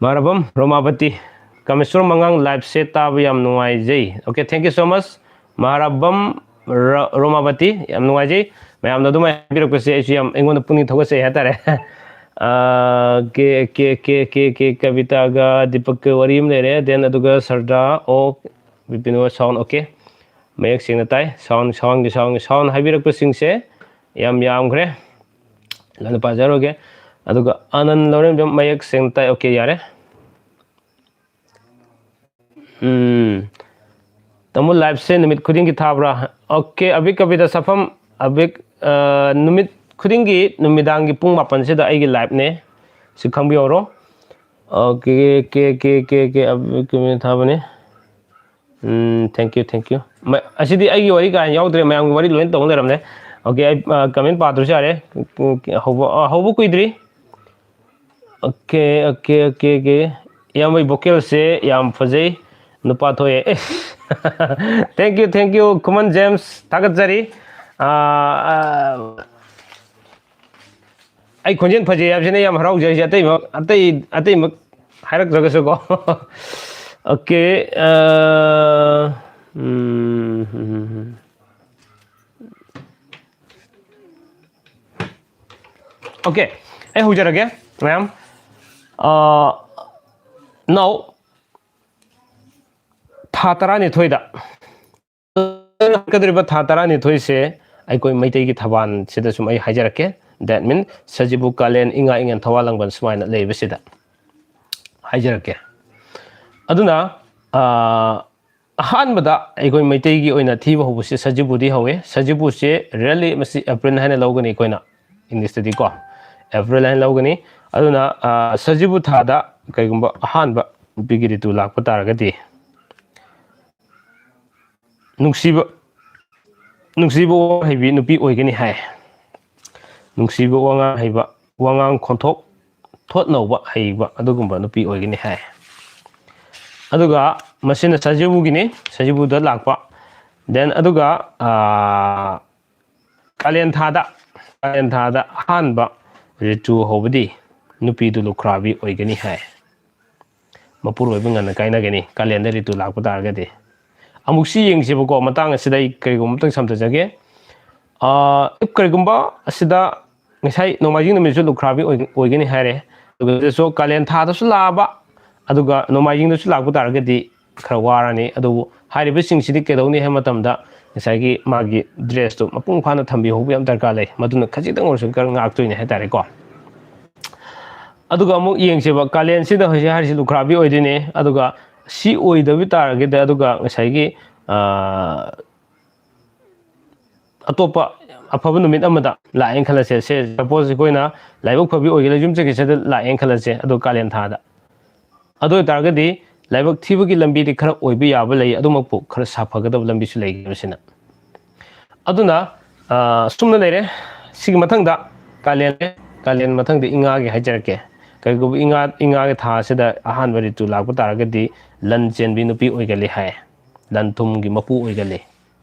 ꯃꯍꯥꯔꯥꯕꯝ ꯔꯣꯃꯥꯕꯇꯤ, ꯀꯥꯃꯦꯁꯣꯔ ꯃꯉꯥꯡ liveꯁꯦ ꯇꯥꯕ ꯌꯥꯝ ꯅꯨꯡꯉꯥꯏꯖꯩ꯫ Okay, thank you so much꯫ ꯃꯍꯥꯔꯥꯕꯝ ꯔ-, ꯔꯣꯃꯥꯕꯇꯤ, ꯌꯥꯝ ꯅꯨꯡꯉꯥꯏꯖꯩ꯫ ꯃꯌꯥꯝꯅ ꯑꯗꯨꯃꯥꯏꯅ ꯍꯥꯏꯕꯤꯔꯛꯄꯁꯦ ꯑꯩꯁꯨ ꯌꯥꯝ, ꯑꯩꯉꯣꯟꯗ ꯄꯨꯛꯅꯤꯡ ꯊꯧꯒꯠꯆꯩ ꯍꯥꯏꯇꯥꯔꯦ꯫ ꯑ, ꯀꯦ, ꯀꯦ, ꯀꯦ, ꯀꯦ, ꯀꯦ, ꯀꯕꯤꯇꯥꯒ ꯗꯤꯄꯛꯀ ꯋꯥꯔꯤ ꯑꯃ ꯂꯩꯔꯦ꯫ Then ꯑꯗꯨꯒ ꯁꯔꯗꯥ, ꯑꯣ, ꯕꯤꯄꯤꯟ ꯑꯣ, sound, okay꯫ ꯃꯌꯦꯛ ꯁꯦꯡꯅ ꯇꯥꯏ꯫ Sound, soundꯒꯤ, soundꯒꯤ, sound ꯍꯥꯏꯕꯤꯔꯛꯄꯁꯤꯡꯁꯦ ꯌꯥꯝ ꯌꯥꯝꯈ꯭ꯔꯦ꯫ ꯂꯣꯏꯅ ꯄꯥꯖꯔꯣꯏꯒꯦ꯫ ꯑꯗꯨꯒ ꯑꯅꯟ ꯂꯧꯔꯦꯝꯕꯝ, ꯃꯌꯦꯛ ꯁꯦꯡꯅ ꯇꯥꯏ꯫ Okay, ꯌꯥꯔꯦ꯫ ꯎꯝ꯫ ꯇꯥꯃꯣ, liveꯁꯦ ꯅꯨꯃꯤꯠ ꯈꯨꯗꯤꯡꯒꯤ ꯊꯥꯕ꯭ꯔꯥ? Okay, ꯑꯕꯤꯛ ꯀꯕꯤꯇꯥ ꯁꯥꯐꯝ, ꯑꯕꯤꯛ, ꯑ, ꯅꯨꯃꯤꯠ ꯈꯨꯗꯤꯡꯒꯤ ꯅꯨꯃꯤꯗꯥꯡꯒꯤ ꯄꯨꯡ ꯃꯥꯄꯟꯁꯤꯗ ꯑꯩꯒꯤ liveꯅꯦ꯫ ꯁꯤ ꯈꯪꯕꯤꯍꯧꯔꯣ꯫ Okay, ꯀꯦ, ꯀꯦ, ꯀꯦ, ꯀꯦ, ꯑꯕꯤꯛ ꯀꯕꯤꯇꯥ ꯊꯥꯕꯅꯦ꯫ ꯎꯝ, thank you, thank you꯫ ꯃ-, ꯑꯁꯤꯗꯤ ꯑꯩꯒꯤ ꯋꯥꯔꯤ ꯀꯥ ꯍꯦꯟꯅ ꯌꯥꯎꯗ꯭ꯔꯦ, ꯃꯌꯥꯝꯒꯤ ꯋꯥꯔꯤ ꯂꯣꯏꯅ ꯇꯧ ꯂꯩꯔꯝꯂꯦ꯫ Okay, ꯑꯩ ꯀꯃꯦꯟ ꯄꯥꯗ꯭ꯔꯁꯨ ꯌꯥꯔꯦ꯫ ꯍꯧꯕ ꯑ, ꯍꯧꯕ ꯀꯨꯏꯗ꯭ꯔꯤ꯫ Okay, okay, okay, okay. ꯏꯌꯥꯝꯕꯒꯤ vocalꯁꯦ ꯌꯥꯝ ꯐꯖꯩ꯫ ꯅꯨꯄꯥ ꯊꯣꯛꯑꯦ ꯑꯦ꯫ Thank you, thank you, Khuman James, ꯊꯥꯒꯠꯆꯔꯤ꯫ ꯑꯥ, ꯑꯥ, ꯑꯩ ꯈꯣꯟꯖꯦꯜ ꯐꯖꯩ ꯍꯥꯏꯕꯁꯤꯅ ꯌꯥꯝ ꯍꯔꯥꯎꯖꯔꯤꯁꯦ, ꯑꯇꯩꯃꯛ, ꯑꯇꯩ, ꯑꯇꯩꯃꯛ ꯍꯥꯏꯔꯛꯇ꯭ꯔꯒꯁꯨꯀꯣ꯫ Okay, ꯑꯥ, ꯎꯝ, ꯎꯝ, ꯎꯝ, ꯎꯝ꯫ Okay, ꯑꯩ ꯍꯧꯖꯔꯒꯦ, ꯃꯌꯥꯝ꯫ ꯑꯥ, now, ꯊꯥ ꯇꯔꯥꯅꯤꯊꯣꯏꯗ, ꯂꯥꯛꯀꯗꯧꯔꯤꯕ ꯊꯥ ꯇꯔꯥꯅꯤꯊꯣꯏꯁꯦ ꯑꯩꯈꯣꯏ ꯃꯩꯇꯩꯒꯤ ꯊꯕꯥꯜꯁꯤꯗ ꯁꯨꯝ ꯑꯩ ꯍꯥꯏꯖꯔꯛꯀꯦ꯫ That means ꯁꯖꯤꯕꯨ, ꯀꯥꯂꯦꯟ, ꯏꯉꯥ ꯏꯉꯦꯟ, ꯊꯋꯥꯟ ꯂꯥꯡꯕꯟ ꯁꯨꯃꯥꯏꯅ ꯂꯩꯕꯁꯤꯗ ꯍꯥꯏꯖꯔꯛꯀꯦ꯫ ꯑꯗꯨꯅ, ꯑꯥ, ꯑꯍꯥꯟꯕꯗ ꯑꯩꯈꯣꯏ ꯃꯩꯇꯩꯒꯤ ꯑꯣꯏꯅ ꯊꯤꯕ ꯍꯧꯕꯁꯦ ꯁꯖꯤꯕꯨꯗꯤ ꯍꯧꯋꯦ꯫ ꯁꯖꯤꯕꯨꯁꯦ really ꯃꯁꯤ April ꯍꯥꯏꯅ ꯂꯧꯒꯅꯤ ꯑꯩꯈꯣꯏꯅ, Englishꯇꯗꯤꯀꯣ, April ꯍꯥꯏꯅ ꯂꯧꯒꯅꯤ꯫ ꯑꯗꯨꯅ, ꯑꯥ, ꯁꯖꯤꯕꯨ ꯊꯥꯗ ꯀꯩꯒꯨꯝꯕ ꯑꯍꯥꯟꯕ ꯅꯨꯄꯤꯒꯤ ꯔꯤꯇꯨ ꯂꯥꯛꯄ ꯇꯥꯔꯒꯗꯤ, ꯅꯨꯡꯁꯤꯕ, ꯅꯨꯡꯁꯤꯕ ꯋꯥꯉꯥꯡ ꯍꯩꯕꯤ ꯅꯨꯄꯤ ꯑꯣꯏꯒꯅꯤ ꯍꯥꯏ꯫ ꯅꯨꯡꯁꯤꯕ ꯋꯥꯉꯥꯡ ꯍꯩꯕ, ꯋꯥꯉꯥꯡ ꯈꯣꯟꯊꯣꯛ ꯊꯣꯠ ꯅꯧꯕ ꯍꯩꯕ ꯑꯗꯨꯒꯨꯝꯕ ꯅꯨꯄꯤ ꯑꯣꯏꯒꯅꯤ ꯍꯥꯏ꯫ ꯑꯗꯨꯒ ꯃꯁꯤꯅ ꯁꯖꯤꯕꯨꯒꯤꯅꯤ, ꯁꯖꯤꯕꯨꯗ ꯂꯥꯛꯄ꯫ Then ꯑꯗꯨꯒ, ꯑꯥ, ꯀꯥꯂꯦꯟ ꯊꯥꯗ, ꯀꯥꯂꯦꯟ ꯊꯥꯗ ꯑꯍꯥꯟꯕ ꯔꯤꯇꯨ ꯍꯧꯕꯗꯤ ꯅꯨꯄꯤꯗꯨ ꯂꯨꯈ꯭ꯔꯥꯕꯤ ꯑꯣꯏꯒꯅꯤ ꯍꯥꯏ꯫ ꯃꯄꯨꯔꯣꯏꯕ ꯉꯟꯅ ꯀꯥꯏꯅꯒꯅꯤ ꯀꯥꯂꯦꯟꯗ ꯔꯤꯇꯨ ꯂꯥꯛꯄ ꯇꯥꯔꯒꯗꯤ꯫ ꯑꯃꯨꯛꯁꯤ ꯌꯦꯡꯁꯦꯕꯀꯣ, ꯃꯇꯥꯡ ꯑꯁꯤꯗ ꯑꯩ ꯀꯔꯤꯒꯨꯝꯕ ꯑꯝꯇꯪ ꯁꯝꯊꯖꯒꯦ꯫ ꯑꯥ, ꯀꯔꯤꯒꯨꯝꯕ ꯑꯁꯤꯗ ꯉꯁꯥꯏ ꯅꯣꯡꯃꯥꯏꯖꯤꯡ ꯅꯨꯃꯤꯠꯁꯨ ꯂꯨꯈ꯭ꯔꯥꯕꯤ ꯑꯣꯏ-, ꯑꯣꯏꯒꯅꯤ ꯍꯥꯏꯔꯦ꯫ ꯑꯗꯨꯒ ꯁꯤꯗꯁꯨ ꯀꯥꯂꯦꯟ ꯊꯥꯗꯁꯨ ꯂꯥꯛꯑꯕ, ꯑꯗꯨꯒ ꯅꯣꯡꯃꯥꯏꯖꯤꯡꯗꯁꯨ ꯂꯥꯛꯄ ꯇꯥꯔꯒꯗꯤ ꯈꯔ ꯋꯥꯔꯅꯤ꯫ ꯑꯗꯨꯕꯨ ꯍꯥꯏꯔꯤꯕꯁꯤꯡꯁꯤꯗꯤ ꯀꯩꯗꯧꯅꯤ ꯍꯥꯏꯕ ꯃꯇꯝꯗ ꯉꯁꯥꯏꯒꯤ ꯃꯥꯒꯤ dressꯇꯨ ꯃꯄꯨꯡ ꯐꯥꯅ ꯊꯝꯕꯤꯍꯧꯕ ꯌꯥꯝ ꯗꯔꯀꯥꯔ ꯂꯩ꯫ ꯃꯗꯨꯅ ꯈꯖꯤꯛꯇꯪ ꯑꯣꯏꯔꯁꯨ ꯈꯔ ꯉꯥꯛꯇꯣꯏꯅꯦ ꯍꯥꯏꯇꯥꯔꯦꯀꯣ꯫ ꯑꯗꯨꯒ ꯑꯃꯨꯛ ꯌꯦꯡꯁꯦꯕ, ꯀꯥꯂꯦꯟꯁꯤꯗ ꯍꯧꯖꯤꯛ ꯍꯥꯏꯔꯤꯁꯤ ꯂꯨꯈ꯭ꯔꯥꯕꯤ ꯑꯣꯏꯗꯣꯏꯅꯦ꯫ ꯑꯗꯨꯒ ꯁꯤ ꯑꯣꯏꯗꯕ ꯇꯥꯔꯒꯗꯤ, ꯑꯗꯨꯒ ꯉꯁꯥꯏꯒꯤ, ꯑꯥ, ꯑꯇꯣꯞꯄ ꯑꯐꯕ ꯅꯨꯃꯤꯠ ꯑꯃꯗ ꯂꯥꯛꯑꯦꯅ ꯈꯜꯂꯁꯦ꯫ ꯁꯦ, suppose ꯑꯩꯈꯣꯏꯅ ꯂꯥꯏꯕꯛ ꯐꯕꯤ ꯑꯣꯏꯒꯦꯔꯥ, ꯌꯨꯝ ꯆꯠꯈꯤꯁꯤꯗ ꯂꯥꯛꯑꯦꯅ ꯈꯜꯂꯁꯦ, ꯑꯗꯣ ꯀꯥꯂꯦꯟ ꯊꯥꯗ꯫ ꯑꯗꯨ ꯑꯣꯏꯇꯥꯔꯒꯗꯤ ꯂꯥꯏꯕꯛ ꯊꯤꯕꯒꯤ ꯂꯝꯕꯤꯗꯤ ꯈꯔ ꯑꯣꯏꯕ ꯌꯥꯕ ꯂꯩ, ꯑꯗꯨꯃꯛꯄꯨ ꯈꯔ ꯁꯥꯐꯒꯗꯕ ꯂꯝꯕꯤꯁꯨ ꯂꯩ ꯃꯁꯤꯅ꯫ ꯑꯗꯨꯅ ꯑꯁꯨꯝꯅ ꯂꯩꯔꯦ꯫ ꯁꯤꯒꯤ ꯃꯊꯪꯗ ꯀꯥꯂꯦꯟ, ꯀꯥꯂꯦꯟ ꯃꯊꯪꯗ ꯏꯉꯥꯒꯤ ꯍꯥꯏꯖꯔꯛꯀꯦ꯫ ꯀꯔꯤꯒꯨꯝꯕ ꯏꯉꯥ, ꯏꯉꯥꯒꯤ ꯊꯥ ꯑꯁꯤꯗ ꯑꯍꯥꯟꯕ ꯔꯤꯇꯨ ꯂꯥꯛꯄ ꯇꯥꯔꯒꯗꯤ ꯂꯟ ꯆꯦꯟꯕꯤ ꯅꯨꯄꯤ ꯑꯣꯏꯒꯜꯂꯤ ꯍꯥꯏ꯫ ꯂꯟ ꯊꯨꯝꯒꯤ ꯃꯄꯨ ꯑꯣꯏꯒꯜꯂꯤ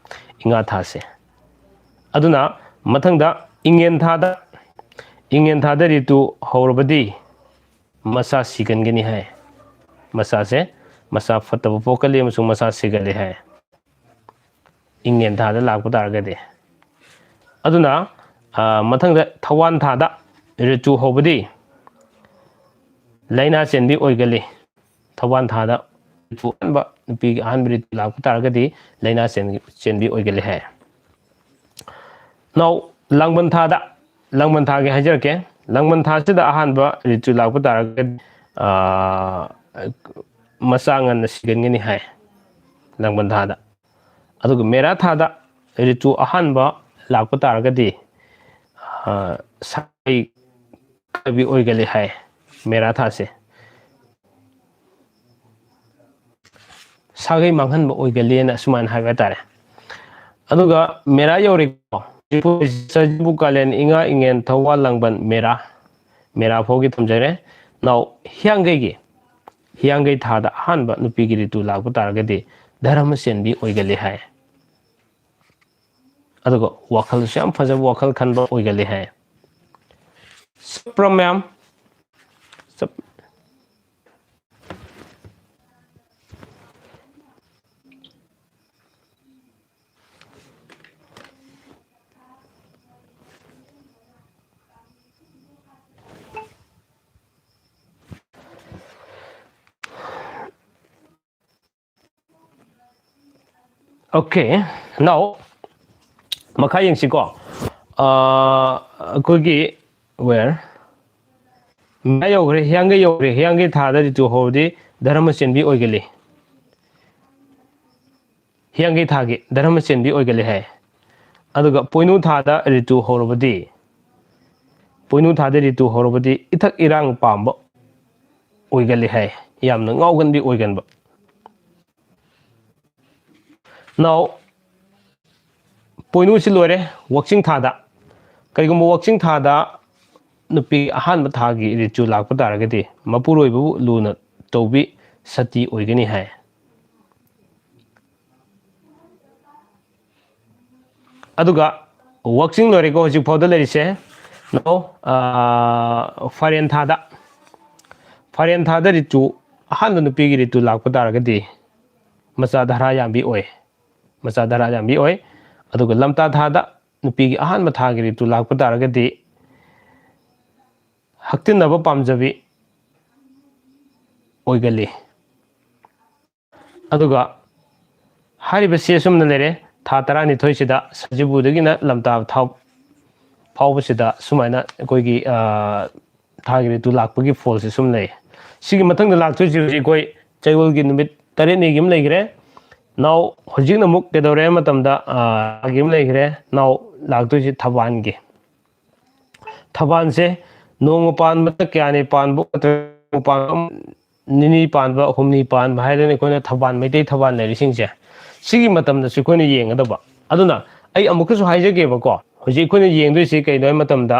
ꯏꯉꯥ ꯊꯥꯁꯦ꯫ ꯑꯗꯨꯅ ꯃꯊꯪꯗ ꯏꯉꯦꯟ ꯊꯥꯗ, ꯏꯉꯦꯟ ꯊꯥꯗ ꯔꯤꯇꯨ ꯍꯧꯔꯕꯗꯤ ꯃꯆꯥ ꯁꯤꯒꯟꯒꯅꯤ ꯍꯥꯏ꯫ ꯃꯆꯥꯁꯦ, ꯃꯆꯥ ꯐꯠꯇꯕ ꯄꯣꯛꯀꯜꯂꯤ ꯑꯃꯁꯨꯡ ꯃꯆꯥ ꯁꯤꯒꯜꯂꯤ ꯍꯥꯏ, ꯏꯉꯦꯟ ꯊꯥꯗ ꯂꯥꯛꯄ ꯇꯥꯔꯒꯗꯤ꯫ ꯑꯗꯨꯅ, ꯑ, ꯃꯊꯪꯗ ꯊꯧꯋꯥꯟ ꯊꯥꯗ ꯔꯤꯇꯨ ꯍꯧꯕꯗꯤ ꯂꯥꯏꯅꯥ ꯆꯦꯟꯕꯤ ꯑꯣꯏꯒꯜꯂꯤ꯫ ꯊꯧꯋꯥꯟ ꯊꯥꯗ ꯔꯤꯇꯨ ꯑꯍꯥꯟꯕ, ꯅꯨꯄꯤꯒꯤ ꯑꯍꯥꯟꯕ ꯔꯤꯇꯨ ꯂꯥꯛꯄ ꯇꯥꯔꯒꯗꯤ ꯂꯥꯏꯅꯥ ꯆꯦꯟ-, ꯆꯦꯟꯕꯤ ꯑꯣꯏꯒꯜꯂꯤ ꯍꯥꯏ꯫ Now, ꯂꯥꯡꯕꯟ ꯊꯥꯗ, ꯂꯥꯡꯕꯟ ꯊꯥꯒꯤ ꯍꯥꯏꯖꯔꯛꯀꯦ꯫ ꯂꯥꯡꯕꯟ ꯊꯥꯁꯤꯗ ꯑꯍꯥꯟꯕ ꯔꯤꯇꯨ ꯂꯥꯛꯄ ꯇꯥꯔꯒꯗꯤ, ꯑ, ꯃꯆꯥ ꯉꯟꯅ ꯁꯤꯒꯟꯒꯅꯤ ꯍꯥꯏ, ꯂꯥꯡꯕꯟ ꯊꯥꯗ꯫ ꯑꯗꯨꯒ ꯃꯦꯔꯥ ꯊꯥꯗ ꯔꯤꯇꯨ ꯑꯍꯥꯟꯕ ꯂꯥꯛꯄ ꯇꯥꯔꯒꯗꯤ, ꯑ, ꯁꯥꯒꯩ ꯀꯥꯏꯕꯤ ꯑꯣꯏꯒꯜꯂꯤ ꯍꯥꯏ, ꯃꯦꯔꯥ ꯊꯥꯁꯦ꯫ ꯁꯥꯒꯩ ꯃꯥꯡꯍꯟꯕ ꯑꯣꯏꯒꯜꯂꯤꯅ ꯑꯁꯨꯃꯥꯏꯅ ꯍꯥꯏꯕ ꯍꯥꯏꯇꯥꯔꯦ꯫ ꯑꯗꯨꯒ ꯃꯦꯔꯥ ꯌꯧꯔꯦꯀꯣ, ꯁꯖꯤꯕꯨ, ꯀꯥꯂꯦꯟ, ꯏꯉꯥ, ꯏꯉꯦꯟ, ꯊꯧꯋꯥꯜ, ꯂꯥꯡꯕꯟ, ꯃꯦꯔꯥ, ꯃꯦꯔꯥ ꯐꯥꯎꯒꯤ ꯊꯝꯖꯔꯦ꯫ Now, ꯍꯤꯌꯥꯡꯒꯩꯒꯤ, ꯍꯤꯌꯥꯡꯒꯩ ꯊꯥꯗ ꯑꯍꯥꯟꯕ ꯅꯨꯄꯤꯒꯤ ꯔꯤꯇꯨ ꯂꯥꯛꯄ ꯇꯥꯔꯒꯗꯤ ꯙꯔꯃ ꯆꯦꯟꯕꯤ ꯑꯣꯏꯒꯜꯂꯤ ꯍꯥꯏ꯫ ꯑꯗꯨꯒ ꯋꯥꯈꯜꯁꯨ ꯌꯥꯝ ꯐꯖꯕ ꯋꯥꯈꯜ ꯈꯟꯕ ꯑꯣꯏꯒꯜꯂꯤ ꯍꯥꯏ꯫ ꯆꯞꯄ꯭ꯔꯥ ꯃꯌꯥꯝ? ꯆꯞ-, Okay, now ꯃꯈꯥ ꯌꯦꯡꯁꯤꯀꯣ꯫ ꯑ, ꯑꯩꯈꯣꯏꯒꯤ where? ꯃꯌꯥ ꯌꯧꯈ꯭ꯔꯦ, ꯍꯤꯌꯥꯡꯒꯩ ꯌꯧꯈ꯭ꯔꯦ꯫ ꯍꯤꯌꯥꯡꯒꯩ ꯊꯥꯗ ꯔꯤꯇꯨ ꯍꯧꯔꯗꯤ ꯙꯔꯃ ꯆꯦꯟꯕꯤ ꯑꯣꯏꯒꯜꯂꯤ꯫ ꯍꯤꯌꯥꯡꯒꯩ ꯊꯥꯒꯤ ꯙꯔꯃ ꯆꯦꯟꯕꯤ ꯑꯣꯏꯒꯜꯂꯤ ꯍꯥꯏ꯫ ꯑꯗꯨꯒ ꯄꯣꯏꯅꯨ ꯊꯥꯗ ꯔꯤꯇꯨ ꯍꯧꯔꯕꯗꯤ, ꯄꯣꯏꯅꯨ ꯊꯥꯗ ꯔꯤꯇꯨ ꯍꯧꯔꯕꯗꯤ ꯏꯊꯛ ꯏꯔꯥꯡ ꯄꯥꯝꯕ ꯑꯣꯏꯒꯜꯂꯤ ꯍꯥꯏ, ꯌꯥꯝꯅ ꯉꯥꯎꯒꯟꯕꯤ ꯑꯣꯏꯒꯟꯕ꯫ Now, ꯄꯣꯏꯅꯨꯁꯤ ꯂꯣꯏꯔꯦ꯫ ꯋꯥꯛꯆꯤꯡ ꯊꯥꯗ, ꯀꯔꯤꯒꯨꯝꯕ ꯋꯥꯛꯆꯤꯡ ꯊꯥꯗ ꯅꯨꯄꯤ ꯑꯍꯥꯟꯕ ꯊꯥꯒꯤ ꯔꯤꯇꯨ ꯂꯥꯛꯄ ꯇꯥꯔꯒꯗꯤ ꯃꯄꯨꯔꯣꯏꯕꯕꯨ ꯂꯨꯅ ꯇꯧꯕꯤ, ꯁꯇꯤ ꯑꯣꯏꯒꯅꯤ ꯍꯥꯏ꯫ ꯑꯗꯨꯒ ꯋꯥꯛꯆꯤꯡ ꯂꯣꯏꯔꯦꯀꯣ ꯍꯧꯖꯤꯛ ꯐꯥꯎꯗ ꯂꯩꯔꯤꯁꯦ꯫ Now, ꯑꯥ, ꯐꯥꯏꯔꯦꯟ ꯊꯥꯗ, ꯐꯥꯏꯔꯦꯟ ꯊꯥꯗ ꯔꯤꯇꯨ, ꯑꯍꯥꯟꯕ ꯅꯨꯄꯤꯒꯤ ꯔꯤꯇꯨ ꯂꯥꯛꯄ ꯇꯥꯔꯒꯗꯤ ꯃꯆꯥ ꯙꯔꯥ ꯌꯥꯝꯕꯤ ꯑꯣꯏ꯫ ꯃꯆꯥ ꯙꯔꯥ ꯌꯥꯝꯕꯤ ꯑꯣꯏ꯫ ꯑꯗꯨꯒ ꯂꯝꯇꯥ ꯊꯥꯗ ꯅꯨꯄꯤꯒꯤ ꯑꯍꯥꯟꯕ ꯊꯥꯒꯤ ꯔꯤꯇꯨ ꯂꯥꯛꯄ ꯇꯥꯔꯒꯗꯤ ꯍꯛꯇꯤꯟꯅꯕ ꯄꯥꯝꯖꯕꯤ ꯑꯣꯏꯒꯜꯂꯤ꯫ ꯑꯗꯨꯒ ꯍꯥꯏꯔꯤꯕꯁꯤ ꯑꯁꯨꯝꯅ ꯂꯩꯔꯦ꯫ ꯊꯥ ꯇꯔꯥꯅꯤꯊꯣꯏꯁꯤꯗ ꯁꯖꯤꯕꯨꯗꯒꯤꯅ ꯂꯝꯇꯥ ꯊꯥꯎ ꯐꯥꯎꯕꯁꯤꯗ ꯁꯨꯃꯥꯏꯅ ꯑꯩꯈꯣꯏꯒꯤ, ꯑꯥ, ꯊꯥꯒꯤ ꯔꯤꯇꯨ ꯂꯥꯛꯄꯒꯤ ꯐꯣꯜꯁꯦ ꯁꯨꯝ ꯂꯩ꯫ ꯁꯤꯒꯤ ꯃꯊꯪꯗ ꯂꯥꯛꯇꯣꯏꯁꯤ ꯍꯧꯖꯤꯛ ꯑꯩꯈꯣꯏ ꯆꯌꯣꯜꯒꯤ ꯅꯨꯃꯤꯠ ꯇꯔꯦꯠꯅꯤꯒꯤ ꯑꯃ ꯂꯩꯈ꯭ꯔꯦ꯫ Now, ꯍꯧꯖꯤꯛꯅ ꯑꯃꯨꯛ ꯀꯩꯗꯧꯔꯦ ꯍꯥꯏꯕ ꯃꯇꯝꯗ, ꯑꯥ, ꯒꯤ ꯑꯃ ꯂꯩꯈ꯭ꯔꯦ꯫ Now, ꯂꯥꯛꯇꯣꯏꯁꯤ ꯊꯕꯥꯜꯒꯤ꯫ ꯊꯕꯥꯜꯁꯦ ꯅꯣꯡꯃ ꯄꯥꯟꯕꯗ ꯀꯌꯥꯅꯤ ꯄꯥꯟꯕ, ꯅꯣꯡꯃ ꯄꯥꯟꯕ, ꯅꯤꯅꯤ ꯄꯥꯟꯕ, ꯍꯨꯝꯅꯤ ꯄꯥꯟꯕ ꯍꯥꯏꯗꯅ ꯑꯩꯈꯣꯏꯅ ꯊꯕꯥꯜ, ꯃꯩꯇꯩ ꯊꯕꯥꯜ ꯂꯩꯔꯤꯁꯤꯡꯁꯦ, ꯁꯤꯒꯤ ꯃꯇꯝꯗꯁꯨ ꯑꯩꯈꯣꯏꯅ ꯌꯦꯡꯒꯗꯕ꯫ ꯑꯗꯨꯅ ꯑꯩ ꯑꯃꯨꯛꯀꯁꯨ ꯍꯥꯏꯖꯒꯦꯕꯀꯣ, ꯍꯧꯖꯤꯛ ꯑꯩꯈꯣꯏꯅ ꯌꯦꯡꯗꯣꯏꯁꯤ ꯀꯩꯅꯣ ꯍꯥꯏꯕ ꯃꯇꯝꯗ,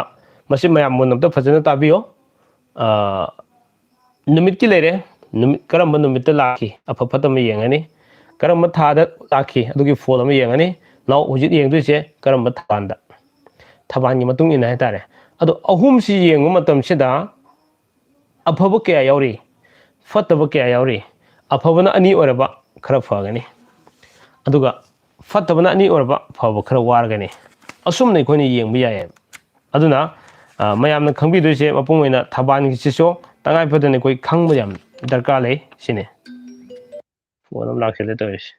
ꯃꯁꯤ ꯃꯌꯥꯝ ꯃꯨꯟꯅ ꯑꯝꯇ ꯐꯖꯅ ꯇꯥꯕꯤꯌꯣ꯫ ꯑ, ꯅꯨꯃꯤꯠꯀꯤ ꯂꯩꯔꯦ꯫ ꯅꯨꯃꯤꯠ, ꯀꯔꯝꯕ ꯅꯨꯃꯤꯠꯇ ꯂꯥꯛꯈꯤ, ꯑꯐ ꯐꯠꯇ ꯑꯃ ꯌꯦꯡꯉꯅꯤ꯫ ꯀꯔꯝꯕ ꯊꯥꯗ ꯂꯥꯛꯈꯤ, ꯑꯗꯨꯒꯤ ꯐꯣꯜ ꯑꯃ ꯌꯦꯡꯉꯅꯤ꯫ Now, ꯍꯧꯖꯤꯛ ꯌꯦꯡꯗꯣꯏꯁꯦ ꯀꯔꯝꯕ ꯊꯕꯥꯜꯗ, ꯊꯕꯥꯜꯒꯤ ꯃꯇꯨꯡ ꯏꯟꯅ ꯍꯥꯏꯇꯥꯔꯦ꯫ ꯑꯗꯣ ꯑꯍꯨꯝꯁꯤ ꯌꯦꯡꯕ ꯃꯇꯝꯁꯤꯗ ꯑꯐꯕ ꯀꯌꯥ ꯌꯥꯎꯔꯤ, ꯐꯠꯇꯕ ꯀꯌꯥ ꯌꯥꯎꯔꯤ? ꯑꯐꯕꯅ ꯑꯅꯤ ꯑꯣꯏꯔꯕ ꯈꯔ ꯐꯒꯅꯤ, ꯑꯗꯨꯒ ꯐꯠꯇꯕꯅ ꯑꯅꯤ ꯑꯣꯏꯔꯕ ꯐꯕ ꯈꯔ ꯋꯥꯔꯒꯅꯤ꯫ ꯑꯁꯨꯝꯅ ꯑꯩꯈꯣꯏꯅ ꯌꯦꯡꯕ ꯌꯥꯏꯌꯦꯕ꯫ ꯑꯗꯨꯅ, ꯑ, ꯃꯌꯥꯝꯅ ꯈꯪꯕꯤꯗꯣꯏꯁꯦ, ꯃꯄꯨꯡ ꯑꯣꯏꯅ ꯊꯕꯥꯜꯒꯤꯁꯤꯁꯨ ꯇꯉꯥꯏ ꯐꯗꯅ ꯑꯩꯈꯣꯏ ꯈꯪꯕ ꯌꯥꯝ ꯗꯔꯀꯥꯔ ꯂꯩ ꯁꯤꯅꯤ꯫ ꯐꯣꯟ ꯑꯃ ꯂꯥꯛꯁꯤꯜꯂꯦ ꯇꯧꯔꯤꯁꯦ꯫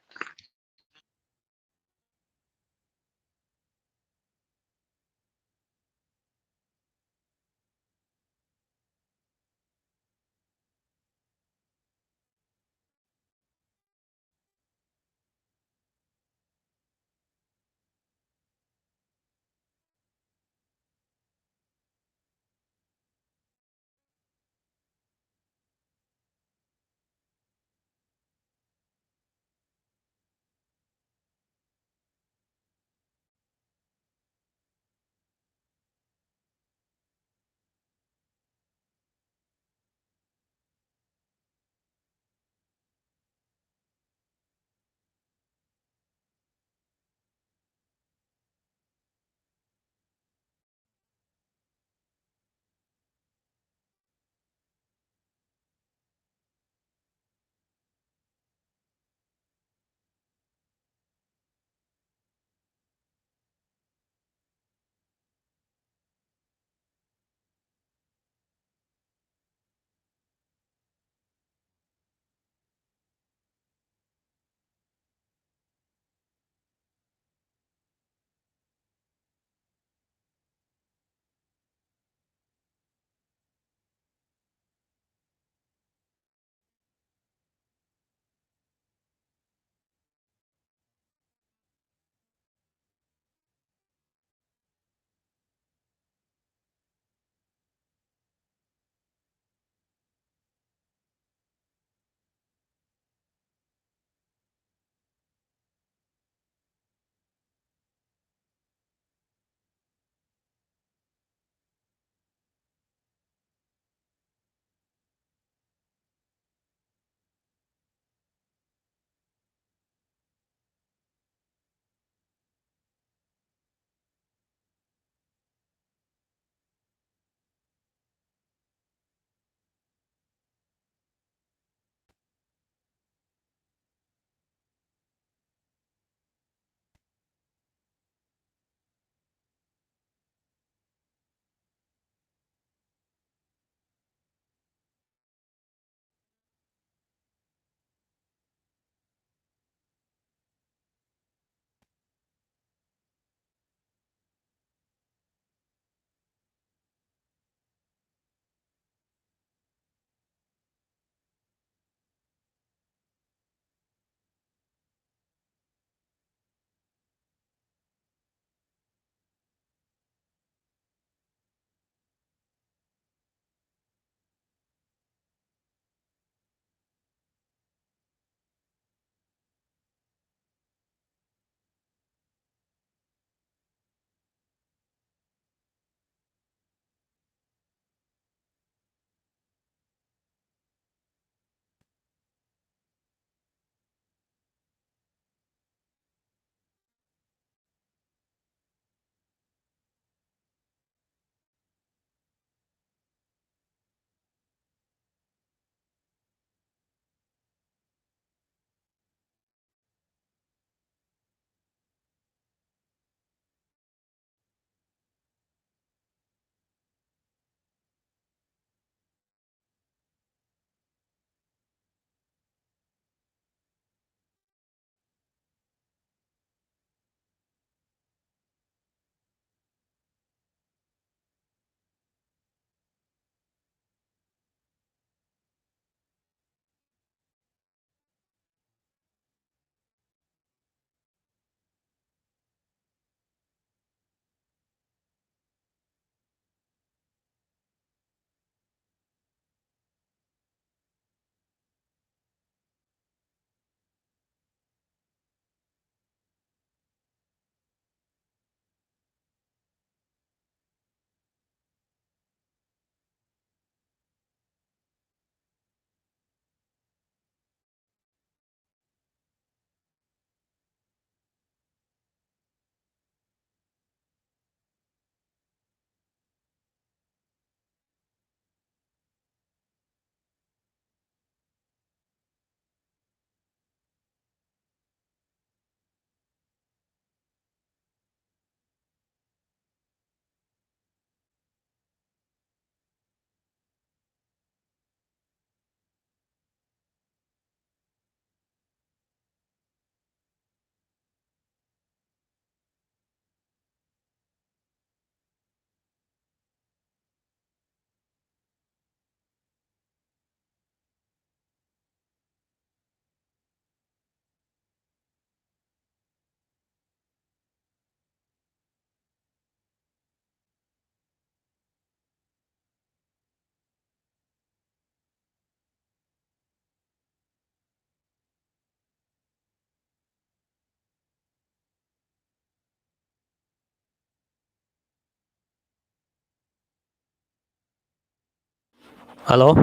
ꯍꯜꯂꯣ?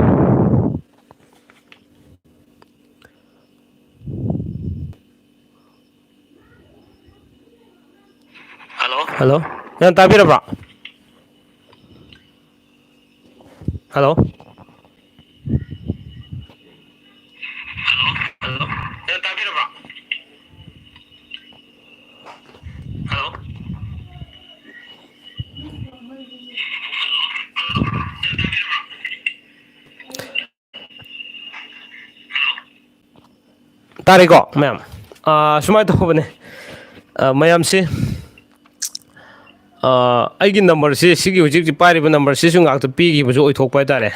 ꯍꯜꯂꯣ? ꯍꯜꯂꯣ? ꯅꯪ ꯇꯥꯕꯤꯔꯕ꯭ꯔꯣ? ꯍꯜꯂꯣ? ꯍꯜꯂꯣ? ꯍꯜꯂꯣ? ꯅꯪ ꯇꯥꯕꯤꯔꯕ꯭ꯔꯣ? ꯍꯜꯂꯣ? ꯇꯥꯔꯦꯀꯣ, ꯃꯌꯥꯝ? ꯑꯥ, ꯁꯨꯃꯥꯏꯅ ꯇꯧꯕꯅꯦ꯫ ꯑꯥ, ꯃꯌꯥꯝꯁꯤ, ꯑꯥ, ꯑꯩꯒꯤ ꯅꯝꯕꯔꯁꯤ, ꯁꯤꯒꯤ ꯍꯧꯖꯤꯛ ꯍꯧꯖꯤꯛ ꯄꯥꯏꯔꯤꯕ ꯅꯝꯕꯔꯁꯤꯁꯨ ꯉꯥꯛꯇ ꯄꯤꯈꯤꯕꯁꯨ ꯑꯣꯏꯊꯣꯛꯄ ꯍꯥꯏꯇꯥꯔꯦ꯫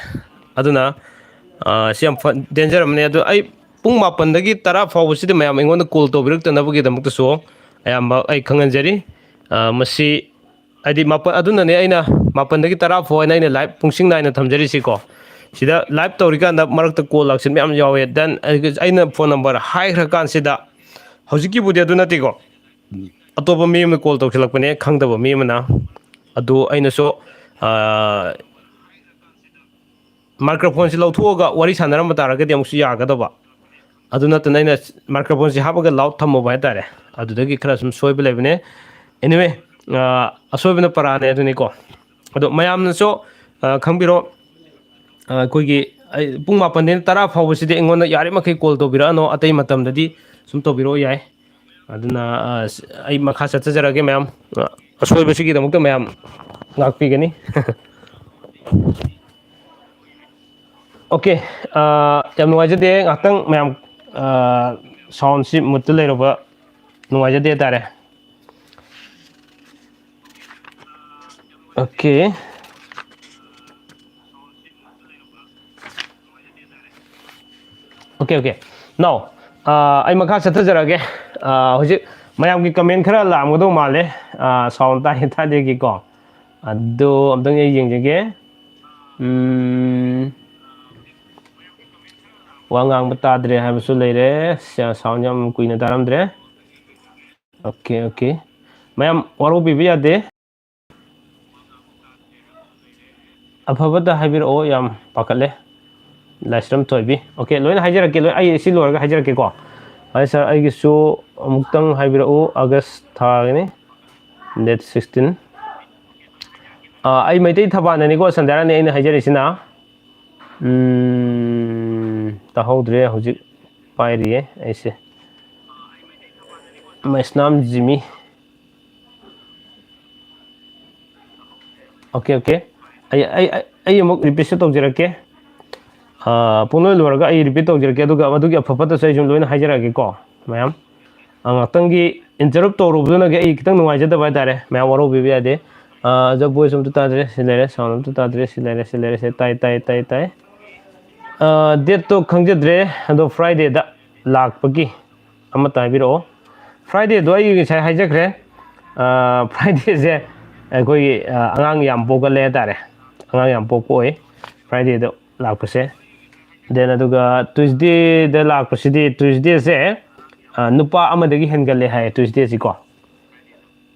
ꯑꯗꯨꯅ, ꯑꯥ, ꯁꯤ ꯌꯥꯝ ꯐ-, ꯗꯦꯟꯖꯔ ꯑꯃꯅꯦ꯫ ꯑꯗꯣ ꯑꯩ ꯄꯨꯡ ꯃꯥꯄꯟꯗꯒꯤ ꯇꯔꯥ ꯐꯥꯎꯕꯁꯤꯗ ꯃꯌꯥꯝ ꯑꯩꯉꯣꯟꯗ ꯀꯣꯜ ꯇꯧꯕꯤꯔꯛꯇꯅꯕꯒꯤꯗꯃꯛꯇꯁꯨ ꯑꯌꯥꯝꯕ ꯑꯩ ꯈꯪꯍꯟꯖꯔꯤ꯫ ꯑꯥ, ꯃꯁꯤ ꯍꯥꯏꯗꯤ ꯃꯥꯄꯟ, ꯑꯗꯨꯅꯅꯦ ꯑꯩꯅ ꯃꯥꯄꯟꯗꯒꯤ ꯇꯔꯥ ꯐꯥꯎ ꯍꯥꯏꯅ ꯑꯩꯅ ꯂꯥꯏꯚ ꯄꯨꯡꯁꯤꯡ ꯅꯥꯏꯅ ꯊꯝꯖꯔꯤꯁꯤꯀꯣ꯫ ꯁꯤꯗ ꯂꯥꯏꯚ ꯇꯧꯔꯤꯀꯥꯟꯗ ꯃꯔꯛꯇ ꯀꯣꯜ ꯂꯥꯛꯁꯤꯟꯕ ꯌꯥꯝ ꯌꯥꯎꯋꯦ꯫ Then ꯑꯩꯅ ꯐꯣꯟ ꯅꯝꯕꯔ ꯍꯥꯏꯈ꯭ꯔꯀꯥꯟꯁꯤꯗ, ꯍꯧꯖꯤꯛꯀꯤꯕꯨꯗꯤ ꯑꯗꯨ ꯅꯠꯇꯦꯀꯣ, ꯑꯇꯣꯞꯄ ꯃꯤ ꯑꯃꯅ ꯀꯣꯜ ꯇꯧꯁꯤꯜꯂꯛꯄꯅꯦ, ꯈꯪꯗꯕ ꯃꯤ ꯑꯃꯅ꯫ ꯑꯗꯨ ꯑꯩꯅꯁꯨ, ꯑꯥ, ꯃꯥꯏꯀ꯭ꯔꯣꯐꯣꯟꯁꯤ ꯂꯧꯊꯣꯛꯑꯒ ꯋꯥꯔꯤ ꯁꯥꯟꯅꯔꯝꯕ ꯇꯥꯔꯒꯗꯤ ꯑꯃꯨꯛꯁꯨ ꯌꯥꯒꯗꯕ꯫ ꯑꯗꯨ ꯅꯠꯇꯅ ꯑꯩꯅ ꯃꯥꯏꯀ꯭ꯔꯣꯐꯣꯟꯁꯤ ꯍꯥꯞꯄꯒ ꯂꯥꯎꯠ ꯊꯝꯃꯨꯕ ꯍꯥꯏꯇꯥꯔꯦ꯫ ꯑꯗꯨꯗꯒꯤ ꯈꯔ ꯁꯨꯝ ꯁꯣꯏꯕ ꯂꯩꯕꯅꯦ꯫ Anyway, ꯑ, ꯑꯁꯣꯏꯕꯅ ꯄꯔꯥꯅꯦ ꯑꯗꯨꯅꯤꯀꯣ꯫ ꯑꯗꯣ ꯃꯌꯥꯝꯅꯁꯨ, ꯑ, ꯈꯪꯕꯤꯔꯣ, ꯑ, ꯑꯩꯈꯣꯏꯒꯤ, ꯑꯩ ꯄꯨꯡ ꯃꯥꯄꯟꯗꯩꯅ ꯇꯔꯥ ꯐꯥꯎꯕꯁꯤꯗꯤ ꯑꯩꯉꯣꯟꯗ ꯌꯥꯔꯤꯃꯈꯩ ꯀꯣꯜ ꯇꯧꯕꯤꯔꯛꯑꯅꯣ, ꯑꯇꯩ ꯃꯇꯝꯗꯗꯤ ꯁꯨꯝ ꯇꯧꯕꯤꯔꯛꯑꯣ ꯌꯥꯏ꯫ ꯑꯗꯨꯅ, ꯑ, ꯑꯩ ꯃꯈꯥ ꯆꯠꯊꯖꯔꯛꯑꯒꯦ ꯃꯌꯥꯝ꯫ ꯑ, ꯑꯁꯣꯏꯕꯁꯤꯒꯤꯗꯃꯛꯇ ꯃꯌꯥꯝ ꯉꯥꯛꯄꯤꯒꯅꯤ꯫ ꯑꯣꯀꯦ, ꯑ, ꯌꯥꯝ ꯅꯨꯡꯉꯥꯏꯖꯗꯦ꯫ ꯉꯥꯏꯍꯥꯛꯇꯪ ꯃꯌꯥꯝ, ꯑ, ꯁꯥꯎꯟꯁꯤ ꯃꯨꯠꯇ ꯂꯩꯔꯨꯕ ꯅꯨꯡꯉꯥꯏꯖꯗꯦ ꯍꯥꯏꯇꯥꯔꯦ꯫ ꯑꯣꯀꯦ꯫ Okay, okay. Now, ꯑ, ꯑꯩ ꯃꯈꯥ ꯆꯠꯊꯖꯔꯛꯑꯒꯦ꯫ ꯑ, ꯍꯧꯖꯤꯛ ꯃꯌꯥꯝꯒꯤ comment ꯈꯔ ꯂꯥꯛꯑꯝꯒꯗꯧ ꯃꯥꯜꯂꯦ꯫ ꯑ, ꯁꯥꯎꯟ ꯇꯥꯏ ꯇꯥꯗꯦꯒꯤꯀꯣ꯫ ꯑꯗꯨ ꯑꯝꯇꯪ ꯑꯩ ꯌꯦꯡꯖꯒꯦ꯫ ꯎꯝ, ꯋꯥ ꯉꯥꯡꯕ ꯇꯥꯗ꯭ꯔꯦ ꯍꯥꯏꯕꯁꯨ ꯂꯩꯔꯦ꯫ ꯁ-, ꯁꯥꯎꯟ ꯌꯥꯝ ꯀꯨꯏꯅ ꯇꯥꯔꯝꯗ꯭ꯔꯦ꯫ Okay, okay. ꯃꯌꯥꯝ ꯋꯥꯔꯧꯕꯤꯕ ꯌꯥꯗꯦ꯫ ꯑꯐꯕꯇ ꯍꯥꯏꯕꯤꯔꯛꯑꯣ, ꯌꯥꯝ ꯄꯥꯈꯠꯂꯦ꯫ ꯂꯥꯏꯁ꯭ꯔꯝ ꯊꯣꯏꯕꯤ, ꯑꯣꯀꯦ, ꯂꯣꯏꯅ ꯍꯥꯏꯖꯔꯛꯀꯦ, ꯂꯣꯏ, ꯑꯩ ꯁꯤ ꯂꯣꯏꯔꯒ ꯍꯥꯏꯖꯔꯛꯀꯦꯀꯣ꯫ ꯍꯥꯏ ꯁꯥꯔ, ꯑꯩꯒꯤꯁꯨ ꯑꯃꯨꯛꯇꯪ ꯍꯥꯏꯕꯤꯔꯛꯎ꯫ ꯑꯥꯒꯁ ꯊꯥꯒꯤꯅꯤ, ꯗꯦꯠ ꯁꯤꯛꯁꯇꯤꯟ꯫ ꯑꯩ ꯃꯩꯇꯩ ꯊꯕꯥꯅꯅꯤꯀꯣ, ꯁꯟꯗ꯭ꯌꯥꯔꯥꯅꯤ ꯑꯩꯅ ꯍꯥꯏꯖꯔꯤꯁꯤꯅ꯫ ꯎꯝ, ꯇꯥꯍꯧꯗ꯭ꯔꯦ, ꯍꯧꯖꯤꯛ ꯄꯥꯏꯔꯤꯌꯦ ꯑꯩꯁꯦ꯫ ꯃꯩꯁꯅꯥꯝ ꯖꯤꯃꯤ꯫ Okay, okay. ꯑꯩ, ꯑꯩ, ꯑꯩ, ꯑꯩ ꯑꯃꯨꯛ ꯔꯤꯄꯤꯠꯁꯨ ꯇꯧꯖꯔꯛꯀꯦ꯫ ꯑꯥ, ꯄꯨꯡꯂꯣꯏ ꯂꯣꯏꯔꯒ ꯑꯩ ꯔꯤꯄꯤꯠ ꯇꯧꯖꯔꯛꯀꯦ, ꯑꯗꯨꯒ ꯃꯗꯨꯒꯤ ꯑꯐ ꯐꯠꯇꯁꯨ ꯑꯩ ꯁꯨꯝ ꯂꯣꯏꯅ ꯍꯥꯏꯖꯔꯛꯑꯒꯦꯀꯣ, ꯃꯌꯥꯝ꯫ ꯑꯥ, ꯉꯥꯛꯇꯪꯒꯤ ꯏꯟꯇꯔꯞ ꯇꯧꯔꯨꯕꯗꯨꯅꯒꯤ ꯑꯩ ꯈꯤꯇꯪ ꯅꯨꯡꯉꯥꯏꯖꯗꯕ ꯍꯥꯏꯇꯥꯔꯦ, ꯃꯌꯥꯝ ꯋꯥꯔꯧꯕꯤꯕ ꯌꯥꯗꯦ꯫ ꯑꯥ, ꯑꯗꯣ ꯚꯣꯏꯁ ꯑꯝꯇ ꯇꯥꯗ꯭ꯔꯦ, ꯁꯤ ꯂꯩꯔꯦ, ꯁꯥꯎꯟ ꯑꯝꯇ ꯇꯥꯗ꯭ꯔꯦ, ꯁꯤ ꯂꯩꯔꯦ, ꯁꯤ ꯂꯩꯔꯦ, ꯁꯤ ꯇꯥꯏ, ꯇꯥꯏ, ꯇꯥꯏ, ꯇꯥꯏ꯫ ꯑꯥ, ꯗꯦꯠꯇꯣ ꯈꯪꯖꯗ꯭ꯔꯦ, ꯑꯗꯣ ꯐ꯭ꯔꯥꯏꯗꯦꯗ ꯂꯥꯛꯄꯒꯤ ꯑꯃꯇ ꯍꯥꯏꯕꯤꯔꯛꯑꯣ꯫ ꯐ꯭ꯔꯥꯏꯗꯦꯗꯣ ꯑꯩ ꯉꯁꯥꯏ ꯍꯥꯏꯖꯈ꯭ꯔꯦ꯫ ꯑꯥ, ꯐ꯭ꯔꯥꯏꯗꯦꯁꯦ ꯑꯩꯈꯣꯏꯒꯤ, ꯑꯥ, ꯑꯉꯥꯡ ꯌꯥꯝ ꯄꯣꯛꯀꯜꯂꯦ ꯍꯥꯏꯇꯥꯔꯦ, ꯑꯉꯥꯡ ꯌꯥꯝ ꯄꯣꯛꯄ ꯑꯣꯏ ꯐ꯭ꯔꯥꯏꯗꯦꯗ ꯂꯥꯛꯄꯁꯦ꯫ ꯗꯦꯟ ꯑꯗꯨꯒ ꯇ꯭ꯌꯨꯁꯗꯦꯗ ꯂꯥꯛꯄꯁꯤꯗꯤ, ꯇ꯭ꯌꯨꯁꯗꯦꯁꯦ, ꯑꯥ, ꯅꯨꯄꯥ ꯑꯃꯗꯒꯤ ꯍꯦꯟꯒꯠꯂꯦ ꯍꯥꯏ ꯇ꯭ꯌꯨꯁꯗꯦꯁꯤꯀꯣ꯫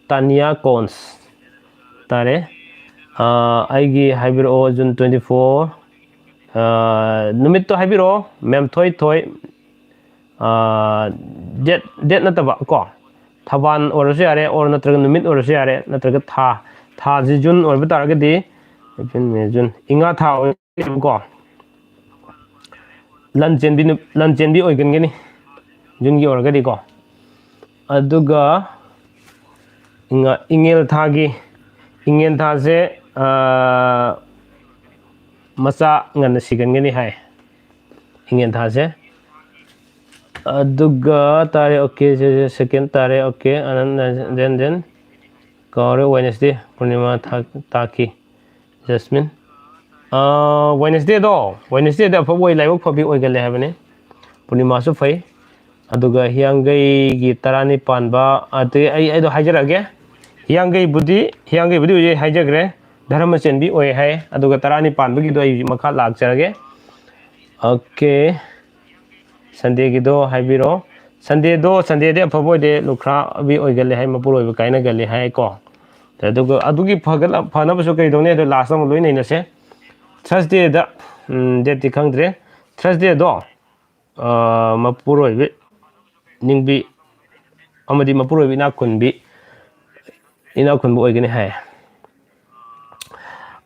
ꯇꯥꯅꯤꯌꯥ ꯀꯣꯟꯁ ꯇꯥꯔꯦ꯫ ꯑꯥ, ꯑꯩꯒꯤ ꯍꯥꯏꯕꯤꯔꯛꯑꯣ, ꯖꯨꯟ ꯇ꯭ꯋꯦꯟꯇꯤ ꯐꯣꯔ, ꯑꯥ, ꯅꯨꯃꯤꯠꯇꯣ ꯍꯥꯏꯕꯤꯔꯛꯑꯣ, ꯃꯦꯝ ꯊꯣꯏ ꯊꯣꯏ꯫ ꯑꯥ, ꯗꯦꯠ, ꯗꯦꯠ ꯅꯠꯇꯕ ꯀꯣ, ꯊꯕꯥꯟ ꯑꯣꯏꯔꯁꯨ ꯌꯥꯔꯦ, ꯑꯣꯔ ꯅꯠꯇ꯭ꯔꯒ ꯅꯨꯃꯤꯠ ꯑꯣꯏꯔꯁꯨ ꯌꯥꯔꯦ, ꯅꯠꯇ꯭ꯔꯒ ꯊꯥ, ꯊꯥꯁꯤ ꯖꯨꯟ ꯑꯣꯏꯕ ꯇꯥꯔꯒꯗꯤ, ꯑꯦꯄ꯭ꯔꯤꯜ, ꯃꯦ, ꯖꯨꯟ, ꯏꯉꯥ ꯊꯥ ꯑꯣꯏꯕꯀꯣ꯫ ꯂꯟꯆꯦꯟꯕꯤ ꯅꯨ-, ꯂꯟꯆꯦꯟꯕꯤ ꯑꯣꯏꯒꯟꯒꯅꯤ, ꯖꯨꯟꯒꯤ ꯑꯣꯏꯔꯒꯗꯤꯀꯣ꯫ ꯑꯗꯨꯒ ꯏꯉꯥ-, ꯏꯉꯦꯜ ꯊꯥꯒꯤ, ꯏꯉꯦꯜ ꯊꯥꯁꯦ, ꯑꯥ, ꯃꯆꯥ ꯉꯟꯅ ꯁꯤꯒꯟꯒꯅꯤ ꯍꯥꯏ, ꯏꯉꯦꯜ ꯊꯥꯁꯦ꯫ ꯑꯗꯨꯒ ꯇꯥꯔꯦ, ꯑꯣꯀꯦ, ꯁꯦ, ꯁꯦ, ꯁꯦꯀꯦꯟ ꯇꯥꯔꯦ, ꯑꯣꯀꯦ, ꯑꯅꯟ, ꯗꯦꯟ, ꯗꯦꯟ, ꯀꯥꯎꯔꯦ, ꯋꯦꯅꯁꯗꯦ ꯄꯨꯔꯅꯤꯃꯥ ꯊꯥ-, ꯇꯥꯈꯤ꯫ ꯖꯁꯃꯤꯟ꯫ ꯑꯥ, ꯋꯦꯅꯁꯗꯦꯗꯣ, ꯋꯦꯅꯁꯗꯦꯗ ꯑꯐꯕ ꯑꯣꯏ, ꯂꯥꯏꯕꯛ ꯐꯕꯤ ꯑꯣꯏꯒꯜꯂꯦ ꯍꯥꯏꯕꯅꯤ꯫ ꯄꯨꯔꯅꯤꯃꯥꯁꯨ ꯐꯩ꯫ ꯑꯗꯨꯒ ꯍꯤꯌꯥꯡꯒꯩꯒꯤ ꯇꯔꯥꯅꯤ ꯄꯥꯟꯕ, ꯑꯗꯩ ꯑꯩ, ꯑꯩꯗꯣ ꯍꯥꯏꯖꯔꯛꯑꯒꯦ꯫ ꯍꯤꯌꯥꯡꯒꯩꯕꯨꯗꯤ, ꯍꯤꯌꯥꯡꯒꯩꯕꯨꯗꯤ ꯍꯧꯖꯤꯛ ꯍꯥꯏꯖꯈ꯭ꯔꯦ, ꯙꯔꯃ ꯆꯦꯟꯕꯤ ꯑꯣꯏ ꯍꯥꯏ꯫ ꯑꯗꯨꯒ ꯇꯔꯥꯅꯤ ꯄꯥꯟꯕꯒꯤꯗꯣ ꯑꯩ ꯍꯧꯖꯤꯛ ꯃꯈꯥ ꯂꯥꯛꯆꯔꯒꯦ꯫ ꯑꯣꯀꯦ꯫ ꯁꯟꯗꯦꯒꯤꯗꯣ ꯍꯥꯏꯕꯤꯔꯣ꯫ ꯁꯟꯗꯦꯗꯣ, ꯁꯟꯗꯦꯗꯤ ꯑꯐꯕ ꯑꯣꯏꯗꯦ, ꯂꯨꯈ꯭ꯔꯥꯕꯤ ꯑꯣꯏꯒꯜꯂꯦ ꯍꯥꯏ, ꯃꯄꯨꯔꯣꯏꯕ ꯀꯥꯏꯅꯒꯜꯂꯦ ꯍꯥꯏꯀꯣ꯫ ꯑꯗꯨꯒ ꯑꯗꯨꯒꯤ ꯐꯒꯠꯂ-, ꯐꯅꯕꯁꯨ ꯀꯩꯗꯧꯅꯤ ꯑꯗꯣ ꯂꯥꯁꯇ ꯑꯃꯨꯛ ꯂꯣꯏ ꯅꯩꯅꯁꯦ꯫ ꯊꯔꯁꯗꯦꯗ, ꯎꯝ, ꯗꯦꯠꯇꯤ ꯈꯪꯗ꯭ꯔꯦ꯫ ꯊꯔꯁꯗꯦꯗꯣ, ꯑ, ꯃꯄꯨꯔꯣꯏꯕ ꯅꯤꯡꯕꯤ ꯑꯃꯗꯤ ꯃꯄꯨꯔꯣꯏꯕ ꯏꯅꯥꯛ ꯈꯨꯟꯕꯤ, ꯏꯅꯥꯛ ꯈꯨꯟꯕ ꯑꯣꯏꯒꯅꯤ ꯍꯥꯏ꯫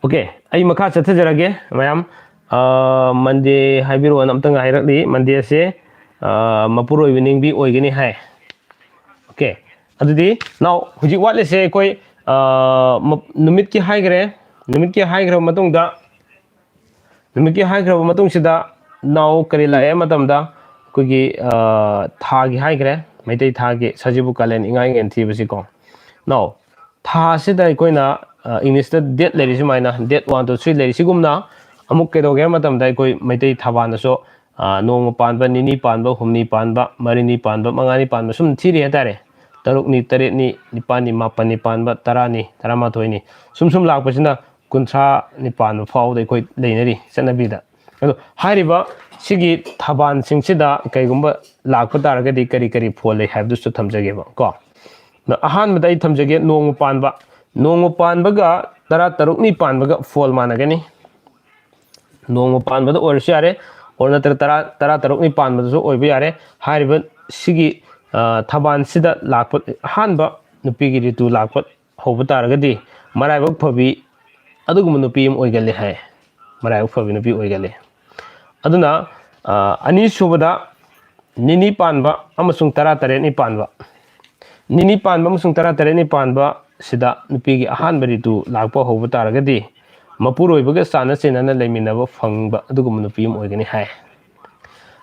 ꯑꯣꯀꯦ, ꯑꯩ ꯃꯈꯥ ꯆꯠꯊꯖꯔꯒꯦ ꯃꯌꯥꯝ꯫ ꯑ, ꯃꯟꯗꯦ ꯍꯥꯏꯕꯤꯔꯛꯑꯣꯅ ꯑꯝꯇꯪ ꯍꯥꯏꯔꯛꯂꯤ꯫ ꯃꯟꯗꯦꯁꯦ, ꯑ, ꯃꯄꯨꯔꯣꯏꯕ ꯅꯤꯡꯕꯤ ꯑꯣꯏꯒꯅꯤ ꯍꯥꯏ꯫ ꯑꯣꯀꯦ, ꯑꯗꯨꯗꯤ ꯅꯥꯎ ꯍꯧꯖꯤꯛ ꯋꯥꯠꯂꯤꯁꯦ ꯑꯩꯈꯣꯏ, ꯑ, ꯃ-, ꯅꯨꯃꯤꯠꯀꯤ ꯍꯥꯏꯈ꯭ꯔꯦ꯫ ꯅꯨꯃꯤꯠꯀꯤ ꯍꯥꯏꯈ꯭ꯔꯕ ꯃꯇꯨꯡꯗ, ꯅꯨꯃꯤꯠꯀꯤ ꯍꯥꯏꯈ꯭ꯔꯕ ꯃꯇꯨꯡꯁꯤꯗ ꯅꯥꯎ ꯀꯔꯤ ꯂꯥꯛꯑꯦ ꯃꯇꯝꯗ ꯑꯩꯈꯣꯏꯒꯤ, ꯑ, ꯊꯥꯒꯤ ꯍꯥꯏꯈ꯭ꯔꯦ, ꯃꯩꯇꯩ ꯊꯥꯒꯤ ꯁꯖꯤꯕꯨ ꯀꯥꯂꯦꯟ ꯏꯉꯥ ꯏꯉꯦꯟ ꯊꯤꯕꯁꯤꯀꯣ꯫ ꯅꯥꯎ, ꯊꯥꯁꯤꯗ ꯑꯩꯈꯣꯏꯅ, ꯑ, ꯏꯪꯂꯤꯁꯇ ꯗꯦꯠ ꯂꯩꯔꯤ ꯁꯨꯃꯥꯏꯅ, ꯗꯦꯠ ꯋꯥꯟ ꯇꯨ ꯊ꯭ꯔꯤ ꯂꯩꯔꯤ꯫ ꯁꯤꯒꯨꯝꯅ ꯑꯃꯨꯛ ꯀꯩꯗꯧꯒꯦ ꯍꯥꯏꯕ ꯃꯇꯝꯗ ꯑꯩꯈꯣꯏ ꯃꯩꯇꯩ ꯊꯕꯥꯜꯗꯁꯨ, ꯑ, ꯅꯣꯡꯃ ꯄꯥꯟꯕ, ꯅꯤꯅꯤ ꯄꯥꯟꯕ, ꯍꯨꯝꯅꯤ ꯄꯥꯟꯕ, ꯃꯔꯤꯅꯤ ꯄꯥꯟꯕ, ꯃꯉꯥꯅꯤ ꯄꯥꯟꯕ ꯁꯨꯝ ꯊꯤꯔꯤ ꯍꯥꯏꯇꯥꯔꯦ꯫ ꯇꯔꯨꯛꯅꯤ, ꯇꯔꯦꯠꯅꯤ, ꯅꯤꯄꯥꯜꯅꯤ, ꯃꯥꯄꯜꯅꯤ ꯄꯥꯟꯕ, ꯇꯔꯥꯅꯤ, ꯇꯔꯥꯃꯥꯊꯣꯏꯅꯤ, ꯁꯨꯝ ꯁꯨꯝ ꯂꯥꯛꯄꯁꯤꯅ ꯀꯨꯟꯊ꯭ꯔꯥꯅꯤ ꯄꯥꯟꯕ ꯐꯥꯎꯕꯗ ꯑꯩꯈꯣꯏ ꯂꯩꯅꯔꯤ ꯆꯠꯅꯕꯤꯗ꯫ ꯑꯗꯣ ꯍꯥꯏꯔꯤꯕ ꯁꯤꯒꯤ ꯊꯕꯥꯜꯁꯤꯡꯁꯤꯗ ꯀꯩꯒꯨꯝꯕ ꯂꯥꯛꯄ ꯇꯥꯔꯒꯗꯤ ꯀꯔꯤ ꯀꯔꯤ ꯐꯣꯜ ꯂꯩ ꯍꯥꯏꯕꯗꯨꯁꯨ ꯊꯝꯖꯒꯦꯕ ꯀꯣ꯫ ꯑꯗꯣ ꯑꯍꯥꯟꯕꯗ ꯑꯩ ꯊꯝꯖꯒꯦ ꯅꯣꯡꯃ ꯄꯥꯟꯕ꯫ ꯅꯣꯡꯃ ꯄꯥꯟꯕꯒ ꯇꯔꯥ ꯇꯔꯨꯛꯅꯤ ꯄꯥꯟꯕꯒ ꯐꯣꯜ ꯃꯥꯟꯅꯒꯅꯤ꯫ ꯅꯣꯡꯃ ꯄꯥꯟꯕꯗ ꯑꯣꯏꯔꯁꯨ ꯌꯥꯔꯦ, ꯑꯣꯔ ꯅꯠꯇ꯭ꯔꯒ ꯇꯔꯥ, ꯇꯔꯥ ꯇꯔꯨꯛꯅꯤ ꯄꯥꯟꯕꯗꯁꯨ ꯑꯣꯏꯕ ꯌꯥꯔꯦ꯫ ꯍꯥꯏꯔꯤꯕ ꯁꯤꯒꯤ, ꯑ, ꯊꯕꯥꯜꯁꯤꯗ ꯂꯥꯛꯄ ꯑꯍꯥꯟꯕ ꯅꯨꯄꯤꯒꯤ ꯔꯤꯇꯨ ꯂꯥꯛꯄ ꯍꯧꯕ ꯇꯥꯔꯒꯗꯤ ꯃꯔꯥꯏꯕꯛ ꯐꯕꯤ ꯑꯗꯨꯒꯨꯝꯕ ꯅꯨꯄꯤ ꯑꯃ ꯑꯣꯏꯒꯜꯂꯤ ꯍꯥꯏ꯫ ꯃꯔꯥꯏꯕꯛ ꯐꯕꯤ ꯅꯨꯄꯤ ꯑꯣꯏꯒꯜꯂꯤ꯫ ꯑꯗꯨꯅ, ꯑ, ꯑꯅꯤꯁꯨꯕꯗ ꯅꯤꯅꯤ ꯄꯥꯟꯕ ꯑꯃꯁꯨꯡ ꯇꯔꯥ ꯇꯔꯦꯠꯅꯤ ꯄꯥꯟꯕ꯫ ꯅꯤꯅꯤ ꯄꯥꯟꯕ ꯑꯃꯁꯨꯡ ꯇꯔꯥ ꯇꯔꯦꯠꯅꯤ ꯄꯥꯟꯕ ꯁꯤꯗ ꯅꯨꯄꯤꯒꯤ ꯑꯍꯥꯟꯕ ꯔꯤꯇꯨ ꯂꯥꯛꯄ ꯍꯧꯕ ꯇꯥꯔꯒꯗꯤ ꯃꯄꯨꯔꯣꯏꯕꯒ ꯆꯥꯟꯅ ꯆꯦꯟꯅꯅ ꯂꯩꯃꯤꯟꯅꯕ ꯐꯪꯕ ꯑꯗꯨꯒꯨꯝꯕ ꯅꯨꯄꯤ ꯑꯃ ꯑꯣꯏꯒꯅꯤ ꯍꯥꯏ꯫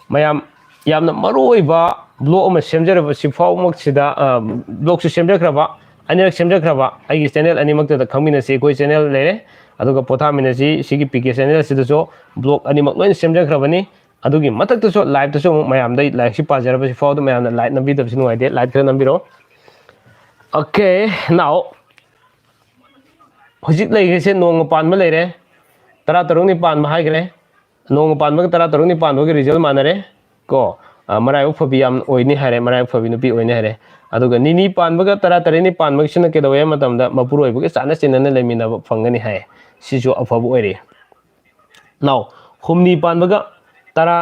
ꯃꯌꯥꯝ, ꯌꯥꯝꯅ ꯃꯔꯨ ꯑꯣꯏꯕ ꯕ꯭ꯂꯣꯛ ꯑꯃ ꯁꯦꯝꯖꯔꯕ ꯁꯤꯐꯥꯎꯃꯛꯁꯤꯗ, ꯑ, ꯕ꯭ꯂꯣꯛꯁꯨ ꯁꯦꯝꯖꯈ꯭ꯔꯕ, ꯑꯅꯤꯔꯛ ꯁꯦꯝꯖꯈ꯭ꯔꯕ ꯑꯩꯒꯤ ꯆꯦꯅꯦꯜ ꯑꯅꯤꯃꯛꯇꯗ ꯈꯪꯃꯤꯟꯅꯁꯤ꯫ ꯑꯩꯈꯣꯏ ꯆꯦꯅꯦꯜ ꯂꯩꯔꯦ, ꯑꯗꯨꯒ ꯄꯣꯊꯥꯃꯤꯟꯅꯁꯤ ꯁꯤꯒꯤ ꯄꯤ ꯀꯦ ꯆꯦꯅꯦꯜꯁꯤꯗꯁꯨ ꯕ꯭ꯂꯣꯛ ꯑꯅꯤꯃꯛ ꯂꯣꯏꯅ ꯁꯦꯝꯖꯈ꯭ꯔꯕꯅꯤ꯫ ꯑꯗꯨꯒꯤ ꯃꯊꯛꯇꯁꯨ ꯂꯥꯏꯞꯇꯁꯨ ꯑꯃꯨꯛ ꯃꯌꯥꯝꯗ ꯑꯩ ꯂꯥꯏꯔꯤꯛꯁꯤ ꯄꯥꯖꯔꯕꯁꯤ ꯐꯥꯎꯗ ꯃꯌꯥꯝꯅ ꯂꯥꯏꯛ ꯅꯝꯕꯤꯗꯕꯁꯤ ꯅꯨꯡꯉꯥꯏꯇꯦ, ꯂꯥꯏꯛ ꯈꯔ ꯅꯝꯕꯤꯔꯣ꯫ ꯑꯣꯀꯦ, ꯅꯥꯎ, ꯍꯧꯖꯤꯛ ꯂꯩꯈ꯭ꯔꯤꯁꯦ ꯅꯣꯡꯃ ꯄꯥꯟꯕ ꯂꯩꯔꯦ, ꯇꯔꯥ ꯇꯔꯨꯛꯅꯤ ꯄꯥꯟꯕ ꯍꯥꯏꯈ꯭ꯔꯦ꯫ ꯅꯣꯡꯃ ꯄꯥꯟꯕꯒ ꯇꯔꯥ ꯇꯔꯨꯛꯅꯤ ꯄꯥꯟꯕꯒꯤ ꯔꯤꯖꯜ ꯃꯥꯟꯅꯔꯦ ꯀꯣ꯫ ꯑ, ꯃꯔꯥꯏꯕꯛ ꯐꯕꯤ ꯌꯥꯝ ꯑꯣꯏꯅꯤ ꯍꯥꯏꯔꯦ, ꯃꯔꯥꯏꯕꯛ ꯐꯕꯤ ꯅꯨꯄꯤ ꯑꯣꯏꯅꯤ ꯍꯥꯏꯔꯦ꯫ ꯑꯗꯨꯒ ꯅꯤꯅꯤ ꯄꯥꯟꯕꯒ ꯇꯔꯥ ꯇꯔꯦꯠꯅꯤ ꯄꯥꯟꯕꯒꯤꯁꯤꯅ ꯀꯩꯗꯧꯋꯦ ꯍꯥꯏꯕ ꯃꯇꯝꯗ ꯃꯄꯨꯔꯣꯏꯕꯒ ꯆꯥꯟꯅ ꯆꯦꯟꯅꯅ ꯂꯩꯃꯤꯟꯅꯕ ꯐꯪꯒꯅꯤ ꯍꯥꯏ꯫ ꯁꯤꯁꯨ ꯑꯐꯕ ꯑꯣꯏꯔꯦ꯫ Now, ꯍꯨꯝꯅꯤ ꯄꯥꯟꯕꯒ ꯇꯔꯥ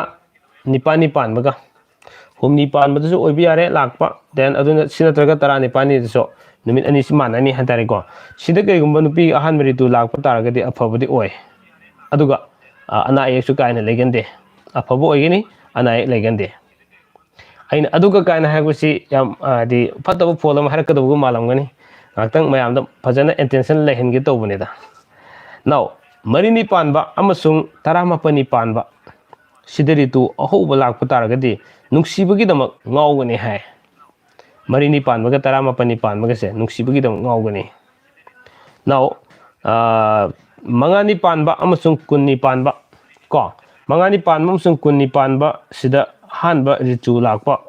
ꯅꯤꯄꯥꯜꯅꯤ ꯄꯥꯟꯕꯒ, ꯍꯨꯝꯅꯤ ꯄꯥꯟꯕꯗꯁꯨ ꯑꯣꯏꯕ ꯌꯥꯔꯦ ꯂꯥꯛꯄ, then ꯑꯗꯨꯅ ꯁꯤ ꯅꯠꯇ꯭ꯔꯒ ꯇꯔꯥꯅꯤꯄꯥꯜꯅꯤꯗꯁꯨ ꯅꯨꯃꯤꯠ ꯑꯅꯤꯁꯤ ꯃꯥꯟꯅꯅꯤ ꯍꯥꯏꯇꯥꯔꯦꯀꯣ꯫ ꯁꯤꯗ ꯀꯩꯒꯨꯝꯕ ꯅꯨꯄꯤ ꯑꯍꯥꯟꯕ ꯔꯤꯇꯨ ꯂꯥꯛꯄ ꯇꯥꯔꯒꯗꯤ ꯑꯐꯕꯗꯤ ꯑꯣꯏ, ꯑꯗꯨꯒ ꯑ, ꯑꯅꯥ ꯑꯌꯦꯛꯁꯨ ꯀꯥ ꯍꯦꯟꯅ ꯂꯩꯒꯟꯗꯦ, ꯑꯐꯕ ꯑꯣꯏꯒꯅꯤ, ꯑꯅꯥ ꯑꯌꯦꯛ ꯂꯩꯒꯟꯗꯦ꯫ ꯑꯩꯅ ꯑꯗꯨꯒ ꯀꯥꯏꯅ ꯍꯥꯏꯕꯁꯤ ꯌꯥꯝ, ꯍꯥꯏꯗꯤ, ꯐꯠꯇꯕ ꯐꯣꯜ ꯑꯃ ꯍꯥꯏꯔꯛꯀꯗꯧꯕꯒ ꯃꯥꯜꯂꯝꯒꯅꯤ꯫ ꯉꯥꯏꯍꯥꯛꯇꯪ ꯃꯌꯥꯝꯗ ꯐꯖꯅ attention ꯂꯩꯍꯟꯒꯦ ꯇꯧꯕꯅꯤꯗ꯫ Now, ꯃꯔꯤꯅꯤ ꯄꯥꯟꯕ ꯑꯃꯁꯨꯡ ꯇꯔꯥꯃꯥꯄꯜꯅꯤ ꯄꯥꯟꯕ, ꯁꯤꯗ ꯔꯤꯇꯨ ꯑꯍꯧꯕ ꯂꯥꯛꯄ ꯇꯥꯔꯒꯗꯤ ꯅꯨꯡꯁꯤꯕꯒꯤꯗꯃꯛ ꯉꯥꯎꯒꯅꯤ ꯍꯥꯏ꯫ ꯃꯔꯤꯅꯤ ꯄꯥꯟꯕꯒ ꯇꯔꯥꯃꯥꯄꯜꯅꯤ ꯄꯥꯟꯕꯒꯁꯦ ꯅꯨꯡꯁꯤꯕꯒꯤꯗꯃꯛ ꯉꯥꯎꯒꯅꯤ꯫ Now, ꯑ, ꯃꯉꯥꯅꯤ ꯄꯥꯟꯕ ꯑꯃꯁꯨꯡ ꯀꯨꯟꯅꯤ ꯄꯥꯟꯕ, ꯀꯣ, ꯃꯉꯥꯅꯤ ꯄꯥꯟꯕ ꯑꯃꯁꯨꯡ ꯀꯨꯟꯅꯤ ꯄꯥꯟꯕ ꯁꯤꯗ ꯑꯍꯥꯟꯕ ꯔꯤꯇꯨ ꯂꯥꯛꯄ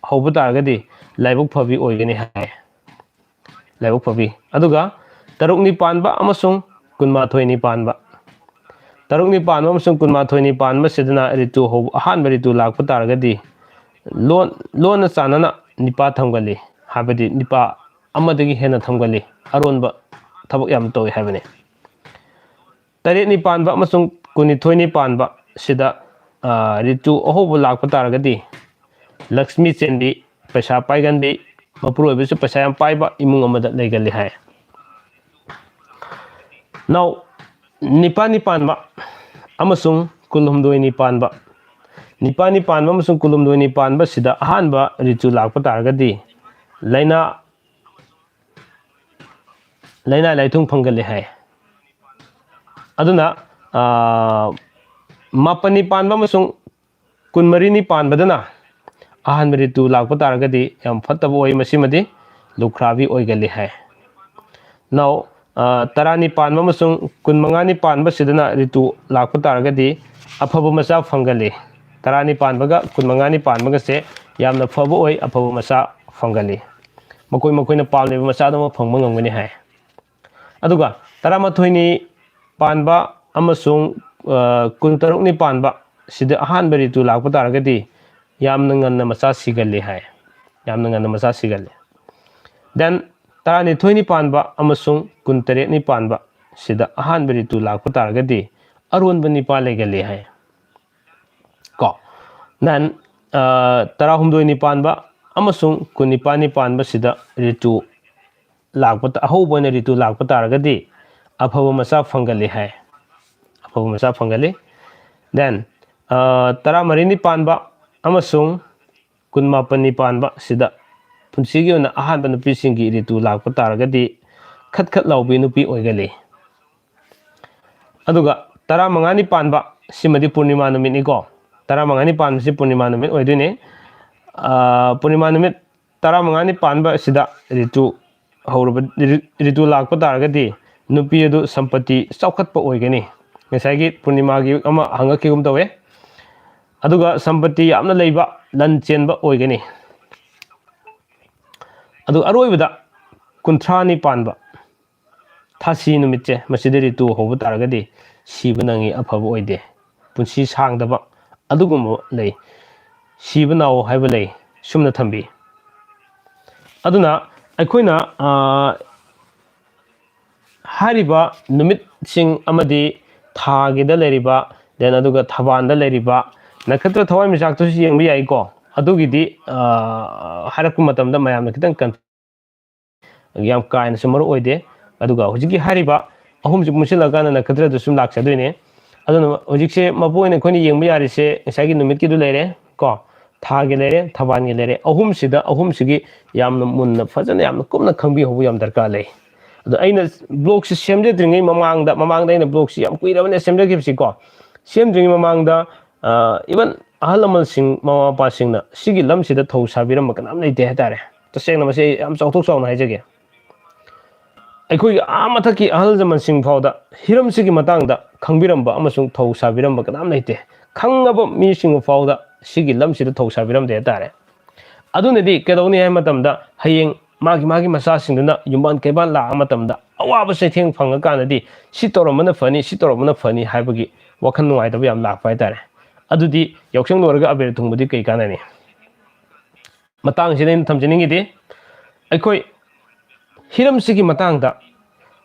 ꯍꯧꯕ ꯇꯥꯔꯒꯗꯤ ꯂꯥꯏꯕꯛ ꯐꯕꯤ ꯑꯣꯏꯒꯅꯤ ꯍꯥꯏ꯫ ꯂꯥꯏꯕꯛ ꯐꯕꯤ꯫ ꯑꯗꯨꯒ ꯇꯔꯨꯛꯅꯤ ꯄꯥꯟꯕ ꯑꯃꯁꯨꯡ ꯀꯨꯟꯃꯥꯊꯣꯏꯅꯤ ꯄꯥꯟꯕ, ꯇꯔꯨꯛꯅꯤ ꯄꯥꯟꯕ ꯑꯃꯁꯨꯡ ꯀꯨꯟꯃꯥꯊꯣꯏꯅꯤ ꯄꯥꯟꯕꯁꯤꯗꯅ ꯔꯤꯇꯨ ꯍꯧꯕ, ꯑꯍꯥꯟꯕ ꯔꯤꯇꯨ ꯂꯥꯛꯄ ꯇꯥꯔꯒꯗꯤ ꯂꯣꯟ-, ꯂꯣꯟꯅ ꯆꯥꯟꯅꯅ ꯅꯤꯄꯥ ꯊꯝꯒꯜꯂꯤ, ꯍꯥꯏꯕꯗꯤ ꯅꯤꯄꯥ ꯑꯃꯗꯒꯤ ꯍꯦꯟꯅ ꯊꯝꯒꯜꯂꯤ, ꯑꯔꯣꯟꯕ ꯊꯕꯛ ꯌꯥꯝ ꯇꯧꯏ ꯍꯥꯏꯕꯅꯤ꯫ ꯇꯔꯦꯠꯅꯤ ꯄꯥꯟꯕ ꯑꯃꯁꯨꯡ ꯀꯨꯟꯅꯤꯊꯣꯏꯅꯤ ꯄꯥꯟꯕ ꯁꯤꯗ, ꯑ, ꯔꯤꯇꯨ ꯑꯍꯧꯕ ꯂꯥꯛꯄ ꯇꯥꯔꯒꯗꯤ ꯂꯛꯁꯃꯤ ꯆꯦꯟꯕꯤ, ꯄꯩꯁꯥ ꯄꯥꯏꯒꯟꯕꯤ, ꯃꯄꯨꯔꯣꯏꯕꯁꯨ ꯄꯩꯁꯥ ꯌꯥꯝ ꯄꯥꯏꯕ ꯏꯃꯨꯡ ꯑꯃꯗ ꯂꯩꯒꯜꯂꯤ ꯍꯥꯏ꯫ Now, ꯅꯤꯄꯥꯜꯅꯤ ꯄꯥꯟꯕ ꯑꯃꯁꯨꯡ ꯀꯨꯟꯍꯨꯝꯗꯣꯏꯅꯤ ꯄꯥꯟꯕ, ꯅꯤꯄꯥꯜꯅꯤ ꯄꯥꯟꯕ ꯑꯃꯁꯨꯡ ꯀꯨꯟꯍꯨꯝꯗꯣꯏꯅꯤ ꯄꯥꯟꯕꯁꯤꯗ ꯑꯍꯥꯟꯕ ꯔꯤꯇꯨ ꯂꯥꯛꯄ ꯇꯥꯔꯒꯗꯤ ꯂꯥꯏꯅꯥ, ꯂꯥꯏꯅꯥ ꯂꯥꯏꯊꯨꯡ ꯐꯪꯒꯜꯂꯤ ꯍꯥꯏ꯫ ꯑꯗꯨꯅ, ꯑ, ꯃꯥꯄꯜꯅꯤ ꯄꯥꯟꯕ ꯑꯃꯁꯨꯡ ꯀꯨꯟꯃꯔꯤꯅꯤ ꯄꯥꯟꯕꯗꯅ ꯑꯍꯥꯟꯕ ꯔꯤꯇꯨ ꯂꯥꯛꯄ ꯇꯥꯔꯒꯗꯤ ꯌꯥꯝ ꯐꯠꯇꯕ ꯑꯣꯏ, ꯃꯁꯤꯃꯗꯤ ꯂꯨꯈ꯭ꯔꯥꯕꯤ ꯑꯣꯏꯒꯜꯂꯤ ꯍꯥꯏ꯫ Now, ꯑ, ꯇꯔꯥꯅꯤ ꯄꯥꯟꯕ ꯑꯃꯁꯨꯡ ꯀꯨꯟꯃꯉꯥꯅꯤ ꯄꯥꯟꯕꯁꯤꯗꯅ ꯔꯤꯇꯨ ꯂꯥꯛꯄ ꯇꯥꯔꯒꯗꯤ ꯑꯐꯕ ꯃꯆꯥ ꯐꯪꯒꯜꯂꯤ꯫ ꯇꯔꯥꯅꯤ ꯄꯥꯟꯕꯒ ꯀꯨꯟꯃꯉꯥꯅꯤ ꯄꯥꯟꯕꯒꯁꯦ ꯌꯥꯝꯅ ꯐꯕ ꯑꯣꯏ, ꯑꯐꯕ ꯃꯆꯥ ꯐꯪꯒꯜꯂꯤ꯫ ꯃꯈꯣꯏ ꯃꯈꯣꯏꯅ ꯄꯥꯝꯂꯤꯕ ꯃꯆꯥꯗꯨꯃꯛ ꯐꯪꯕ ꯉꯝꯒꯅꯤ ꯍꯥꯏ꯫ ꯑꯗꯨꯒ ꯇꯔꯥꯃꯥꯊꯣꯏꯅꯤ ꯄꯥꯟꯕ ꯑꯃꯁꯨꯡ, ꯑ, ꯀꯨꯟꯇꯔꯨꯛꯅꯤ ꯄꯥꯟꯕ ꯁꯤꯗ ꯑꯍꯥꯟꯕ ꯔꯤꯇꯨ ꯂꯥꯛꯄ ꯇꯥꯔꯒꯗꯤ ꯌꯥꯝꯅ ꯉꯟꯅ ꯃꯆꯥ ꯁꯤꯒꯜꯂꯤ ꯍꯥꯏ꯫ ꯌꯥꯝꯅ ꯉꯟꯅ ꯃꯆꯥ ꯁꯤꯒꯜꯂꯤ꯫ Then, ꯇꯔꯥꯅꯤꯊꯣꯏꯅꯤ ꯄꯥꯟꯕ ꯑꯃꯁꯨꯡ ꯀꯨꯟꯇꯔꯦꯠꯅꯤ ꯄꯥꯟꯕ ꯁꯤꯗ ꯑꯍꯥꯟꯕ ꯔꯤꯇꯨ ꯂꯥꯛꯄ ꯇꯥꯔꯒꯗꯤ ꯑꯔꯣꯟꯕ ꯅꯤꯄꯥ ꯂꯩꯒꯜꯂꯤ ꯍꯥꯏ꯫ ꯀꯣ, then, ꯑ, ꯇꯔꯥꯍꯨꯝꯗꯣꯏꯅꯤ ꯄꯥꯟꯕ ꯑꯃꯁꯨꯡ ꯀꯨꯟꯅꯤꯄꯥꯟꯅꯤ ꯄꯥꯟꯕꯁꯤꯗ ꯔꯤꯇꯨ ꯂꯥꯛꯄ ꯇ-, ꯑꯍꯧꯕ ꯑꯣꯏꯅ ꯔꯤꯇꯨ ꯂꯥꯛꯄ ꯇꯥꯔꯒꯗꯤ ꯑꯐꯕ ꯃꯆꯥ ꯐꯪꯒꯜꯂꯤ ꯍꯥꯏ꯫ ꯑꯐꯕ ꯃꯆꯥ ꯐꯪꯒꯜꯂꯤ꯫ Then, ꯑ, ꯇꯔꯥꯃꯔꯤꯅꯤ ꯄꯥꯟꯕ ꯑꯃꯁꯨꯡ ꯀꯨꯟꯃꯥꯄꯟꯅꯤ ꯄꯥꯟꯕ ꯁꯤꯗ ꯄꯨꯟꯁꯤꯒꯤ ꯑꯣꯏꯅ ꯑꯍꯥꯟꯕ ꯅꯨꯄꯤꯁꯤꯡꯒꯤ ꯔꯤꯇꯨ ꯂꯥꯛꯄ ꯇꯥꯔꯒꯗꯤ ꯈꯠ ꯈꯠ ꯂꯥꯎꯕꯤ ꯅꯨꯄꯤ ꯑꯣꯏꯒꯜꯂꯤ꯫ ꯑꯗꯨꯒ ꯇꯔꯥꯃꯉꯥꯅꯤ ꯄꯥꯟꯕ ꯁꯤꯃꯗꯤ ꯄꯨꯔꯅꯤꯃꯥ ꯅꯨꯃꯤꯠꯅꯤꯀꯣ꯫ ꯇꯔꯥꯃꯉꯥꯅꯤ ꯄꯥꯟꯕꯁꯤ ꯄꯨꯔꯅꯤꯃꯥ ꯅꯨꯃꯤꯠ ꯑꯣꯏꯗꯣꯏꯅꯤ꯫ ꯑ, ꯄꯨꯔꯅꯤꯃꯥ ꯅꯨꯃꯤꯠ ꯇꯔꯥꯃꯉꯥꯅꯤ ꯄꯥꯟꯕ ꯑꯁꯤꯗ ꯔꯤꯇꯨ ꯍꯧꯔꯕ, ꯔꯤ-, ꯔꯤꯇꯨ ꯂꯥꯛꯄ ꯇꯥꯔꯒꯗꯤ ꯅꯨꯄꯤ ꯑꯗꯨ ꯁꯝꯄꯇꯤ ꯆꯥꯎꯈꯠꯄ ꯑꯣꯏꯒꯅꯤ꯫ ꯉꯁꯥꯏꯒꯤ ꯄꯨꯔꯅꯤꯃꯥꯒꯤ ꯑꯃ ꯍꯪꯉꯛꯈꯤꯒꯨꯝ ꯇꯧꯋꯦ꯫ ꯑꯗꯨꯒ ꯁꯝꯄꯇꯤ ꯌꯥꯝꯅ ꯂꯩꯕ, ꯂꯟ ꯆꯦꯟꯕ ꯑꯣꯏꯒꯅꯤ꯫ ꯑꯗꯨ ꯑꯔꯣꯏꯕꯗ ꯀꯨꯟꯊ꯭ꯔꯥꯅꯤ ꯄꯥꯟꯕ ꯊꯥꯁꯤ ꯅꯨꯃꯤꯠꯁꯦ, ꯃꯁꯤꯗ ꯔꯤꯇꯨ ꯍꯧꯕ ꯇꯥꯔꯒꯗꯤ ꯁꯤꯕ ꯅꯪꯉꯤ, ꯑꯐꯕ ꯑꯣꯏꯗꯦ, ꯄꯨꯟꯁꯤ ꯁꯥꯡꯗꯕ ꯑꯗꯨꯒꯨꯝꯕ ꯂꯩ꯫ ꯁꯤꯕ ꯅꯥꯎ ꯍꯥꯏꯕ ꯂꯩ, ꯁꯨꯝꯅ ꯊꯝꯕꯤ꯫ ꯑꯗꯨꯅ ꯑꯩꯈꯣꯏꯅ, ꯑ, ꯍꯥꯏꯔꯤꯕ ꯅꯨꯃꯤꯠꯁꯤꯡ ꯑꯃꯗꯤ ꯊꯥꯒꯤꯗ ꯂꯩꯔꯤꯕ, then ꯑꯗꯨꯒ ꯊꯕꯥꯟꯗ ꯂꯩꯔꯤꯕ ꯅꯈꯇ꯭ꯔ ꯊꯋꯥꯟꯃꯤꯆꯥꯛꯇꯨꯁꯨ ꯌꯦꯡꯕ ꯌꯥꯏꯀꯣ꯫ ꯑꯗꯨꯒꯤꯗꯤ, ꯑ, ꯍꯥꯏꯔꯛꯄ ꯃꯇꯝꯗ ꯃꯌꯥꯝꯅ ꯈꯤꯇꯪ ꯀꯟ-, ꯌꯥꯝ ꯀꯥ ꯍꯦꯟꯅꯁꯨ ꯃꯔꯨ ꯑꯣꯏꯗꯦ꯫ ꯑꯗꯨꯒ ꯍꯧꯖꯤꯛꯀꯤ ꯍꯥꯏꯔꯤꯕ ꯑꯍꯨꯝꯁꯤ ꯄꯨꯟꯁꯤꯜꯂꯀꯥꯟꯗ ꯅꯈꯇ꯭ꯔꯗꯨ ꯁꯨꯝ ꯂꯥꯛꯆꯗꯣꯏꯅꯦ꯫ ꯑꯗꯨꯅ ꯍꯧꯖꯤꯛꯁꯦ ꯃꯄꯨ ꯑꯣꯏꯅ ꯑꯩꯈꯣꯏꯅ ꯌꯦꯡꯕ ꯌꯥꯔꯤꯁꯦ ꯉꯁꯥꯏꯒꯤ ꯅꯨꯃꯤꯠꯀꯤꯗꯨ ꯂꯩꯔꯦ ꯀꯣ, ꯊꯥꯒꯤ ꯂꯩꯔꯦ, ꯊꯕꯥꯟꯒꯤ ꯂꯩꯔꯦ, ꯑꯍꯨꯝꯁꯤꯗ, ꯑꯍꯨꯝꯁꯤꯒꯤ ꯌꯥꯝꯅ ꯃꯨꯟꯅ, ꯐꯖꯅ, ꯌꯥꯝꯅ ꯀꯨꯞꯅ ꯈꯪꯕꯤꯍꯧꯕ ꯌꯥꯝ ꯗꯔꯀꯥꯔ ꯂꯩ꯫ ꯑꯗꯣ ꯑꯩꯅ ꯕ꯭ꯂꯣꯛꯁꯦ ꯁꯦꯝꯖꯗ꯭ꯔꯤꯉꯩ ꯃꯃꯥꯡꯗ, ꯃꯃꯥꯡꯗ ꯑꯩꯅ ꯕ꯭ꯂꯣꯛꯁꯦ ꯌꯥꯝ ꯀꯨꯏꯔꯕꯅꯦ ꯁꯦꯝꯖꯈꯤꯕꯁꯤꯀꯣ, ꯁꯦꯝꯗ꯭ꯔꯤꯉꯩ ꯃꯃꯥꯡꯗ, ꯑ, even ꯑꯍꯜ ꯂꯃꯟꯁꯤꯡ, ꯃꯃꯥ ꯃꯄꯥꯁꯤꯡꯅ ꯁꯤꯒꯤ ꯂꯝꯁꯤꯗ ꯊꯧ ꯁꯥꯕꯤꯔꯝꯕ ꯀꯅꯥꯝ ꯂꯩꯇꯦ ꯍꯥꯏꯇꯥꯔꯦ꯫ ꯇꯁꯦꯡꯅ ꯃꯁꯤ ꯑꯩ ꯌꯥꯝ ꯆꯥꯎꯊꯣꯛ ꯆꯥꯎꯅ ꯍꯥꯏꯖꯒꯦ꯫ ꯑꯩꯈꯣꯏꯒꯤ ꯑꯥ ꯃꯊꯛꯀꯤ ꯑꯍꯜ ꯂꯃꯟꯁꯤꯡ ꯐꯥꯎꯗ ꯍꯤꯔꯝꯁꯤꯒꯤ ꯃꯇꯥꯡꯗ ꯈꯪꯕꯤꯔꯝꯕ ꯑꯃꯁꯨꯡ ꯊꯧ ꯁꯥꯕꯤꯔꯝꯕ ꯀꯅꯥꯝ ꯂꯩꯇꯦ꯫ ꯈꯪꯉꯕ ꯃꯤꯁꯤꯡ ꯐꯥꯎꯗ ꯁꯤꯒꯤ ꯂꯝꯁꯤꯗ ꯊꯧ ꯁꯥꯕꯤꯔꯝꯗꯦ ꯍꯥꯏꯇꯥꯔꯦ꯫ ꯑꯗꯨꯅꯗꯤ ꯀꯩꯗꯧꯅꯤ ꯍꯥꯏꯕ ꯃꯇꯝꯗ, ꯍꯌꯦꯡ ꯃꯥꯒꯤ, ꯃꯥꯒꯤ ꯃꯆꯥꯁꯤꯡꯗꯨꯅ ꯌꯨꯝꯕꯥꯟ ꯀꯩꯕꯥꯟ ꯂꯥꯛꯑ ꯃꯇꯝꯗ ꯑꯋꯥꯕ ꯆꯩꯊꯦꯡ ꯐꯪꯉꯀꯥꯟꯗꯗꯤ ꯁꯤ ꯇꯧꯔꯝꯕꯅ ꯐꯅꯤ, ꯁꯤ ꯇꯧꯔꯝꯕꯅ ꯐꯅꯤ ꯍꯥꯏꯕꯒꯤ ꯋꯥꯈꯜ ꯅꯨꯡꯉꯥꯏꯇꯕ ꯌꯥꯝ ꯂꯥꯛꯄ ꯍꯥꯏꯇꯥꯔꯦ꯫ ꯑꯗꯨꯗꯤ ꯌꯥꯎꯁꯪ ꯂꯣꯏꯔꯒ ꯑꯕꯦꯔ ꯊꯨꯡꯕꯗꯤ ꯀꯩ ꯀꯥꯟꯅꯅꯤ? ꯃꯇꯥꯡꯁꯤꯗ ꯑꯩꯅ ꯊꯝꯖꯅꯤꯡꯉꯤꯗꯤ, ꯑꯩꯈꯣꯏ ꯍꯤꯔꯝꯁꯤꯒꯤ ꯃꯇꯥꯡꯗ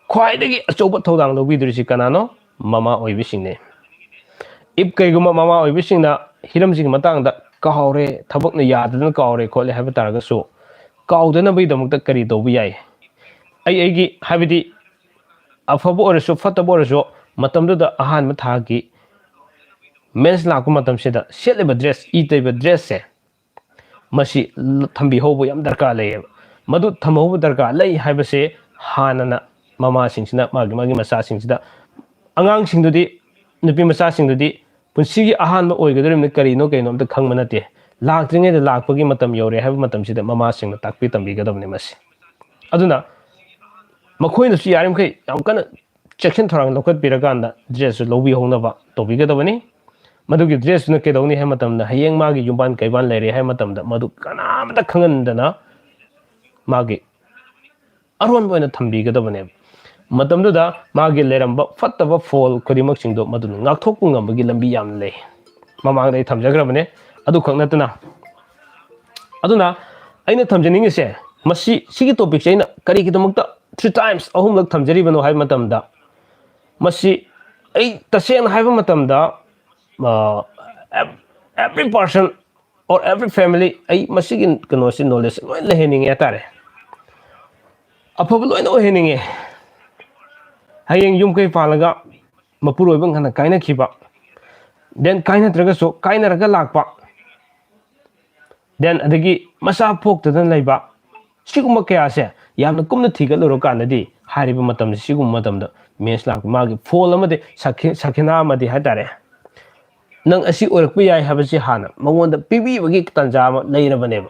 ꯈ꯭ꯋꯥꯏꯗꯒꯤ ꯑꯆꯧꯕ ꯊꯧꯗꯥꯡ ꯂꯧꯕꯤꯗꯣꯔꯤꯁꯤ ꯀꯅꯥꯅꯣ? ꯃꯃꯥ ꯑꯣꯏꯕꯁꯤꯡꯅꯤ꯫ If ꯀꯩꯒꯨꯝꯕ ꯃꯃꯥ ꯑꯣꯏꯕꯁꯤꯡꯅ ꯍꯤꯔꯝꯁꯤꯒꯤ ꯃꯇꯥꯡꯗ ꯀꯥꯎꯔꯦ, ꯊꯕꯛꯅ ꯌꯥꯗꯗꯅ ꯀꯥꯎꯔꯦ ꯈꯣꯠꯂꯦ ꯍꯥꯏꯕ ꯇꯥꯔꯒꯁꯨ, ꯀꯥꯎꯗꯅꯕꯒꯤꯗꯃꯛꯇ ꯀꯔꯤ ꯇꯧꯕ ꯌꯥꯏ? ꯑꯩ ꯑꯩꯒꯤ, ꯍꯥꯏꯕꯗꯤ, ꯑꯐꯕ ꯑꯣꯏꯔꯁꯨ ꯐꯠꯇꯕ ꯑꯣꯏꯔꯁꯨ, ꯃꯇꯝꯗꯨꯗ ꯑꯍꯥꯟꯕ ꯊꯥꯒꯤ ꯃꯦꯟꯁ ꯂꯥꯛꯄ ꯃꯇꯝꯁꯤꯗ ꯁꯦꯠꯂꯤꯕ ꯗ꯭ꯔꯦꯁ, ꯏ ꯇꯩꯕ ꯗ꯭ꯔꯦꯁꯁꯦ, ꯃꯁꯤ ꯊꯝꯕꯤꯍꯧꯕ ꯌꯥꯝ ꯗꯔꯀꯥꯔ ꯂꯩꯌꯦꯕ꯫ ꯃꯗꯨ ꯊꯝꯍꯧꯕ ꯗꯔꯀꯥꯔ ꯂꯩ ꯍꯥꯏꯕꯁꯦ ꯍꯥꯟꯅꯅ ꯃꯃꯥꯁꯤꯡꯁꯤꯅ ꯃꯥꯒꯤ ꯃꯥꯒꯤ ꯃꯆꯥꯁꯤꯡꯁꯤꯗ, ꯑꯉꯥꯡꯁꯤꯡꯗꯨꯗꯤ, ꯅꯨꯄꯤ ꯃꯆꯥꯁꯤꯡꯗꯨꯗꯤ ꯄꯨꯟꯁꯤꯒꯤ ꯑꯍꯥꯟꯕ ꯑꯣꯏꯒꯗꯧꯔꯤꯕꯅꯤ, ꯀꯔꯤꯅꯣ ꯀꯩꯅꯣ ꯑꯝꯇ ꯈꯪꯕ ꯅꯠꯇꯦ꯫ ꯂꯥꯛꯇ꯭ꯔꯤꯉꯩꯗ ꯂꯥꯛꯄꯒꯤ ꯃꯇꯝ ꯌꯧꯔꯦ ꯍꯥꯏꯕ ꯃꯇꯝꯁꯤꯗ ꯃꯃꯥꯁꯤꯡꯅ ꯇꯥꯛꯄꯤ ꯇꯝꯕꯤꯒꯗꯕꯅꯤ ꯃꯁꯤ꯫ ꯑꯗꯨꯅ ꯃꯈꯣꯏꯅꯁꯨ ꯌꯥꯔꯤꯃꯈꯩ ꯌꯥꯝ ꯀꯟꯅ ꯆꯦꯛꯁꯤꯟ ꯊꯧꯔꯥꯡ ꯂꯧꯈꯠꯄꯤꯔꯀꯥꯟꯗ ꯗ꯭ꯔꯦꯁꯁꯨ ꯂꯧꯕꯤꯍꯧꯅꯕ ꯇꯧꯕꯤꯒꯗꯕꯅꯤ꯫ ꯃꯗꯨꯒꯤ ꯗ꯭ꯔꯦꯁꯇꯨꯅ ꯀꯩꯗꯧꯅꯤ ꯍꯥꯏꯕ ꯃꯇꯝꯗ, ꯍꯌꯦꯡ ꯃꯥꯒꯤ ꯌꯨꯝꯕꯥꯟ ꯀꯩꯕꯥꯟ ꯂꯩꯔꯦ ꯍꯥꯏꯕ ꯃꯇꯝꯗ, ꯃꯗꯨ ꯀꯅꯥꯃꯇ ꯈꯪꯍꯟꯗꯅ ꯃꯥꯒꯤ ꯑꯔꯣꯟꯕ ꯑꯣꯏꯅ ꯊꯝꯕꯤꯒꯗꯕꯅꯦꯕ꯫ ꯃꯇꯝꯗꯨꯗ ꯃꯥꯒꯤ ꯂꯩꯔꯝꯕ ꯐꯠꯇꯕ ꯐꯣꯜ ꯈꯨꯗꯤꯡꯃꯛꯁꯤꯡꯗꯣ ꯃꯗꯨꯅ ꯉꯥꯛꯊꯣꯛꯄ ꯉꯝꯕꯒꯤ ꯂꯝꯕꯤ ꯌꯥꯝꯅ ꯂꯩ꯫ ꯃꯃꯥꯡꯗ ꯑꯩ ꯊꯝꯖꯈ꯭ꯔꯕꯅꯦ꯫ ꯑꯗꯨꯈꯛ ꯅꯠꯇꯅ, ꯑꯗꯨꯅ ꯑꯩꯅ ꯊꯝꯖꯅꯤꯡꯉꯤꯁꯦ, ꯃꯁꯤ, ꯁꯤꯒꯤ ꯇꯣꯄꯤꯛꯁꯦ ꯑꯩꯅ ꯀꯔꯤꯒꯤꯗꯃꯛꯇ three times, ꯑꯍꯨꯝꯂꯛ ꯊꯝꯖꯔꯤꯕꯅꯣ ꯍꯥꯏꯕ ꯃꯇꯝꯗ, ꯃꯁꯤ ꯑꯩ ꯇꯁꯦꯡꯅ ꯍꯥꯏꯕ ꯃꯇꯝꯗ, ꯑ, ev-, every person or every family, ꯑꯩ ꯃꯁꯤꯒꯤ ꯀꯩꯅꯣꯁꯤ, ꯅꯣꯂꯦꯖꯁꯤ ꯂꯣꯏ ꯂꯩꯍꯟꯅꯤꯡꯉꯦ ꯍꯥꯏꯇꯥꯔꯦ꯫ ꯑꯐꯕ ꯂꯣꯏꯅ ꯑꯣꯏꯍꯟꯅꯤꯡꯉꯦ꯫ ꯍꯌꯦꯡ ꯌꯨꯝ ꯀꯩ ꯄꯥꯜꯂꯒ ꯃꯄꯨꯔꯣꯏꯕ ꯉꯟꯅ ꯀꯥꯏꯅꯈꯤꯕ, then ꯀꯥꯏꯅꯗ꯭ꯔꯒꯁꯨ ꯀꯥꯏꯅꯔꯒ ꯂꯥꯛꯄ, then ꯑꯗꯒꯤ ꯃꯆꯥ ꯄꯣꯛꯇꯗꯅ ꯂꯩꯕ, ꯁꯤꯒꯨꯝꯕ ꯀꯌꯥꯁꯦ ꯌꯥꯝꯅ ꯀꯨꯞꯅ ꯊꯤꯒꯠꯂꯨꯔꯀꯥꯟꯗꯗꯤ, ꯍꯥꯏꯔꯤꯕ ꯃꯇꯝꯁꯦ, ꯁꯤꯒꯨꯝꯕ ꯃꯇꯝꯗ ꯃꯦꯟꯁ ꯂꯥꯛꯄ, ꯃꯥꯒꯤ ꯐꯣꯜ ꯑꯃꯗꯤ ꯁꯈꯤ-, ꯁꯈꯤꯅꯥ ꯑꯃꯗꯤ ꯍꯥꯏꯇꯥꯔꯦ, ꯅꯪ ꯑꯁꯤ ꯑꯣꯏꯔꯛꯄ ꯌꯥꯏ ꯍꯥꯏꯕꯁꯤ ꯍꯥꯟꯅ ꯃꯉꯣꯟꯗ ꯄꯤꯕꯤꯕꯒꯤ ꯇꯥꯟꯖꯥ ꯑꯃ ꯂꯩꯔꯕꯅꯦꯕ꯫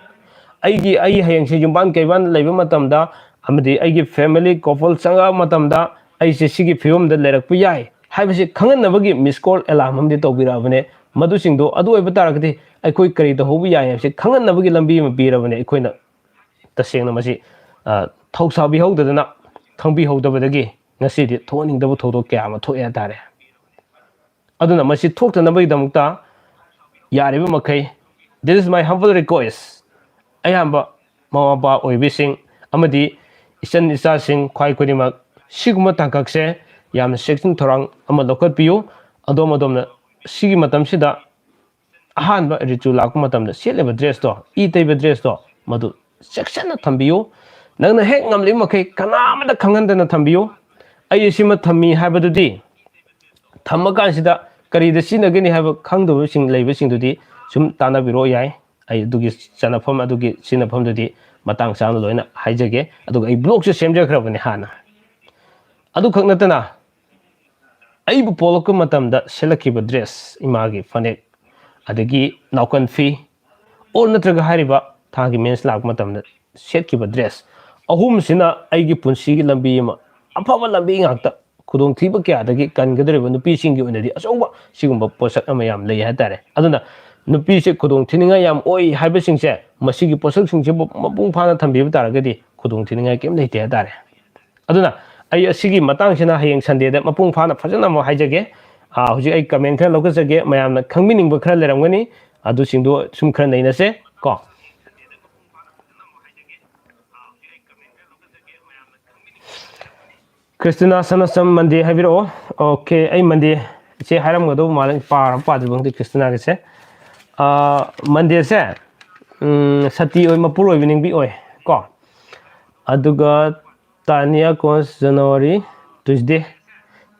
ꯑꯩꯒꯤ, ꯑꯩ ꯍꯌꯦꯡꯁꯦ ꯌꯨꯝꯕꯥꯟ ꯀꯩꯕꯥꯟ ꯂꯩꯕ ꯃꯇꯝꯗ, ꯑꯃꯗꯤ ꯑꯩꯒꯤ family couple ꯆꯪꯉꯛꯄ ꯃꯇꯝꯗ, ꯑꯩꯁꯦ ꯁꯤꯒꯤ ꯐꯤꯕꯝꯗ ꯂꯩꯔꯛꯄ ꯌꯥꯏ ꯍꯥꯏꯕꯁꯤ ꯈꯪꯍꯟꯅꯕꯒꯤ miss call alarm ꯑꯃꯗꯤ ꯇꯧꯕꯤꯔꯛꯑꯕꯅꯦ꯫ ꯃꯗꯨꯁꯤꯡꯗꯣ ꯑꯗꯨ ꯑꯣꯏꯕ ꯇꯥꯔꯒꯗꯤ ꯑꯩꯈꯣꯏ ꯀꯔꯤ ꯇꯧꯍꯧꯕ ꯌꯥꯏ ꯍꯥꯏꯕꯁꯤ ꯈꯪꯍꯟꯅꯕꯒꯤ ꯂꯝꯕꯤ ꯑꯃ ꯄꯤꯔꯕꯅꯦ꯫ ꯑꯩꯈꯣꯏꯅ ꯇꯁꯦꯡꯅ ꯃꯁꯤ, ꯑ, ꯊꯧꯁꯥꯕꯤꯍꯧꯗꯗꯅ, ꯈꯪꯕꯤꯍꯧꯗꯕꯗꯒꯤ ꯉꯁꯤꯗꯤ ꯊꯣꯛꯍꯟꯅꯤꯡꯗꯕ ꯊꯧꯗꯣꯛ ꯀꯌꯥ ꯑꯃ ꯊꯣꯛꯑꯦ ꯍꯥꯏꯇꯥꯔꯦ꯫ ꯑꯗꯨꯅ ꯃꯁꯤ ꯊꯣꯛꯇꯅꯕꯒꯤꯗꯃꯛꯇ ꯌꯥꯔꯤꯕ ꯃꯈꯩ, this is my humble request, ꯑꯌꯥꯝꯕ ꯃꯃꯥ ꯃꯄꯥ ꯑꯣꯏꯕꯤꯁꯤꯡ ꯑꯃꯗꯤ ꯏꯆꯟ ꯏꯆꯥꯁꯤꯡ ꯈ꯭ꯋꯥꯏ ꯈꯨꯗꯤꯡꯃꯛ, ꯁꯤꯒꯨꯝꯕ ꯇꯥꯡꯀꯛꯁꯦ ꯌꯥꯝꯅ ꯆꯦꯛꯁꯤꯟ ꯊꯧꯔꯥꯡ ꯑꯃ ꯂꯧꯈꯠꯄꯤꯌꯨ꯫ ꯑꯗꯣꯝ ꯑꯗꯣꯝꯅ ꯁꯤꯒꯤ ꯃꯇꯝꯁꯤꯗ ꯑꯍꯥꯟꯕ ꯔꯤꯇꯨ ꯂꯥꯛꯄ ꯃꯇꯝꯗ ꯁꯦꯠꯂꯤꯕ ꯗ꯭ꯔꯦꯁꯇꯣ, ꯏ ꯇꯩꯕ ꯗ꯭ꯔꯦꯁꯇꯣ, ꯃꯗꯨ ꯆꯦꯛꯁꯤꯟꯅ ꯊꯝꯕꯤꯌꯨ꯫ ꯅꯪꯅ ꯍꯦꯛ ꯉꯝꯂꯤꯕ ꯃꯈꯩ ꯀꯅꯥ ꯑꯃꯗ ꯈꯪꯍꯟꯗꯅ ꯊꯝꯕꯤꯌꯨ꯫ ꯑꯩ ꯑꯁꯤꯃ ꯊꯝꯃꯤ ꯍꯥꯏꯕꯗꯨꯗꯤ ꯊꯝꯃꯀꯥꯟꯁꯤꯗ ꯀꯔꯤꯗ ꯁꯤꯖꯤꯟꯅꯒꯅꯤ ꯍꯥꯏꯕ ꯈꯪꯗꯕꯁꯤꯡ ꯂꯩꯕꯁꯤꯡꯗꯨꯗꯤ ꯁꯨꯝ ꯇꯥꯟꯅꯕꯤꯔꯛꯑꯣ ꯌꯥꯏ꯫ ꯑꯩ ꯑꯗꯨꯒꯤ ꯆꯟꯅꯐꯝ, ꯑꯗꯨꯒꯤ ꯁꯤꯖꯤꯟꯅꯐꯝꯗꯨꯗꯤ ꯃꯇꯥꯡ ꯆꯥꯅ ꯂꯣꯏꯅ ꯍꯥꯏꯖꯒꯦ꯫ ꯑꯗꯨꯒ ꯑꯩ ꯕ꯭ꯂꯣꯛꯁꯨ ꯁꯦꯝꯖꯈ꯭ꯔꯕꯅꯤ ꯍꯥꯟꯅ꯫ ꯑꯗꯨꯈꯛ ꯅꯠꯇꯅ ꯑꯩꯕꯨ ꯄꯣꯛꯂꯛꯄ ꯃꯇꯝꯗ ꯁꯦꯠꯂꯛꯈꯤꯕ ꯗ꯭ꯔꯦꯁ, ꯏꯃꯥꯒꯤ ꯐꯅꯦꯛ, ꯑꯗꯒꯤ ꯅꯥꯎꯀꯟ ꯐꯤ, ꯑꯣꯔ ꯅꯠꯇ꯭ꯔꯒ ꯍꯥꯏꯔꯤꯕ ꯊꯥꯒꯤ ꯃꯦꯟꯁ ꯂꯥꯛꯄ ꯃꯇꯝꯗ ꯁꯦꯠꯈꯤꯕ ꯗ꯭ꯔꯦꯁ ꯑꯍꯨꯝꯁꯤꯅ ꯑꯩꯒꯤ ꯄꯨꯟꯁꯤꯒꯤ ꯂꯝꯕꯤ ꯑꯃ, ꯑꯐꯕ ꯂꯝꯕꯤ ꯉꯥꯛꯇ, ꯈꯨꯗꯣꯡꯊꯤꯕ ꯀꯌꯥꯗꯒꯤ ꯀꯟꯒꯗꯧꯔꯤꯕ ꯅꯨꯄꯤꯁꯤꯡꯒꯤ ꯑꯣꯏꯅꯗꯤ ꯑꯆꯧꯕ ꯁꯤꯒꯨꯝꯕ ꯄꯣꯠꯁꯛ ꯑꯃ ꯌꯥꯝ ꯂꯩ ꯍꯥꯏꯇꯥꯔꯦ꯫ ꯑꯗꯨꯅ ꯅꯨꯄꯤꯁꯦ ꯈꯨꯗꯣꯡ ꯊꯤꯅꯤꯡꯉꯥꯏ ꯌꯥꯝ ꯑꯣꯏ ꯍꯥꯏꯕꯁꯤꯡꯁꯦ, ꯃꯁꯤꯒꯤ ꯄꯣꯠꯁꯛꯁꯤꯡꯁꯤꯕꯨ ꯃꯄꯨꯡ ꯐꯥꯅ ꯊꯝꯕꯤꯕ ꯇꯥꯔꯒꯗꯤ ꯈꯨꯗꯣꯡ ꯊꯤꯅꯤꯡꯉꯥꯏ ꯀꯩꯝ ꯂꯩꯇꯦ ꯍꯥꯏꯇꯥꯔꯦ꯫ ꯑꯗꯨꯅ ꯑꯩ ꯑꯁꯤꯒꯤ ꯃꯇꯥꯡꯁꯤꯅ ꯍꯌꯦꯡ ꯁꯟꯗꯦꯗ ꯃꯄꯨꯡ ꯐꯥꯅ ꯐꯖꯅ ꯑꯃꯨꯛ ꯍꯥꯏꯖꯒꯦ꯫ ꯑꯥ, ꯍꯧꯖꯤꯛ ꯑꯩ ꯀꯃꯦꯟ ꯈꯔ ꯂꯧꯈꯠꯆꯒꯦ, ꯃꯌꯥꯝꯅ ꯈꯪꯕꯤꯅꯤꯡꯕ ꯈꯔ ꯂꯩꯔꯝꯒꯅꯤ, ꯑꯗꯨꯁꯤꯡꯗꯣ ꯁꯨꯝ ꯈꯔ ꯅꯩꯅꯁꯦ ꯀꯣ꯫ ꯈ꯭ꯔꯤꯁꯇꯤꯅꯥ ꯁꯅꯥꯁꯝ ꯃꯟꯗꯦ ꯍꯥꯏꯕꯤꯔꯛꯑꯣ꯫ ꯑꯣꯀꯦ, ꯑꯩ ꯃꯟꯗꯦ ꯏꯆꯦ ꯍꯥꯏꯔꯝꯒꯗꯧꯕ ꯃꯥꯜꯂꯦ, ꯄꯥꯔ ꯄꯥꯗ꯭ꯔꯤꯕ ꯈꯪꯗꯦ ꯈ꯭ꯔꯤꯁꯇꯤꯅꯥꯒꯤꯁꯦ꯫ ꯑꯥ, ꯃꯟꯗꯦꯁꯦ, ꯎꯝ, ꯁꯇꯤ ꯑꯣꯏ, ꯃꯄꯨꯔꯣꯏꯕ ꯅꯤꯡꯕꯤ ꯑꯣꯏ ꯀꯣ꯫ ꯑꯗꯨꯒ ꯇꯥꯅꯤꯌꯥ ꯀꯣꯟꯁ ꯖꯅꯋꯥꯔꯤ, ꯇ꯭ꯌꯨꯁꯗꯦ꯫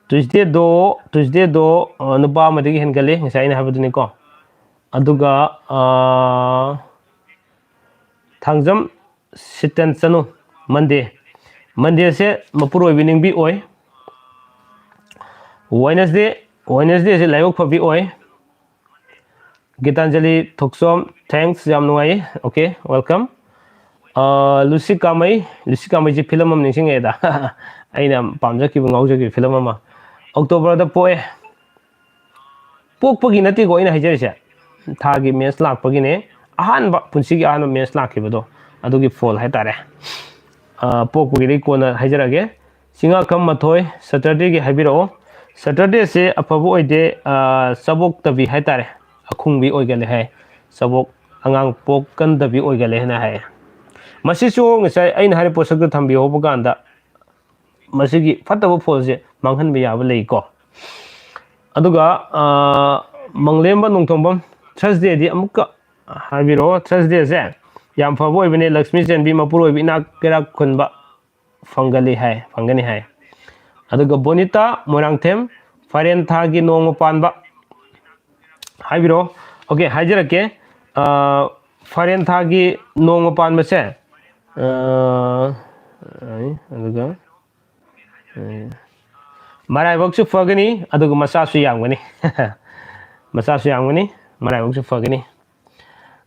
ꯇ꯭ꯌꯨꯁꯗꯦꯗꯣ, ꯇ꯭ꯌꯨꯁꯗꯦꯗꯣ, ꯑ, ꯅꯨꯄꯥ ꯑꯃꯗꯒꯤ ꯍꯦꯟꯒꯠꯂꯤ, ꯉꯁꯥꯏ ꯑꯩꯅ ꯍꯥꯏꯕꯗꯨꯅꯤꯀꯣ꯫ ꯑꯗꯨꯒ, ꯑ, ꯊꯥꯡꯖꯝ ꯁꯤꯇꯟ ꯆꯅꯨ, ꯃꯟꯗꯦ꯫ ꯃꯟꯗꯦꯁꯦ ꯃꯄꯨꯔꯣꯏꯕ ꯅꯤꯡꯕꯤ ꯑꯣꯏ꯫ ꯋꯦꯅꯁꯗꯦ, ꯋꯦꯅꯁꯗꯦꯁꯦ ꯂꯥꯏꯕꯛ ꯐꯕꯤ ꯑꯣꯏ꯫ ꯒꯤꯇꯥꯟꯖꯂꯤ ꯊꯣꯛꯆꯣꯝ, thanks, ꯌꯥꯝ ꯅꯨꯡꯉꯥꯏꯌꯦ꯫ Okay, welcome꯫ ꯑꯥ, ꯂꯨꯁꯤ ꯀꯥꯃꯩ, ꯂꯨꯁꯤ ꯀꯥꯃꯩꯁꯤ ꯐꯤꯂꯝ ꯑꯃ ꯅꯤꯡꯁꯤꯡꯉꯛꯑꯦꯗ꯫ ꯑꯩꯅ ꯌꯥꯝ ꯄꯥꯝꯖꯈꯤꯕ, ꯉꯥꯎꯖꯈꯤꯕ ꯐꯤꯂꯝ ꯑꯃ꯫ ꯑꯣꯛꯇꯣꯕꯔꯗ ꯄꯣꯛꯑꯦ꯫ ꯄꯣꯛꯄꯒꯤ ꯅꯠꯇꯦꯀꯣ ꯑꯩꯅ ꯍꯥꯏꯖꯔꯤꯁꯦ, ꯊꯥꯒꯤ ꯃꯦꯟꯁ ꯂꯥꯛꯄꯒꯤꯅꯦ꯫ ꯑꯍꯥꯟꯕ, ꯄꯨꯟꯁꯤꯒꯤ ꯑꯍꯥꯟꯕ ꯃꯦꯟꯁ ꯂꯥꯛꯈꯤꯕꯗꯣ, ꯑꯗꯨꯒꯤ ꯐꯣꯜ ꯍꯥꯏꯇꯥꯔꯦ꯫ ꯑꯥ, ꯄꯣꯛꯄꯒꯤꯗꯤ ꯀꯣꯟꯅ ꯍꯥꯏꯖꯔꯛꯑꯒꯦ꯫ ꯆꯤꯡꯉꯥꯈꯝ ꯃꯊꯣꯏ, ꯁꯇꯔꯗꯦꯒꯤ ꯍꯥꯏꯕꯤꯔꯛꯑꯣ꯫ ꯁꯇꯔꯗꯦꯁꯦ ꯑꯐꯕ ꯑꯣꯏꯗꯦ, ꯑꯥ, ꯆꯥꯕꯣꯛꯇꯕꯤ ꯍꯥꯏꯇꯥꯔꯦ, ꯑꯈꯨꯡꯕꯤ ꯑꯣꯏꯒꯜꯂꯦ ꯍꯥꯏ꯫ ꯆꯥꯕꯣꯛ, ꯑꯉꯥꯡ ꯄꯣꯛꯀꯟꯗꯕꯤ ꯑꯣꯏꯒꯜꯂꯦ ꯍꯥꯏꯅ ꯍꯥꯏ꯫ ꯃꯁꯤꯁꯨ ꯉꯁꯥꯏ ꯑꯩꯅ ꯍꯥꯏꯔꯤꯕ ꯄꯣꯠꯁꯛꯇ ꯊꯝꯕꯤꯍꯧꯕ ꯀꯥꯟꯗ ꯃꯁꯤꯒꯤ ꯐꯠꯇꯕ ꯐꯣꯜꯁꯦ ꯃꯥꯡꯍꯟꯕ ꯌꯥꯕ ꯂꯩꯀꯣ꯫ ꯑꯗꯨꯒ ꯃꯪꯂꯦꯝꯕ ꯅꯣꯡꯊꯣꯡꯕꯝ, ꯊꯔꯁꯗꯦꯗꯤ ꯑꯃꯨꯛꯀ ꯍꯥꯏꯕꯤꯔꯛꯑꯣ꯫ ꯊꯔꯁꯗꯦꯁꯦ ꯌꯥꯝ ꯐꯕ ꯑꯣꯏꯕꯅꯦ, ꯂꯛꯁꯃꯤ ꯆꯦꯟꯕꯤ, ꯃꯄꯨꯔꯣꯏꯕ ꯏꯅꯥꯛ ꯀꯩꯔꯥꯛ ꯈꯨꯟꯕ ꯐꯪꯒꯜꯂꯤ ꯍꯥꯏ, ꯐꯪꯒꯅꯤ ꯍꯥꯏ꯫ ꯑꯗꯨꯒ ꯕꯣꯅꯤꯇꯥ ꯃꯣꯏꯔꯥꯡꯊꯦꯝ, ꯐꯥꯏꯔꯦꯟ ꯊꯥꯒꯤ ꯅꯣꯡꯃ ꯄꯥꯟꯕ ꯍꯥꯏꯕꯤꯔꯛꯑꯣ꯫ ꯑꯣꯀꯦ, ꯍꯥꯏꯖꯔꯛꯀꯦ꯫ ꯐꯥꯏꯔꯦꯟ ꯊꯥꯒꯤ ꯅꯣꯡꯃ ꯄꯥꯟꯕꯁꯦ, ꯑꯗꯨꯒ ꯃꯔꯥꯏꯕꯛꯁꯨ ꯐꯒꯅꯤ, ꯑꯗꯨꯒ ꯃꯆꯥꯁꯨ ꯌꯥꯝꯒꯅꯤ꯫ ꯃꯆꯥꯁꯨ ꯌꯥꯝꯒꯅꯤ, ꯃꯔꯥꯏꯕꯛꯁꯨ ꯐꯒꯅꯤ꯫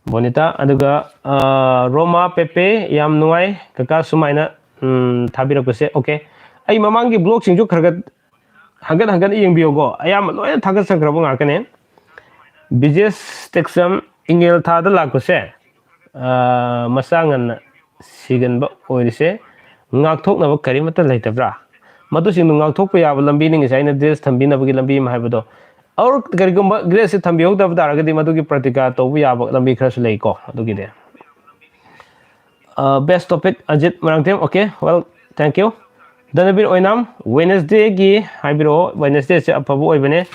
ꯕꯣꯅꯤꯇꯥ, ꯑꯗꯨꯒ ꯔꯣꯃꯥ ꯄꯦꯄꯦ, ꯌꯥꯝ ꯅꯨꯡꯉꯥꯏ ꯀꯀꯥ ꯁꯨꯃꯥꯏꯅ ꯊꯥꯕꯤꯔꯛꯄꯁꯦ꯫ ꯑꯣꯀꯦ, ꯑꯩ ꯃꯃꯥꯡꯒꯤ ꯕ꯭ꯂꯣꯛꯁꯤꯡꯁꯨ ꯈꯔ ꯈꯔ ꯍꯟꯒꯠ ꯍꯟꯒꯠ ꯌꯦꯡꯕꯤꯌꯨꯀꯣ, ꯑꯌꯥꯝꯕ ꯂꯣꯏꯅ ꯊꯥꯒꯠꯆꯈ꯭ꯔꯕ ꯉꯥꯛꯇꯅꯦ꯫ ꯕꯤꯖꯦꯁ ꯇꯦꯛꯆꯝ, ꯏꯪꯉꯦꯜ ꯊꯥꯗ ꯂꯥꯛꯄꯁꯦ, ꯃꯆꯥ ꯉꯟꯅ ꯁꯤꯒꯟꯕ ꯑꯣꯏꯔꯤꯁꯦ ꯉꯥꯛꯊꯣꯛꯅꯕ ꯀꯔꯤꯃꯠꯇ ꯂꯩꯇꯕ꯭ꯔꯥ? ꯃꯗꯨꯁꯤꯡꯗꯨ ꯉꯥꯛꯊꯣꯛꯄ ꯌꯥꯕ ꯂꯝꯕꯤꯅꯤ ꯉꯁꯥꯏ ꯑꯩꯅ ꯗ꯭ꯔꯦꯁ ꯊꯝꯕꯤꯅꯕꯒꯤ ꯂꯝꯕꯤ ꯑꯃ ꯍꯥꯏꯕꯗꯣ꯫ ꯑꯣꯔ ꯀꯔꯤꯒꯨꯝꯕ ꯗ꯭ꯔꯦꯁꯁꯦ ꯊꯝꯕꯤꯍꯧꯗꯕ ꯇꯥꯔꯒꯗꯤ ꯃꯗꯨꯒꯤ ꯄ꯭ꯔꯇꯤꯀꯥꯔ ꯇꯧꯕ ꯌꯥꯕ ꯂꯝꯕꯤ ꯈꯔꯁꯨ ꯂꯩꯀꯣ꯫ ꯑꯗꯨꯒꯤꯗꯤ best topic, Ajit Moirangthem. Okay, well, thank you. ꯙꯅꯕꯤꯔ ꯑꯣꯏꯅꯥꯝ, ꯋꯦꯅꯁꯗꯦꯒꯤ ꯍꯥꯏꯕꯤꯔꯛꯑꯣ꯫ ꯋꯦꯅꯁꯗꯦꯁꯦ ꯑꯐꯕ ꯑꯣꯏꯕꯅꯦ꯫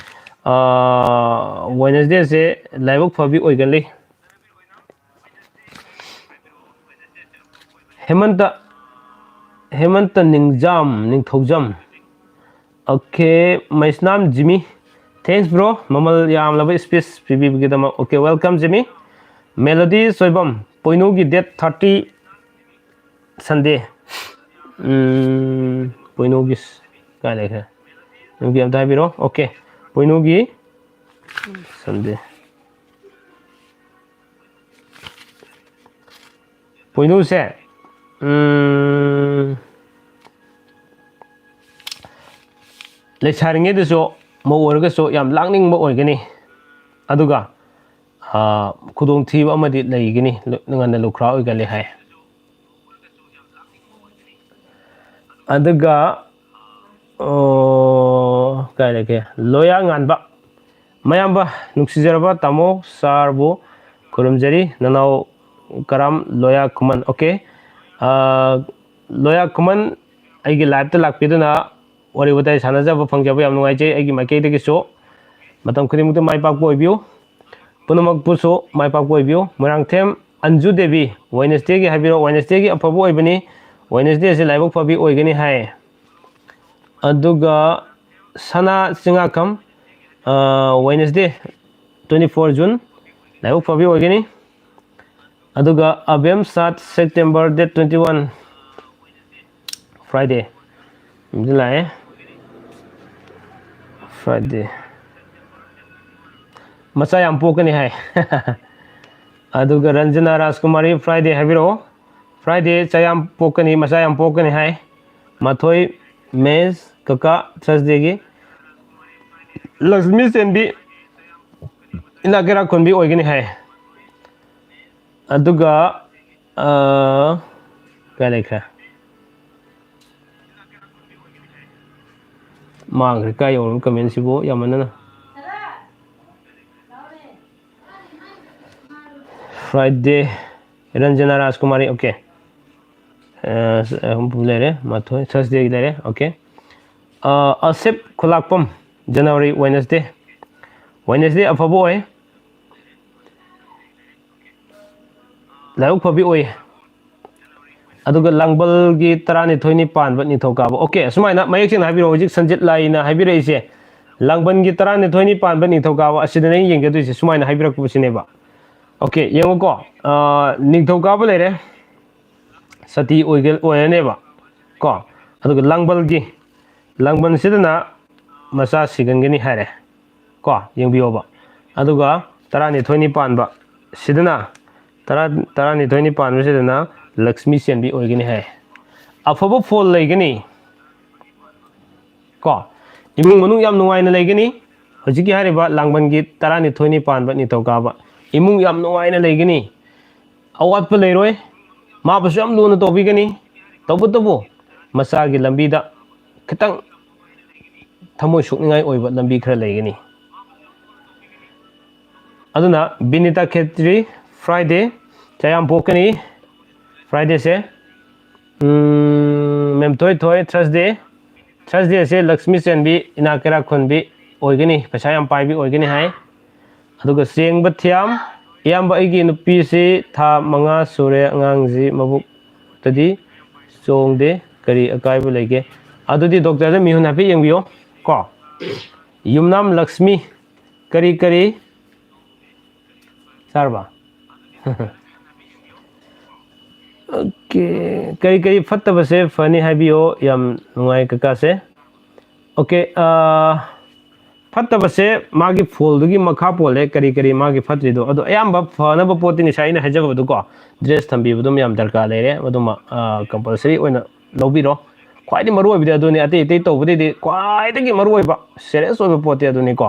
ꯋꯦꯅꯁꯗꯦꯁꯦ ꯂꯥꯏꯕꯛ ꯐꯕꯤ ꯑꯣꯏꯒꯜꯂꯤ꯫ ꯍꯦꯃꯟꯇ, ꯍꯦꯃꯟꯇ ꯅꯤꯡꯖꯥꯝ, ꯅꯤꯡꯊꯧꯖꯝ꯫ Okay, ꯃꯩꯁꯅꯥꯝ ꯖꯤꯃꯤ, thanks bro, ꯃꯃꯜ ꯌꯥꯝꯂꯕ ꯁ꯭ꯄꯦꯁ ꯄꯤꯕꯤꯕꯒꯤꯗꯃꯛ꯫ Okay, welcome Jimmy. Melody Soibam, ꯄꯣꯏꯅꯨꯒꯤ ꯗꯦꯠ ꯊꯥꯔꯇꯤ ꯁꯟꯗꯦ꯫ ꯄꯣꯏꯅꯨꯒꯤ ꯀꯥꯏ ꯂꯩꯈ꯭ꯔꯦ? ꯅꯨꯄꯤ ꯑꯝꯇ ꯍꯥꯏꯕꯤꯔꯣ꯫ Okay, ꯄꯣꯏꯅꯨꯒꯤ ꯁꯟꯗꯦ꯫ ꯄꯣꯏꯅꯨꯁꯦ ꯂꯩꯁꯥꯔꯤꯉꯩꯗꯁꯨ ꯃꯧ ꯑꯣꯏꯔꯒꯁꯨ ꯌꯥꯝ ꯂꯥꯡꯅꯤꯡꯕ ꯑꯣꯏꯒꯅꯤ꯫ ꯑꯗꯨꯒ ꯈꯨꯗꯣꯡꯊꯤꯕ ꯑꯃꯗꯤ ꯂꯩꯒꯅꯤ, ꯉꯟꯅ ꯂꯨꯈ꯭ꯔꯥ ꯑꯣꯏꯒꯜꯂꯤ ꯍꯥꯏ꯫ ꯑꯗꯨꯒ ꯀꯥꯏ ꯂꯩꯒꯦ? ꯂꯣꯌꯥ ꯉꯥꯟꯕ, ꯃꯌꯥꯝꯕ, ꯅꯨꯡꯁꯤꯖꯔꯕ ꯇꯥꯃꯣ ꯁꯥꯔꯕꯨ ꯈꯨꯔꯨꯝꯖꯔꯤ꯫ ꯅꯅꯥꯎ ꯀꯔꯥꯝ, ꯂꯣꯌꯥ ꯈꯨꯃꯟ꯫ Okay, ꯂꯣꯌꯥ ꯈꯨꯃꯟ, ꯑꯩꯒꯤ live-ꯇ ꯂꯥꯛꯄꯤꯗꯨꯅ ꯋꯥꯔꯤ ꯋꯥꯇꯥꯏ ꯁꯥꯟꯅꯖꯕ ꯐꯪꯖꯕ ꯌꯥꯝ ꯅꯨꯡꯉꯥꯏꯖꯩ꯫ ꯑꯩꯒꯤ ꯃꯥꯏꯀꯩꯗꯒꯤꯁꯨ ꯃꯇꯝ ꯈꯨꯗꯤꯡꯃꯛꯇ ꯃꯥꯏ ꯄꯥꯛꯄ ꯑꯣꯏꯕꯤꯌꯨ꯫ ꯄꯨꯝꯅꯃꯛꯄꯨꯁꯨ ꯃꯥꯏ ꯄꯥꯛꯄ ꯑꯣꯏꯕꯤꯌꯨ꯫ ꯃꯣꯏꯔꯥꯡꯊꯦꯝ ꯑꯟꯖꯨ ꯗꯦꯕꯤ, Wednesday-ꯒꯤ ꯍꯥꯏꯕꯤꯔꯛꯑꯣ, Wednesday-ꯒꯤ ꯑꯐꯕ ꯑꯣꯏꯕꯅꯤ, Wednesday-ꯁꯦ ꯂꯥꯏꯕꯛ ꯐꯕꯤ ꯑꯣꯏꯒꯅꯤ ꯍꯥꯏ꯫ ꯑꯗꯨꯒ ꯁꯅꯥ ꯆꯤꯉꯥꯈꯝ, ꯑ, Wednesday, twenty four June, ꯂꯥꯏꯕꯛ ꯐꯕꯤ ꯑꯣꯏꯒꯅꯤ꯫ ꯑꯗꯨꯒ ꯑꯕꯦꯝ ꯁꯥꯠ, September date twenty one, Friday, ꯁꯤꯗ ꯂꯥꯛꯑꯦ, Friday, ꯃꯆꯥ ꯌꯥꯝ ꯄꯣꯛꯀꯅꯤ ꯍꯥꯏ꯫ ꯑꯗꯨꯒ ꯔꯟꯖꯅꯥ ꯔꯥꯖꯀꯨꯃꯥꯔꯤ, Friday ꯍꯥꯏꯕꯤꯔꯛꯑꯣ, Friday ꯆꯥ ꯌꯥꯝ ꯄꯣꯛꯀꯅꯤ, ꯃꯆꯥ ꯌꯥꯝ ꯄꯣꯛꯀꯅꯤ ꯍꯥꯏ꯫ ꯃꯊꯣꯏ ꯃꯦꯁ ꯀꯀꯥ, Thursday-ꯒꯤ꯫ ꯂꯛꯁꯃꯤ ꯆꯦꯟꯕꯤ, ꯏꯅꯥꯛ ꯀꯩꯔꯥꯛ ꯈꯨꯟꯕꯤ ꯑꯣꯏꯒꯅꯤ ꯍꯥꯏ꯫ ꯑꯗꯨꯒ, ꯑ, ꯀꯥꯏ ꯂꯩꯈ꯭ꯔꯦ? ꯃꯥꯡꯈ꯭ꯔꯦ꯫ ꯀꯥꯏ ꯌꯧꯔꯕ comment-ꯁꯤꯕꯨ ꯌꯥꯝꯃꯟꯗꯅ? Friday, Ranjana ꯔꯥꯖꯀꯨꯃꯥꯔꯤ, okay꯫ ꯑ, ꯑꯍꯨꯝ ꯂꯩꯔꯦ, ꯃꯥꯊꯣꯏ, Thursday-ꯒꯤ ꯂꯩꯔꯦ, okay꯫ ꯑ, ꯑꯁꯦꯞ ꯈꯨꯂꯥꯛꯄꯝ, January, Wednesday꯫ Wednesday ꯑꯐꯕ ꯑꯣꯏ, ꯂꯥꯏꯕꯛ ꯐꯕꯤ ꯑꯣꯏ꯫ ꯑꯗꯨꯒ ꯂꯥꯡꯕꯜꯒꯤ ꯇꯔꯥꯅꯤꯊꯣꯏꯅꯤ ꯄꯥꯟꯕ ꯅꯤꯡꯊꯧꯀꯥꯕ꯫ Okay, ꯑꯁꯨꯃꯥꯏꯅ ꯃꯌꯦꯛ ꯁꯦꯡꯅ ꯍꯥꯏꯕꯤꯔꯛꯑꯣ꯫ ꯍꯧꯖꯤꯛ ꯁꯟꯖꯤꯠ ꯂꯥꯏꯅ ꯍꯥꯏꯕꯤꯔꯛꯏꯁꯦ, ꯂꯥꯡꯕꯜꯒꯤ ꯇꯔꯥꯅꯤꯊꯣꯏꯅꯤ ꯄꯥꯟꯕ ꯅꯤꯡꯊꯧꯀꯥꯕ ꯑꯁꯤꯗꯅꯦ ꯑꯩꯅ ꯌꯦꯡꯒꯗꯣꯏꯁꯦ, ꯁꯨꯃꯥꯏꯅ ꯍꯥꯏꯕꯤꯔꯛꯄꯁꯤꯅꯦꯕ꯫ Okay, ꯌꯦꯡꯉꯨꯀꯣ, ꯑ, ꯅꯤꯡꯊꯧꯀꯥꯕ ꯂꯩꯔꯦ, ꯁꯇꯤ ꯑꯣꯏꯒ-, ꯑꯣꯏꯔꯅꯦꯕ ꯀꯣ꯫ ꯑꯗꯨꯒ ꯂꯥꯡꯕꯜꯒꯤ, ꯂꯥꯡꯕꯜꯁꯤꯗꯅ ꯃꯆꯥ ꯁꯤꯒꯟꯒꯅꯤ ꯍꯥꯏꯔꯦ ꯀꯣ, ꯌꯦꯡꯕꯤꯌꯣꯕ꯫ ꯑꯗꯨꯒ ꯇꯔꯥꯅꯤꯊꯣꯏꯅꯤ ꯄꯥꯟꯕ ꯁꯤꯗꯅ, ꯇꯔꯥ, ꯇꯔꯥꯅꯤꯊꯣꯏꯅꯤ ꯄꯥꯟꯕꯁꯤꯗꯅ ꯂꯛꯁꯃꯤ ꯆꯦꯟꯕꯤ ꯑꯣꯏꯒꯅꯤ ꯍꯥꯏ꯫ ꯑꯐꯕ ꯐꯣꯜ ꯂꯩꯒꯅꯤ ꯀꯣ, ꯏꯃꯨꯡ ꯃꯅꯨꯡ ꯌꯥꯝ ꯅꯨꯡꯉꯥꯏꯅ ꯂꯩꯒꯅꯤ꯫ ꯍꯧꯖꯤꯛꯀꯤ ꯍꯥꯏꯔꯤꯕ ꯂꯥꯡꯕꯟꯒꯤ ꯇꯔꯥꯅꯤꯊꯣꯏꯅꯤ ꯄꯥꯟꯕ ꯅꯤꯡꯊꯧꯀꯥꯕ ꯏꯃꯨꯡ ꯌꯥꯝ ꯅꯨꯡꯉꯥꯏꯅ ꯂꯩꯒꯅꯤ꯫ ꯑꯋꯥꯠꯄ ꯂꯩꯔꯣꯏ꯫ ꯃꯥꯕꯨꯁꯨ ꯌꯥꯝ ꯂꯨꯅ ꯇꯧꯕꯤꯒꯅꯤ꯫ ꯇꯧꯕꯇꯕꯨ ꯃꯆꯥꯒꯤ ꯂꯝꯕꯤꯗ ꯈꯤꯇꯪ ꯊꯃꯣꯏ ꯁꯣꯛꯅꯤꯡꯉꯥꯏ ꯑꯣꯏꯕ ꯂꯝꯕꯤ ꯈꯔ ꯂꯩꯒꯅꯤ꯫ ꯑꯗꯨꯅ ꯕꯤꯅꯤꯇꯥ ꯈꯦꯇ꯭ꯔꯤ, Friday, ꯆꯥ ꯌꯥꯝ ꯄꯣꯛꯀꯅꯤ꯫ Friday-ꯁꯦ ꯎꯝ, ꯃꯦꯝꯊꯣꯏ ꯊꯣꯏ, ꯊꯔꯁꯗꯦ꯫ ꯊꯔꯁꯗꯦꯁꯦ ꯂꯛꯁꯃꯤ ꯆꯦꯟꯕꯤ, ꯏꯅꯥꯛ ꯀꯩꯔꯥꯛ ꯈꯨꯟꯕꯤ ꯑꯣꯏꯒꯅꯤ, ꯄꯩꯁꯥ ꯌꯥꯝ ꯄꯥꯏꯕꯤ ꯑꯣꯏꯒꯅꯤ ꯍꯥꯏ꯫ ꯑꯗꯨꯒ ꯆꯦꯡꯕ ꯊꯤꯌꯥꯝ, ꯏꯌꯥꯝꯕ, ꯑꯩꯒꯤ ꯅꯨꯄꯤꯁꯤ ꯊꯥ ꯃꯉꯥ ꯁꯨꯔꯦ, ꯑꯉꯥꯡꯁꯤ ꯃꯕꯨꯛꯇꯗꯤ ꯆꯣꯡꯗꯦ, ꯀꯔꯤ ꯑꯀꯥꯏꯕ ꯂꯩꯒꯦ? ꯑꯗꯨꯗꯤ ꯗꯣꯛꯇꯔꯗ ꯃꯤꯍꯨꯟ ꯍꯥꯏꯐꯦꯠ ꯌꯦꯡꯕꯤꯌꯣ ꯀꯣ꯫ ꯌꯨꯝꯅꯥꯝ ꯂꯛꯁꯃꯤ, ꯀꯔꯤ ꯀꯔꯤ ꯆꯥꯔꯕ? ꯑꯣꯀꯦ, ꯀꯔꯤ ꯀꯔꯤ ꯐꯠꯇꯕꯁꯦ ꯐꯅꯤ ꯍꯥꯏꯕꯤꯌꯣ꯫ ꯌꯥꯝ ꯅꯨꯡꯉꯥꯏ ꯀꯀꯥꯁꯦ꯫ ꯑꯣꯀꯦ, ꯑꯥ, ꯐꯠꯇꯕꯁꯦ ꯃꯥꯒꯤ ꯐꯣꯜꯗꯨꯒꯤ ꯃꯈꯥ ꯄꯣꯜꯂꯦ, ꯀꯔꯤ ꯀꯔꯤ ꯃꯥꯒꯤ ꯐꯠꯇ꯭ꯔꯤꯗꯣ꯫ ꯑꯗꯣ ꯑꯌꯥꯝꯕ ꯐꯅꯕ ꯄꯣꯠꯇꯤ ꯉꯁꯥꯏ ꯑꯩꯅ ꯍꯥꯏꯖꯕꯗꯣ ꯀꯣ, ꯗ꯭ꯔꯦꯁ ꯊꯝꯕꯤꯕꯗꯨꯝ ꯌꯥꯝ ꯗꯔꯀꯥꯔ ꯂꯩꯔꯦ, ꯃꯗꯨꯃ ꯀꯝꯄꯜꯁꯔꯤ ꯑꯣꯏꯅ ꯂꯧꯕꯤꯔꯣ꯫ ꯈ꯭ꯋꯥꯏꯗꯒꯤ ꯃꯔꯨ ꯑꯣꯏꯕꯗꯤ ꯑꯗꯨꯅꯤ, ꯑꯇꯩ ꯑꯇꯩ ꯇꯧꯕꯗꯩꯗꯤ ꯈ꯭ꯋꯥꯏꯗꯒꯤ ꯃꯔꯨ ꯑꯣꯏꯕ, ꯁꯦꯔꯤꯌꯁ ꯑꯣꯏꯕ ꯄꯣꯠꯇꯤ ꯑꯗꯨꯅꯤꯀꯣ꯫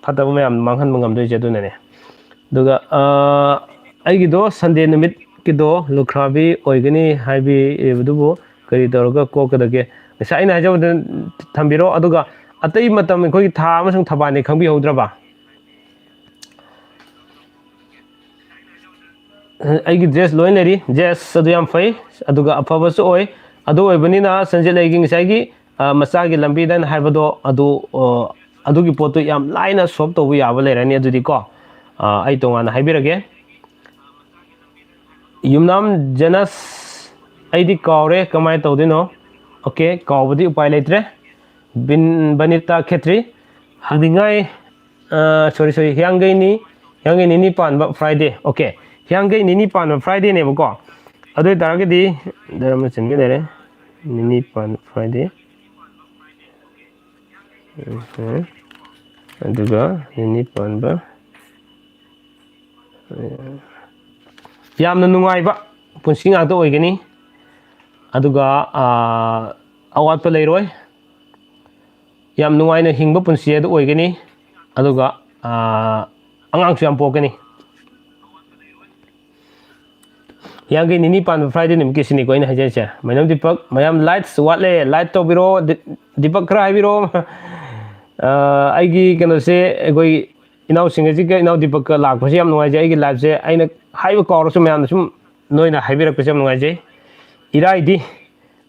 ꯐꯠꯇꯕ ꯃꯌꯥꯝ ꯃꯥꯡꯍꯟꯕ ꯉꯝꯗꯣꯏꯁꯦ ꯑꯗꯨꯅꯅꯦ꯫ ꯑꯗꯨꯒ ꯑꯥ, ꯑꯩꯒꯤꯗꯣ ꯁꯟꯗꯦ ꯅꯨꯃꯤꯠꯀꯤꯗꯣ ꯂꯨꯈ꯭ꯔꯥꯕꯤ ꯑꯣꯏꯒꯅꯤ ꯍꯥꯏꯕꯤꯔꯤꯕꯗꯨꯕꯨ ꯀꯔꯤ ꯇꯧꯔꯒ ꯀꯣꯛꯀꯗꯒꯦ? ꯉꯁꯥꯏ ꯑꯩꯅ ꯍꯥꯏꯖꯕꯗ ꯊꯝꯕꯤꯔꯣ꯫ ꯑꯗꯨꯒ ꯑꯇꯩ ꯃꯇꯝ ꯑꯩꯈꯣꯏꯒꯤ ꯊꯥ ꯑꯃꯁꯨꯡ ꯊꯕꯥꯜꯅꯤ ꯈꯪꯕꯤꯍꯧꯗ꯭ꯔꯕ? ꯑꯩꯒꯤ ꯗ꯭ꯔꯦꯁ ꯂꯣꯏ ꯂꯩꯔꯤ꯫ ꯌꯦꯁ, ꯑꯗꯨ ꯌꯥꯝ ꯐꯩ꯫ ꯑꯗꯨꯒ ꯑꯐꯕꯁꯨ ꯑꯣꯏ꯫ ꯑꯗꯨ ꯑꯣꯏꯕꯅꯤꯅ ꯁꯟꯖꯤꯠꯂꯩꯒꯤ ꯉꯁꯥꯏꯒꯤ, ꯑ, ꯃꯆꯥꯒꯤ ꯂꯝꯕꯤꯗꯅ ꯍꯥꯏꯕꯗꯣ ꯑꯗꯨ, ꯑ, ꯑꯗꯨꯒꯤ ꯄꯣꯠꯇꯨ ꯌꯥꯝ ꯂꯥꯏꯅ ꯁꯣꯜꯕ ꯇꯧꯕ ꯌꯥꯕ ꯂꯩꯔꯅꯤ꯫ ꯑꯗꯨꯗꯤ ꯀꯣ, ꯑ, ꯑꯩ ꯇꯣꯉꯥꯟꯅ ꯍꯥꯏꯕꯤꯔꯒꯦ꯫ ꯌꯨꯝꯅꯥꯝ ꯖꯦꯅꯁ, ꯑꯩꯗꯤ ꯀꯥꯎꯔꯦ, ꯀꯃꯥꯏꯅ ꯇꯧꯗꯣꯏꯅꯣ? ꯑꯣꯀꯦ, ꯀꯥꯎꯕꯗꯤ ꯎꯄꯥꯏ ꯂꯩꯇ꯭ꯔꯦ꯫ ꯕꯤꯟ-, ꯕꯅꯤꯇꯥ ꯈꯦꯇ꯭ꯔꯤ, ꯍꯪꯅꯤꯡꯉꯥꯏ, ꯑ, ꯁꯣꯔꯤ, ꯁꯣꯔꯤ, ꯍꯤꯌꯥꯡꯒꯩꯅꯤ, ꯍꯤꯌꯥꯡꯒꯩ ꯅꯤꯅꯤ ꯄꯥꯟꯕ ꯐ꯭ꯔꯥꯏꯗꯦ꯫ ꯑꯣꯀꯦ, ꯍꯤꯌꯥꯡꯒꯩ ꯅꯤꯅꯤ ꯄꯥꯟꯕ ꯐ꯭ꯔꯥꯏꯗꯦꯅꯦꯕꯀꯣ꯫ ꯑꯗꯨ ꯑꯣꯏ ꯇꯥꯔꯒꯗꯤ ꯗꯔꯃꯆꯟꯒꯤ ꯂꯩꯔꯦ, ꯅꯤꯅꯤ ꯄꯥꯟꯕ ꯐ꯭ꯔꯥꯏꯗꯦ꯫ ꯎꯝ, ꯑꯗꯨꯒ ꯅꯤꯅꯤ ꯄꯥꯟꯕ, ꯌꯥꯝꯅ ꯅꯨꯡꯉꯥꯏꯕ ꯄꯨꯟꯁꯤ ꯉꯥꯛꯇ ꯑꯣꯏꯒꯅꯤ꯫ ꯑꯗꯨꯒ, ꯑꯥ, ꯑꯋꯥꯠꯄ ꯂꯩꯔꯣꯏ꯫ ꯌꯥꯝ ꯅꯨꯡꯉꯥꯏꯅ ꯍꯤꯡꯕ ꯄꯨꯟꯁꯤ ꯑꯗꯨ ꯑꯣꯏꯒꯅꯤ꯫ ꯑꯗꯨꯒ, ꯑꯥ, ꯑꯉꯥꯡꯁꯨ ꯌꯥꯝ ꯄꯣꯛꯀꯅꯤ꯫ ꯍꯤꯌꯥꯡꯒꯩ ꯅꯤꯅꯤ ꯄꯥꯟꯕ ꯐ꯭ꯔꯥꯏꯗꯦ ꯅꯨꯃꯤꯠꯀꯤꯁꯤꯅꯤꯀꯣ ꯑꯩꯅ ꯍꯥꯏꯖꯔꯤꯁꯦ꯫ ꯃꯩꯅꯝ ꯗꯤꯄꯛ, ꯃꯌꯥꯝ ꯂꯥꯏꯠꯁ ꯋꯥꯠꯂꯦ, ꯂꯥꯏꯠ ꯇꯧꯕꯤꯔꯣ꯫ ꯗꯤ-, ꯗꯤꯄꯛ ꯈꯔ ꯍꯥꯏꯕꯤꯔꯣ꯫ ꯑꯥ, ꯑꯩꯒꯤ ꯀꯩꯅꯣꯁꯦ, ꯑꯩꯈꯣꯏ ꯏꯅꯥꯎꯁꯤꯡ ꯑꯁꯤꯒ ꯏꯅꯥꯎ ꯗꯤꯄꯛꯀ ꯂꯥꯛꯄꯁꯦ ꯌꯥꯝ ꯅꯨꯡꯉꯥꯏꯖꯩ꯫ ꯑꯩꯒꯤ ꯂꯥꯏꯐꯁꯦ ꯑꯩꯅ ꯍꯥꯏꯕ ꯀꯥꯎꯔꯁꯨ ꯃꯌꯥꯝꯅ ꯁꯨꯝ ꯅꯣꯏꯅ ꯍꯥꯏꯕꯤꯔꯛꯄꯁꯦ ꯌꯥꯝ ꯅꯨꯡꯉꯥꯏꯖꯩ꯫ ꯏꯔꯥꯏꯗꯤ,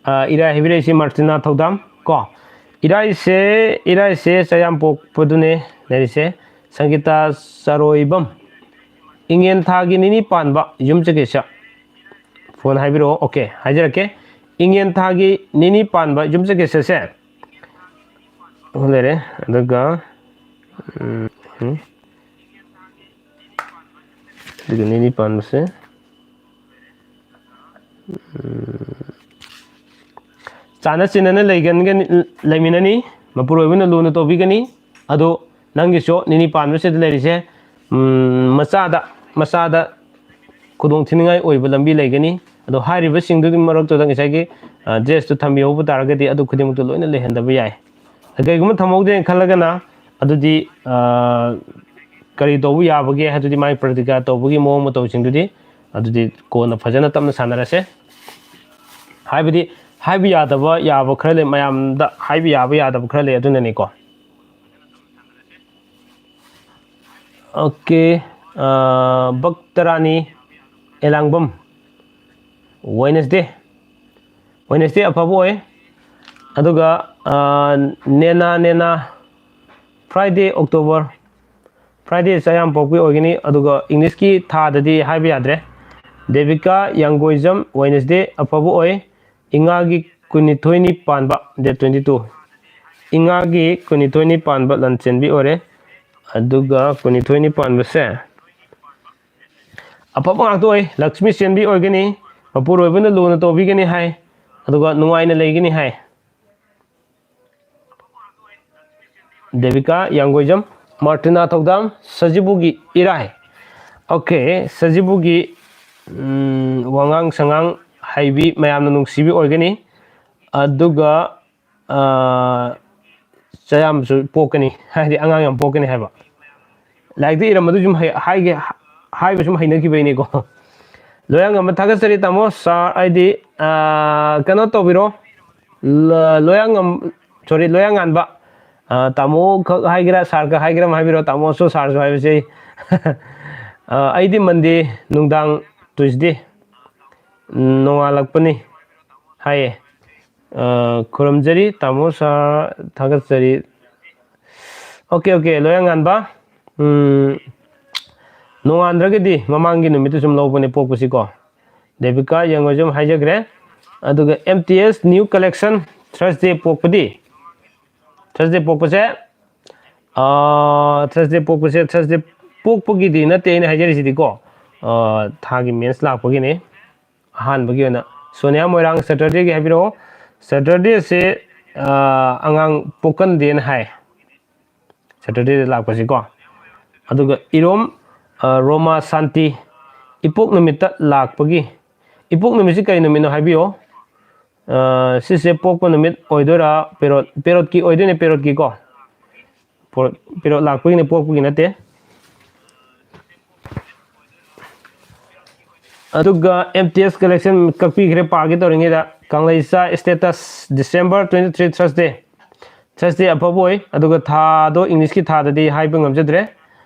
ꯑ, ꯏꯔꯥꯏ ꯍꯥꯏꯕꯤꯔꯛꯏꯁꯤ ꯃꯥꯔꯇꯤꯅꯥ ꯊꯧꯗꯥꯝ ꯀꯣ꯫ ꯏꯔꯥꯏꯁꯦ, ꯏꯔꯥꯏꯁꯦ ꯆꯌꯥꯝ ꯄꯣꯛꯄꯗꯨꯅꯦ ꯂꯩꯔꯤꯁꯦ꯫ ꯁꯪꯒꯤꯇꯥ ꯆꯔꯣꯏꯕꯝ, ꯏꯉꯦꯟ ꯊꯥꯒꯤ ꯅꯤꯅꯤ ꯄꯥꯟꯕ ꯌꯨꯝꯁꯀꯩꯁ꯫ ꯐꯣꯟ ꯍꯥꯏꯕꯤꯔꯛꯑꯣ꯫ ꯑꯣꯀꯦ, ꯍꯥꯏꯖꯔꯛꯀꯦ꯫ ꯏꯉꯦꯟ ꯊꯥꯒꯤ ꯅꯤꯅꯤ ꯄꯥꯟꯕ ꯌꯨꯝꯁꯀꯩꯁꯁꯦ ꯑꯍꯨꯝ ꯂꯩꯔꯦ꯫ ꯑꯗꯨꯒ, ꯎꯝ, ꯎꯝ꯫ ꯑꯗꯨꯒ ꯅꯤꯅꯤ ꯄꯥꯟꯕꯁꯦ, ꯎꯝ, ꯆꯥꯟꯅ ꯆꯤꯟꯅꯅ ꯂꯩꯒꯟꯒꯅꯤ, ꯂꯩꯃꯤꯟꯅꯅꯤ꯫ ꯃꯄꯨꯔꯣꯏꯕꯅ ꯂꯨꯅ ꯇꯧꯕꯤꯒꯅꯤ꯫ ꯑꯗꯣ ꯅꯪꯒꯤꯁꯨ ꯅꯤꯅꯤ ꯄꯥꯟꯕꯁꯤꯗ ꯂꯩꯔꯤꯁꯦ, ꯎꯝ, ꯃꯆꯥꯗ, ꯃꯆꯥꯗ ꯈꯨꯗꯣꯡ ꯊꯤꯅꯤꯡꯉꯥꯏ ꯑꯣꯏꯕ ꯂꯝꯕꯤ ꯂꯩꯒꯅꯤ꯫ ꯑꯗꯣ ꯍꯥꯏꯔꯤꯕꯁꯤꯡꯗꯨꯒꯤ ꯃꯔꯛꯇꯨꯗ ꯉꯁꯥꯏꯒꯤ, ꯑ, ꯗ꯭ꯔꯦꯁꯇꯨ ꯊꯝꯕꯤꯍꯧꯕ ꯇꯥꯔꯒꯗꯤ ꯑꯗꯨ ꯈꯨꯗꯤꯡꯃꯛꯇꯨ ꯂꯣꯏꯅ ꯂꯩꯍꯟꯗꯕ ꯌꯥꯏ꯫ ꯀꯩꯒꯨꯝꯕ ꯊꯝꯍꯧꯗꯦꯅ ꯈꯜꯂꯒꯅ ꯑꯗꯨꯗꯤ, ꯑ, ꯀꯔꯤ ꯇꯧꯕ ꯌꯥꯕꯒꯦ ꯍꯥꯏꯗꯨꯗꯤ ꯃꯥꯒꯤ ꯄ꯭ꯔꯇꯤꯀꯥ ꯇꯧꯕꯒꯤ ꯃꯑꯣꯡ ꯃꯇꯧꯁꯤꯡꯗꯨꯗꯤ ꯑꯗꯨꯗꯤ ꯀꯣꯟꯅ ꯐꯖꯅ ꯇꯞꯅ ꯁꯥꯟꯅꯔꯁꯦ꯫ ꯍꯥꯏꯕꯗꯤ ꯍꯥꯏꯕ ꯌꯥꯗꯕ ꯌꯥꯕ ꯈꯔ ꯂꯩ, ꯃꯌꯥꯝꯗ ꯍꯥꯏꯕ ꯌꯥꯕ ꯌꯥꯗꯕ ꯈꯔ ꯂꯩ, ꯑꯗꯨꯅꯅꯤꯀꯣ꯫ ꯑꯣꯀꯦ, ꯑ, ꯚꯛꯇꯔꯥꯅꯤ ꯑꯦꯂꯥꯡꯕꯝ, ꯋꯦꯅꯁꯗꯦ, ꯋꯦꯅꯁꯗꯦ ꯑꯐꯕ ꯑꯣꯏ꯫ ꯑꯗꯨꯒ, ꯑ, ꯅꯦꯅꯥ, ꯅꯦꯅꯥ, ꯐ꯭ꯔꯥꯏꯗꯦ, ꯑꯣꯛꯇꯣꯕꯔ, ꯐ꯭ꯔꯥꯏꯗꯦ ꯆꯌꯥꯝ ꯄꯣꯛꯄꯤ ꯑꯣꯏꯒꯅꯤ꯫ ꯑꯗꯨꯒ ꯏꯪꯂꯤꯁꯀꯤ ꯊꯥꯗꯗꯤ ꯍꯥꯏꯕ ꯌꯥꯗ꯭ꯔꯦ꯫ ꯗꯦꯕꯤꯀꯥ ꯌꯥꯡꯒꯣꯏꯖꯝ, ꯋꯦꯅꯁꯗꯦ ꯑꯐꯕ ꯑꯣꯏ꯫ ꯏꯉꯥꯒꯤ ꯀꯨꯟꯅꯤꯊꯣꯏꯅꯤ ꯄꯥꯟꯕ, date twenty two꯫ ꯏꯉꯥꯒꯤ ꯀꯨꯟꯅꯤꯊꯣꯏꯅꯤ ꯄꯥꯟꯕ ꯂꯟꯆꯦꯟꯕꯤ ꯑꯣꯏꯔꯦ꯫ ꯑꯗꯨꯒ ꯀꯨꯟꯅꯤꯊꯣꯏꯅꯤ ꯄꯥꯟꯕꯁꯦ ꯑꯐꯕ ꯉꯥꯛꯇ ꯑꯣꯏ꯫ ꯂꯛꯁꯃꯤ ꯆꯦꯟꯕꯤ ꯑꯣꯏꯒꯅꯤ, ꯃꯄꯨꯔꯣꯏꯕꯅ ꯂꯨꯅ ꯇꯧꯕꯤꯒꯅꯤ ꯍꯥꯏ, ꯑꯗꯨꯒ ꯅꯨꯡꯉꯥꯏꯅ ꯂꯩꯒꯅꯤ ꯍꯥꯏ꯫ ꯗꯦꯕꯤꯀꯥ ꯌꯥꯡꯒꯣꯏꯖꯝ, ꯃꯥꯔꯇꯤꯅꯥ ꯊꯧꯗꯥꯝ, ꯁꯖꯤꯕꯨꯒꯤ ꯏꯔꯥꯏ꯫ ꯑꯣꯀꯦ, ꯁꯖꯤꯕꯨꯒꯤ, ꯎꯝ, ꯋꯥꯉꯥꯡ ꯁꯉꯥꯡ ꯍꯩꯕꯤ, ꯃꯌꯥꯝꯅ ꯅꯨꯡꯁꯤꯕꯤ ꯑꯣꯏꯒꯅꯤ꯫ ꯑꯗꯨꯒ, ꯑ, ꯆꯌꯥꯝꯁꯨ ꯄꯣꯛꯀꯅꯤ, ꯍꯥꯏꯗꯤ ꯑꯉꯥꯡ ꯌꯥꯝ ꯄꯣꯛꯀꯅꯤ ꯍꯥꯏꯕ꯫ ꯂꯥꯏꯔꯤꯛꯇ ꯏꯔꯝꯕꯗꯨ ꯁꯨꯝ ꯍꯥꯏ-, ꯍꯥꯏꯒꯦ, ꯍꯥꯏꯕ ꯁꯨꯝ ꯍꯩꯅꯈꯤꯕꯩꯅꯦꯀꯣ꯫ ꯂꯣꯌꯥꯉꯝꯕ ꯊꯥꯒꯠꯆꯔꯤ ꯇꯥꯃꯣ꯫ ꯁꯥꯔ, ꯑꯩꯗꯤ, ꯑ, ꯀꯩꯅꯣ ꯇꯧꯕꯤꯔꯣ꯫ ꯂ-, ꯂꯣꯌꯥꯉꯝ-, sorry, ꯂꯣꯌꯥꯉꯥꯟꯕ꯫ ꯑ, ꯇꯥꯃꯣ ꯈꯛ ꯍꯥꯏꯒꯦꯔꯥ, ꯁꯥꯔ ꯈꯛ ꯍꯥꯏꯒꯦꯔꯥ ꯑꯃ ꯍꯥꯏꯕꯤꯔꯣ꯫ ꯇꯥꯃꯣꯁꯨ ꯁꯥꯔꯁꯨ ꯍꯥꯏꯕꯁꯦ ꯑꯩ, ꯑ, ꯑꯩꯗꯤ ꯃꯟꯗꯦ ꯅꯨꯡꯗꯥꯡ, ꯇ꯭ꯌꯨꯁꯗꯦ ꯅꯣꯡꯉꯥꯜꯂꯛꯄꯅꯤ꯫ ꯍꯥꯏꯌꯦ꯫ ꯑ, ꯈꯨꯔꯨꯝꯖꯔꯤ ꯇꯥꯃꯣ ꯁꯥꯔ, ꯊꯥꯒꯠꯆꯔꯤ꯫ Okay, okay, ꯂꯣꯌꯥꯉꯥꯟꯕ꯫ ꯎꯝ, ꯅꯣꯡꯉꯥꯟꯗ꯭ꯔꯒꯗꯤ ꯃꯃꯥꯡꯒꯤ ꯅꯨꯃꯤꯠꯇ ꯁꯨꯝ ꯂꯧꯕꯅꯦ ꯄꯣꯛꯄꯁꯤꯀꯣ꯫ ꯗꯦꯕꯤꯀꯥ ꯌꯦꯡꯉꯣꯏꯁꯨ ꯍꯥꯏꯖꯈ꯭ꯔꯦ꯫ ꯑꯗꯨꯒ M T S new collection Thursday ꯄꯣꯛꯄꯗꯤ, Thursday ꯄꯣꯛꯄꯁꯦ, ꯑ, Thursday ꯄꯣꯛꯄꯁꯦ, Thursday ꯄꯣꯛꯄꯒꯤꯗꯤ ꯅꯠꯇꯦ ꯑꯩꯅ ꯍꯥꯏꯖꯔꯤꯁꯤꯗꯤꯀꯣ, ꯑ, ꯊꯥꯒꯤ ꯃꯦꯟꯁ ꯂꯥꯛꯄꯒꯤꯅꯤ꯫ ꯑꯍꯥꯟꯕꯒꯤ ꯑꯣꯏꯅ ꯁꯣꯅꯤꯌꯥ ꯃꯣꯏꯔꯥꯡ Saturdayꯒꯤ ꯍꯥꯏꯕꯤꯔꯛꯑꯣ꯫ Saturdayꯁꯦ, ꯑ, ꯑꯉꯥꯡ ꯄꯣꯛꯀꯟꯗꯦꯅ ꯍꯥꯏ꯫ Saturdayꯗ ꯂꯥꯛꯄꯁꯤꯀꯣ꯫ ꯑꯗꯨꯒ ꯏꯔꯣꯝ, ꯑ, ꯔꯣꯃꯥ ꯁꯥꯟꯇꯤ, ꯏꯄꯣꯛ ꯅꯨꯃꯤꯠꯇ ꯂꯥꯛꯄꯒꯤ, ꯏꯄꯣꯛ ꯅꯨꯃꯤꯠꯁꯤ ꯀꯔꯤ ꯅꯨꯃꯤꯠꯅꯣ ꯍꯥꯏꯕꯤꯌꯣ꯫ ꯑ, ꯁꯤꯁꯦ ꯄꯣꯛꯄ ꯅꯨꯃꯤꯠ ꯑꯣꯏꯗꯣꯏꯔꯥ? Parrot, parrotꯀꯤ ꯑꯣꯏꯗꯣꯏꯅꯦ, parrotꯀꯤꯀꯣ꯫ Parrot, parrot ꯂꯥꯛꯄꯒꯤꯅꯦ, ꯄꯣꯛꯄꯒꯤ ꯅꯠꯇꯦ꯫ ꯑꯗꯨꯒ M T S collection ꯀꯛꯄꯤꯈ꯭ꯔꯦ ꯄꯥꯒꯦ ꯇꯧꯔꯤꯉꯩꯗ꯫ ꯀꯪꯂꯩꯆꯥ status December twenty three Thursday꯫ Thursday ꯑꯐꯕ ꯑꯣꯏ꯫ ꯑꯗꯨꯒ ꯊꯥꯗꯣ Englishꯀꯤ ꯊꯥꯗꯗꯤ ꯍꯥꯏꯕ ꯉꯝꯖꯗ꯭ꯔꯦ꯫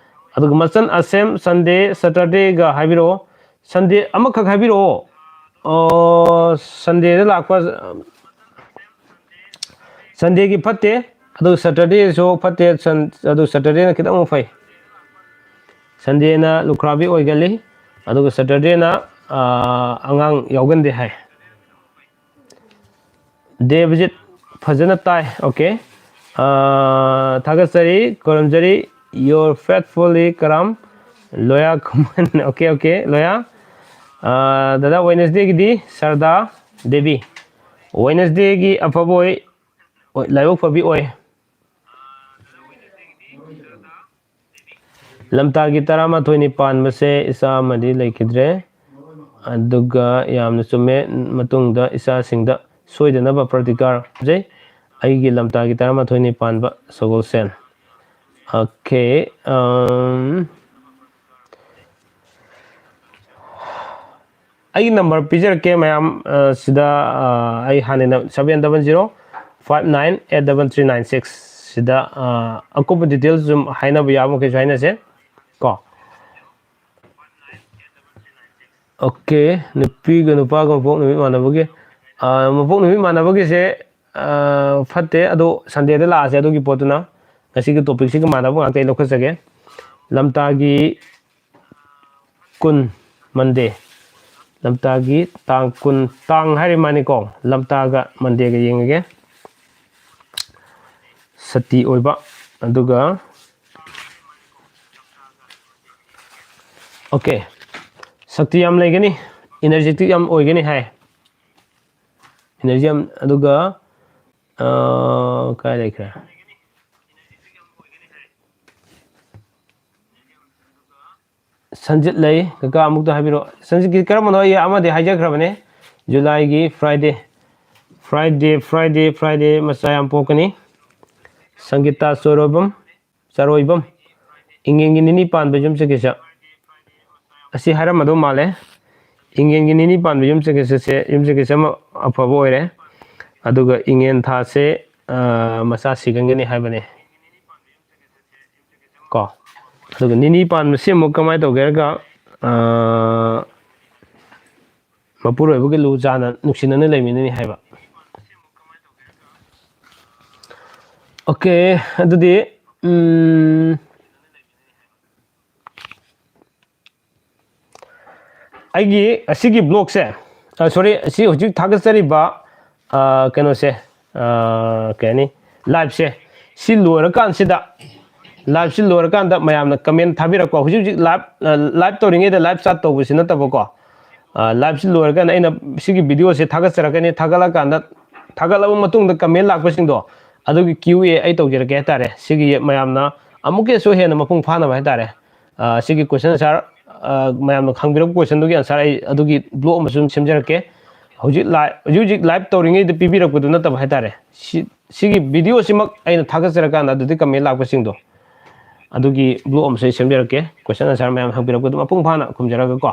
ꯑꯗꯨꯒ ꯃꯆꯟ ꯑꯁꯦꯝ Sunday, Saturdayꯒ ꯍꯥꯏꯕꯤꯔꯛꯑꯣ꯫ Sunday ꯑꯃꯈꯛ ꯍꯥꯏꯕꯤꯔꯛꯑꯣ꯫ ꯑꯣ, Sundayꯗ ꯂꯥꯛꯄ, Sundayꯒꯤ ꯐꯠꯇꯦ, ꯑꯗꯨ Saturdayꯁꯨ ꯐꯠꯇꯦ, ꯁꯟ-, ꯑꯗꯨ Saturdayꯅ ꯈꯤꯇꯪ ꯑꯃꯨꯛ ꯐꯩ꯫ Sundayꯅ ꯂꯨꯈ꯭ꯔꯥꯕꯤ ꯑꯣꯏꯒꯜꯂꯤ, ꯑꯗꯨꯒ Saturdayꯅ, ꯑꯥ, ꯑꯉꯥꯡ ꯌꯥꯎꯒꯟꯗꯦ ꯍꯥꯏ꯫ ꯗꯦꯕꯖꯤꯠ ꯐꯖꯅ ꯇꯥꯏ, okay꯫ ꯑꯥ, ꯊꯥꯒꯠꯆꯔꯤ, ꯈꯨꯔꯨꯝꯖꯔꯤ, your faithfully ꯀꯔꯝ, ꯂꯣꯌꯥ ꯈꯨꯃꯟ, okay, okay, ꯂꯣꯌꯥ꯫ ꯑꯥ, ꯗꯗꯥ, Wednesdayꯒꯤꯗꯤ ꯁꯔꯗꯥ ꯗꯦꯕꯤ꯫ Wednesdayꯒꯤ ꯑꯐꯕ ꯑꯣꯏ, ꯑꯣꯏ, ꯂꯥꯏꯕꯛ ꯐꯕꯤ ꯑꯣꯏ꯫ ꯂꯝꯇꯥꯒꯤ ꯇꯔꯥꯃꯥꯊꯣꯏꯅꯤ ꯄꯥꯟꯕꯁꯦ ꯏꯆꯥ ꯑꯃꯗꯤ ꯂꯩꯈꯤꯗ꯭ꯔꯦ꯫ ꯑꯗꯨꯒ ꯌꯥꯝꯅ ꯆꯨꯝꯃꯦ, ꯃꯇꯨꯡꯗ ꯏꯆꯥꯁꯤꯡꯗ ꯁꯣꯏꯗꯅꯕ ꯄ꯭ꯔꯇꯤꯀꯥꯔ ꯄꯤꯖꯩ꯫ ꯑꯩꯒꯤ ꯂꯝꯇꯥꯒꯤ ꯇꯔꯥꯃꯥꯊꯣꯏꯅꯤ ꯄꯥꯟꯕ ꯁꯒꯣꯜꯁꯦꯟ꯫ Okay, um, ꯑꯩꯒꯤ number ꯄꯤꯖꯔꯛꯀꯦ ꯃꯌꯥꯝ, ꯑ, ꯁꯤꯗ, ꯑ, ꯑꯩ ꯍꯥꯟꯅꯅ seven double zero five nine eight double three nine six ꯁꯤꯗ, ꯑ, ꯑꯀꯨꯞꯄ details ꯁꯨꯝ ꯍꯥꯏꯅꯕ ꯌꯥꯕ ꯃꯈꯩꯁꯨ ꯍꯥꯏꯅꯁꯦ ꯀꯣ꯫ Okay, ꯅꯨꯄꯤꯒ ꯅꯨꯄꯥꯒ ꯃꯄꯣꯛ ꯅꯨꯃꯤꯠ ꯃꯥꯟꯅꯕꯒꯤ ꯑ, ꯃꯄꯣꯛ ꯅꯨꯃꯤꯠ ꯃꯥꯟꯅꯕꯒꯤꯁꯦ, ꯑ, ꯐꯠꯇꯦ, ꯑꯗꯣ Sundayꯗ ꯂꯥꯛꯑꯁꯦ ꯑꯗꯨꯒꯤ ꯄꯣꯠꯇꯨꯅ꯫ ꯉꯁꯤꯒꯤ topicꯁꯤꯒ ꯃꯥꯟꯅꯕ ꯉꯥꯛꯇ ꯑꯩ ꯂꯧꯈꯠꯆꯒꯦ꯫ ꯂꯝꯇꯥꯒꯤ ꯀꯨꯟ, Monday꯫ ꯂꯝꯇꯥꯒꯤ ꯇꯥꯡ ꯀꯨꯟ, ꯇꯥꯡ ꯍꯥꯏꯔꯤ ꯃꯥꯅꯤꯀꯣ, ꯂꯝꯇꯥꯒ Mondayꯒ ꯌꯦꯡꯉꯒꯦ꯫ ꯁꯇꯤ ꯑꯣꯏꯕ, ꯑꯗꯨꯒ, okay, ꯁꯛꯇꯤ ꯌꯥꯝ ꯂꯩꯒꯅꯤ, energetic ꯌꯥꯝ ꯑꯣꯏꯒꯅꯤ ꯍꯥꯏ꯫ Energy ꯌꯥꯝ, ꯑꯗꯨꯒ, ꯑ, ꯀꯥꯏ ꯂꯩꯈ꯭ꯔꯦ? ꯁꯟꯖꯤꯠ ꯂꯩ, ꯀꯀꯥ ꯑꯃꯨꯛꯇ ꯍꯥꯏꯕꯤꯔꯛꯑꯣ꯫ ꯁꯟꯖꯤꯠꯀꯤ ꯀꯔꯝꯕꯅꯣ? ꯑꯩ ꯑꯃꯗꯤ ꯍꯥꯏꯖꯈ꯭ꯔꯕꯅꯦ, Julyꯒꯤ Friday꯫ Friday, Friday, Friday ꯃꯆꯥ ꯌꯥꯝ ꯄꯣꯛꯀꯅꯤ꯫ ꯁꯪꯒꯤꯇꯥ ꯆꯣꯔꯣꯏꯕꯝ, ꯆꯔꯣꯏꯕꯝ, ꯏꯉꯦꯟꯒꯤ ꯅꯤꯅꯤ ꯄꯥꯟꯕ ꯌꯨꯝꯁꯀꯩꯁ꯫ ꯑꯁꯤ ꯍꯥꯏꯔꯝꯃꯗꯧ ꯃꯥꯜꯂꯦ꯫ ꯏꯉꯦꯟꯒꯤ ꯅꯤꯅꯤ ꯄꯥꯟꯕ ꯌꯨꯝꯁꯀꯩꯁꯁꯦ, ꯌꯨꯝꯁꯀꯩꯁ ꯑꯃ ꯑꯐꯕ ꯑꯣꯏꯔꯦ꯫ ꯑꯗꯨꯒ ꯏꯉꯦꯟ ꯊꯥꯁꯦ, ꯑ, ꯃꯆꯥ ꯁꯤꯒꯟꯒꯅꯤ ꯍꯥꯏꯕꯅꯦ꯫ ꯀꯣ꯫ ꯑꯗꯨꯒ ꯅꯤꯅꯤ ꯄꯥꯟꯕꯁꯤ ꯑꯃꯨꯛ ꯀꯃꯥꯏꯅ ꯇꯧꯒꯦ ꯍꯥꯏꯔꯒ, ꯑ, ꯃꯄꯨꯔꯣꯏꯕꯒ ꯂꯨ ꯆꯥꯟꯅ ꯅꯨꯡꯁꯤꯅꯅ ꯂꯩꯃꯤꯟꯅꯅꯤ ꯍꯥꯏꯕ꯫ Okay, ꯑꯗꯨꯗꯤ, ꯎꯝ, ꯑꯩꯒꯤ ꯑꯁꯤꯒꯤ vlogꯁꯦ, ꯑ, sorry, ꯑꯁꯤ ꯍꯧꯖꯤꯛ ꯊꯥꯒꯠꯆꯔꯤꯕ, ꯑ, ꯀꯩꯅꯣꯁꯦ, ꯑ, ꯀꯩ ꯍꯥꯏꯅꯤ, liveꯁꯦ, ꯁꯤ ꯂꯣꯏꯔꯀꯥꯟꯁꯤꯗ, liveꯁꯤ ꯂꯣꯏꯔꯀꯥꯟꯗ ꯃꯌꯥꯝꯅ comment ꯊꯥꯕꯤꯔꯛꯄ, ꯍꯧꯖꯤꯛ ꯍꯧꯖꯤꯛ live, ꯑ, live ꯇꯧꯔꯤꯉꯩꯗ live chat ꯇꯧꯕꯁꯤ ꯅꯠꯇꯕꯀꯣ, ꯑ, liveꯁꯤ ꯂꯣꯏꯔꯀꯥꯟꯗ ꯑꯩꯅ ꯁꯤꯒꯤ videoꯁꯦ ꯊꯥꯒꯠꯆꯔꯛꯀꯅꯤ, ꯊꯥꯒꯠꯂꯀꯥꯟꯗ, ꯊꯥꯒꯠꯂꯕ ꯃꯇꯨꯡꯗ comment ꯂꯥꯛꯄꯁꯤꯡꯗꯣ, ꯑꯗꯨꯒꯤ Q A ꯑꯩ ꯇꯧꯖꯔꯛꯀꯦ ꯍꯥꯏꯇꯥꯔꯦ꯫ ꯁꯤꯒꯤ ꯃꯌꯥꯝꯅ ꯑꯃꯨꯛꯀꯁꯨ ꯍꯦꯟꯅ ꯃꯄꯨꯡ ꯐꯥꯅꯕ ꯍꯥꯏꯇꯥꯔꯦ꯫ ꯑ, ꯁꯤꯒꯤ question answer, ꯑ, ꯃꯌꯥꯝꯅ ꯍꯪꯕꯤꯔꯛꯄ questionꯗꯨꯒꯤ answer ꯑꯩ ꯑꯗꯨꯒꯤ vlog ꯑꯃꯁꯨ ꯑꯗꯨꯝ ꯁꯦꯝꯖꯔꯛꯀꯦ꯫ ꯍꯧꯖꯤꯛ live, ꯍꯧꯖꯤꯛ ꯍꯧꯖꯤꯛ live ꯇꯧꯔꯤꯉꯩꯗ ꯄꯤꯕꯤꯔꯛꯄꯗꯨ ꯅꯠꯇꯕ ꯍꯥꯏꯇꯥꯔꯦ꯫ ꯁꯤ, ꯁꯤꯒꯤ videoꯁꯤꯃꯛ ꯑꯩꯅ ꯊꯥꯒꯠꯆꯔꯀꯥꯟꯗ ꯑꯗꯨꯗꯤ comment ꯂꯥꯛꯄꯁꯤꯡꯗꯣ, ꯑꯗꯨꯒꯤ vlog ꯑꯃꯁꯨ ꯑꯩ ꯁꯦꯝꯖꯔꯛꯀꯦ꯫ Question answer ꯃꯌꯥꯝ ꯍꯪꯕꯤꯔꯛꯄꯗꯨ ꯃꯄꯨꯡ ꯐꯥꯅ ꯈꯨꯝꯖꯔꯒꯀꯣ꯫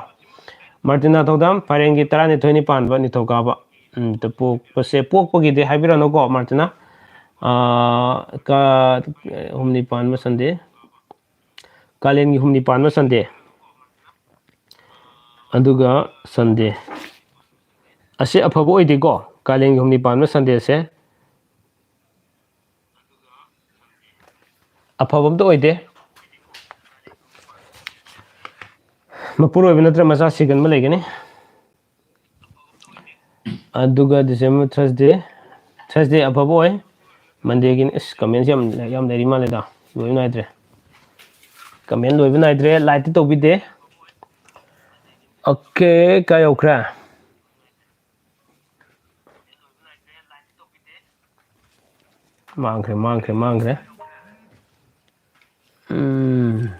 ꯃꯥꯔꯇꯤꯅꯥ ꯊꯧꯗꯥꯝ, ꯐꯥꯏꯔꯦꯟꯒꯤ ꯇꯔꯥꯅꯤꯊꯣꯏꯅꯤ ꯄꯥꯟꯕ ꯅꯤꯡꯊꯧꯀꯥꯕ꯫ ꯎꯝ, ꯇ-, ꯄꯣꯛꯄꯁꯦ, ꯄꯣꯛꯄꯒꯤꯗꯤ ꯍꯥꯏꯕꯤꯔꯅꯨꯀꯣ, ꯃꯥꯔꯇꯤꯅꯥ꯫ ꯑ, ꯀ-, ꯍꯨꯝꯅꯤ ꯄꯥꯟꯕ Sunday꯫ ꯀꯥꯂꯦꯟꯒꯤ ꯍꯨꯝꯅꯤ ꯄꯥꯟꯕ Sunday꯫ ꯑꯗꯨꯒ Sunday꯫ ꯑꯁꯤ ꯑꯐꯕ ꯑꯣꯏꯗꯦꯀꯣ, ꯀꯥꯂꯦꯟꯒꯤ ꯍꯨꯝꯅꯤ ꯄꯥꯟꯕ ꯁꯟꯗꯦꯁꯦ꯫ ꯑꯐꯕ ꯑꯝꯇ ꯑꯣꯏꯗꯦ꯫ ꯃꯄꯨꯔꯣꯏꯕ ꯅꯠꯇ꯭ꯔ ꯃꯆꯥ ꯁꯤꯒꯟꯕ ꯂꯩꯒꯅꯤ꯫ ꯑꯗꯨꯒ December Thursday, Thursday ꯑꯐꯕ ꯑꯣꯏ꯫ Mondayꯒꯤꯅꯤ꯫ ꯑꯁ, commentꯁꯦ ꯌꯥꯝ, ꯌꯥꯝ ꯂꯩꯔꯤ ꯃꯥꯜꯂꯦꯗ꯫ ꯂꯣꯏꯕ ꯅꯥꯏꯗ꯭ꯔꯦ꯫ Comment ꯂꯣꯏꯕ ꯅꯥꯏꯗ꯭ꯔꯦ꯫ Likeꯇꯤ ꯇꯧꯕꯤꯗꯦ꯫ Okay, ꯀꯥꯏ ꯌꯧꯈ꯭ꯔꯦ? ꯃꯥꯡꯈ꯭ꯔꯦ, ꯃꯥꯡꯈ꯭ꯔꯦ, ꯃꯥꯡꯈ꯭ꯔꯦ꯫ ꯎꯝ꯫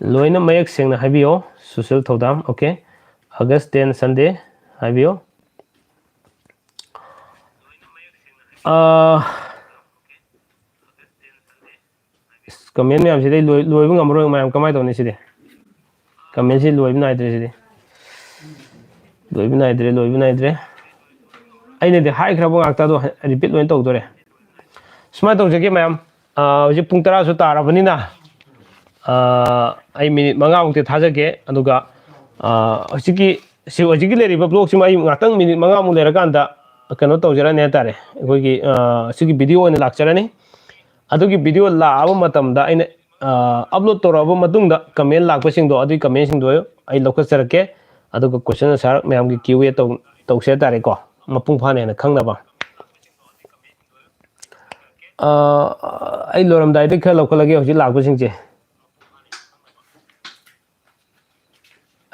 ꯂꯣꯏꯅ ꯃꯌꯦꯛ ꯁꯦꯡꯅ ꯍꯥꯏꯕꯤꯌꯣ꯫ Social ꯊꯧꯗꯥꯝ, okay꯫ August ten Sunday ꯍꯥꯏꯕꯤꯌꯣ꯫ ꯑꯥ, ꯑꯁ, comment ꯃꯌꯥꯝꯁꯤꯗꯤ ꯑꯩ ꯂꯣꯏ-, ꯂꯣꯏꯕ ꯉꯝꯃꯔꯣꯏ ꯃꯌꯥꯝ꯫ ꯀꯃꯥꯏꯅ ꯇꯧꯅꯤ ꯁꯤꯗꯤ? Commentꯁꯤ ꯂꯣꯏꯕ ꯅꯥꯏꯗ꯭ꯔꯦ ꯁꯤꯗꯤ꯫ ꯂꯣꯏꯕ ꯅꯥꯏꯗ꯭ꯔꯦ, ꯂꯣꯏꯕ ꯅꯥꯏꯗ꯭ꯔꯦ꯫ ꯑꯩꯅꯗꯤ ꯍꯥꯏꯈ꯭ꯔꯕ ꯉꯥꯛꯇ ꯑꯗꯣ repeat ꯂꯣꯏꯅ ꯇꯧꯗꯣꯔꯦ꯫ ꯁꯨꯃꯥꯏꯅ ꯇꯧꯖꯒꯦ ꯃꯌꯥꯝ, ꯑꯥ, ꯍꯧꯖꯤꯛ ꯄꯨꯡ ꯇꯔꯥꯁꯨ ꯇꯥꯔꯕꯅꯤꯅ, ꯑꯥ, ꯑꯩ minute ꯃꯉꯥꯃꯨꯛꯇꯤ ꯊꯥꯖꯒꯦ꯫ ꯑꯗꯨꯒ, ꯑꯥ, ꯍꯧꯖꯤꯛꯀꯤ, ꯁꯤ, ꯍꯧꯖꯤꯛꯀꯤ ꯂꯩꯔꯤꯕ blogꯁꯤꯃ ꯑꯩ ꯉꯥꯛꯇꯪ minute ꯃꯉꯥꯃꯨꯛ ꯂꯩꯔꯀꯥꯟꯗ ꯀꯩꯅꯣ ꯇꯧꯖꯔꯅꯤ ꯍꯥꯏꯇꯥꯔꯦ꯫ ꯑꯩꯈꯣꯏꯒꯤ, ꯑꯥ, ꯁꯤꯒꯤ video ꯑꯣꯏꯅ ꯂꯥꯛꯆꯔꯅꯤ꯫ ꯑꯗꯨꯒꯤ video ꯂꯥꯛꯑꯕ ꯃꯇꯝꯗ ꯑꯩꯅ, ꯑꯥ, upload ꯇꯧꯔꯛꯑꯕ ꯃꯇꯨꯡꯗ comment ꯂꯥꯛꯄꯁꯤꯡꯗꯣ, ꯑꯗꯨꯒꯤ commentꯁꯤꯡꯗꯣ ꯑꯩ ꯂꯧꯈꯠꯆꯔꯛꯀꯦ꯫ ꯑꯗꯨꯒ question answer ꯃꯌꯥꯝꯒꯤ Q A ꯇꯧ-, ꯇꯧꯁꯦ ꯍꯥꯏꯇꯥꯔꯦꯀꯣ, ꯃꯄꯨꯡ ꯐꯥꯅ ꯍꯦꯟꯅ ꯈꯪꯅꯕ꯫ ꯑꯥ, ꯑꯩ ꯂꯣꯏꯔꯝꯗꯥꯏꯗ ꯈꯔ ꯂꯧꯈꯠꯂꯒꯦ ꯍꯧꯖꯤꯛ ꯂꯥꯛꯄꯁꯤꯡꯁꯦ꯫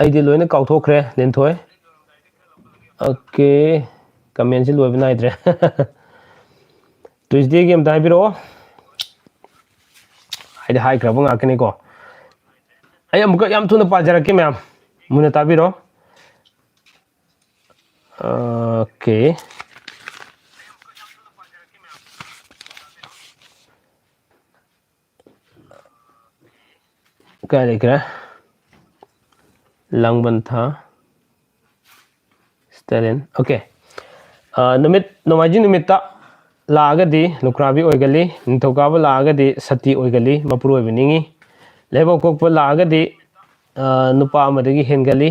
ꯑꯩꯗꯤ ꯂꯣꯏꯅ ꯀꯥꯎꯊꯣꯛꯈ꯭ꯔꯦ, ꯂꯦꯟꯊꯣꯏ꯫ Okay, commentꯁꯤ ꯂꯣꯏꯕ ꯅꯥꯏꯗ꯭ꯔꯦ꯫ Tuesdayꯒꯤ ꯑꯝꯇ ꯍꯥꯏꯕꯤꯔꯛꯑꯣ꯫ ꯍꯥꯏꯗꯤ ꯍꯥꯏꯈ꯭ꯔꯕ ꯉꯥꯛꯇꯅꯤꯀꯣ꯫ ꯑꯩ ꯑꯃꯨꯛꯀ ꯌꯥꯝ ꯊꯨꯅ ꯄꯥꯖꯔꯛꯀꯦ ꯃꯌꯥꯝ, ꯃꯨꯟꯅ ꯇꯥꯕꯤꯔꯣ꯫ Okay꯫ ꯀꯥꯏ ꯂꯩꯈ꯭ꯔꯦ? ꯂꯥꯡꯕꯟꯊꯥ ꯁ꯭ꯇꯦꯂꯤꯟ꯫ Okay꯫ ꯑꯥ, ꯅꯨꯃꯤꯠ, ꯅꯣꯡꯃꯥꯏꯖꯤꯡ ꯅꯨꯃꯤꯠꯇ ꯂꯥꯛꯑꯒꯗꯤ ꯂꯨꯈ꯭ꯔꯥꯕꯤ ꯑꯣꯏꯒꯜꯂꯤ, ꯅꯤꯡꯊꯧꯀꯥꯕ ꯂꯥꯛꯑꯒꯗꯤ ꯁꯇꯤ ꯑꯣꯏꯒꯜꯂꯤ, ꯃꯄꯨꯔꯣꯏꯕ ꯅꯤꯡꯉꯤ꯫ ꯂꯩꯕꯥꯛꯄꯣꯛꯄ ꯂꯥꯛꯑꯒꯗꯤ, ꯑꯥ, ꯅꯨꯄꯥ ꯑꯃꯗꯒꯤ ꯍꯦꯟꯒꯜꯂꯤ꯫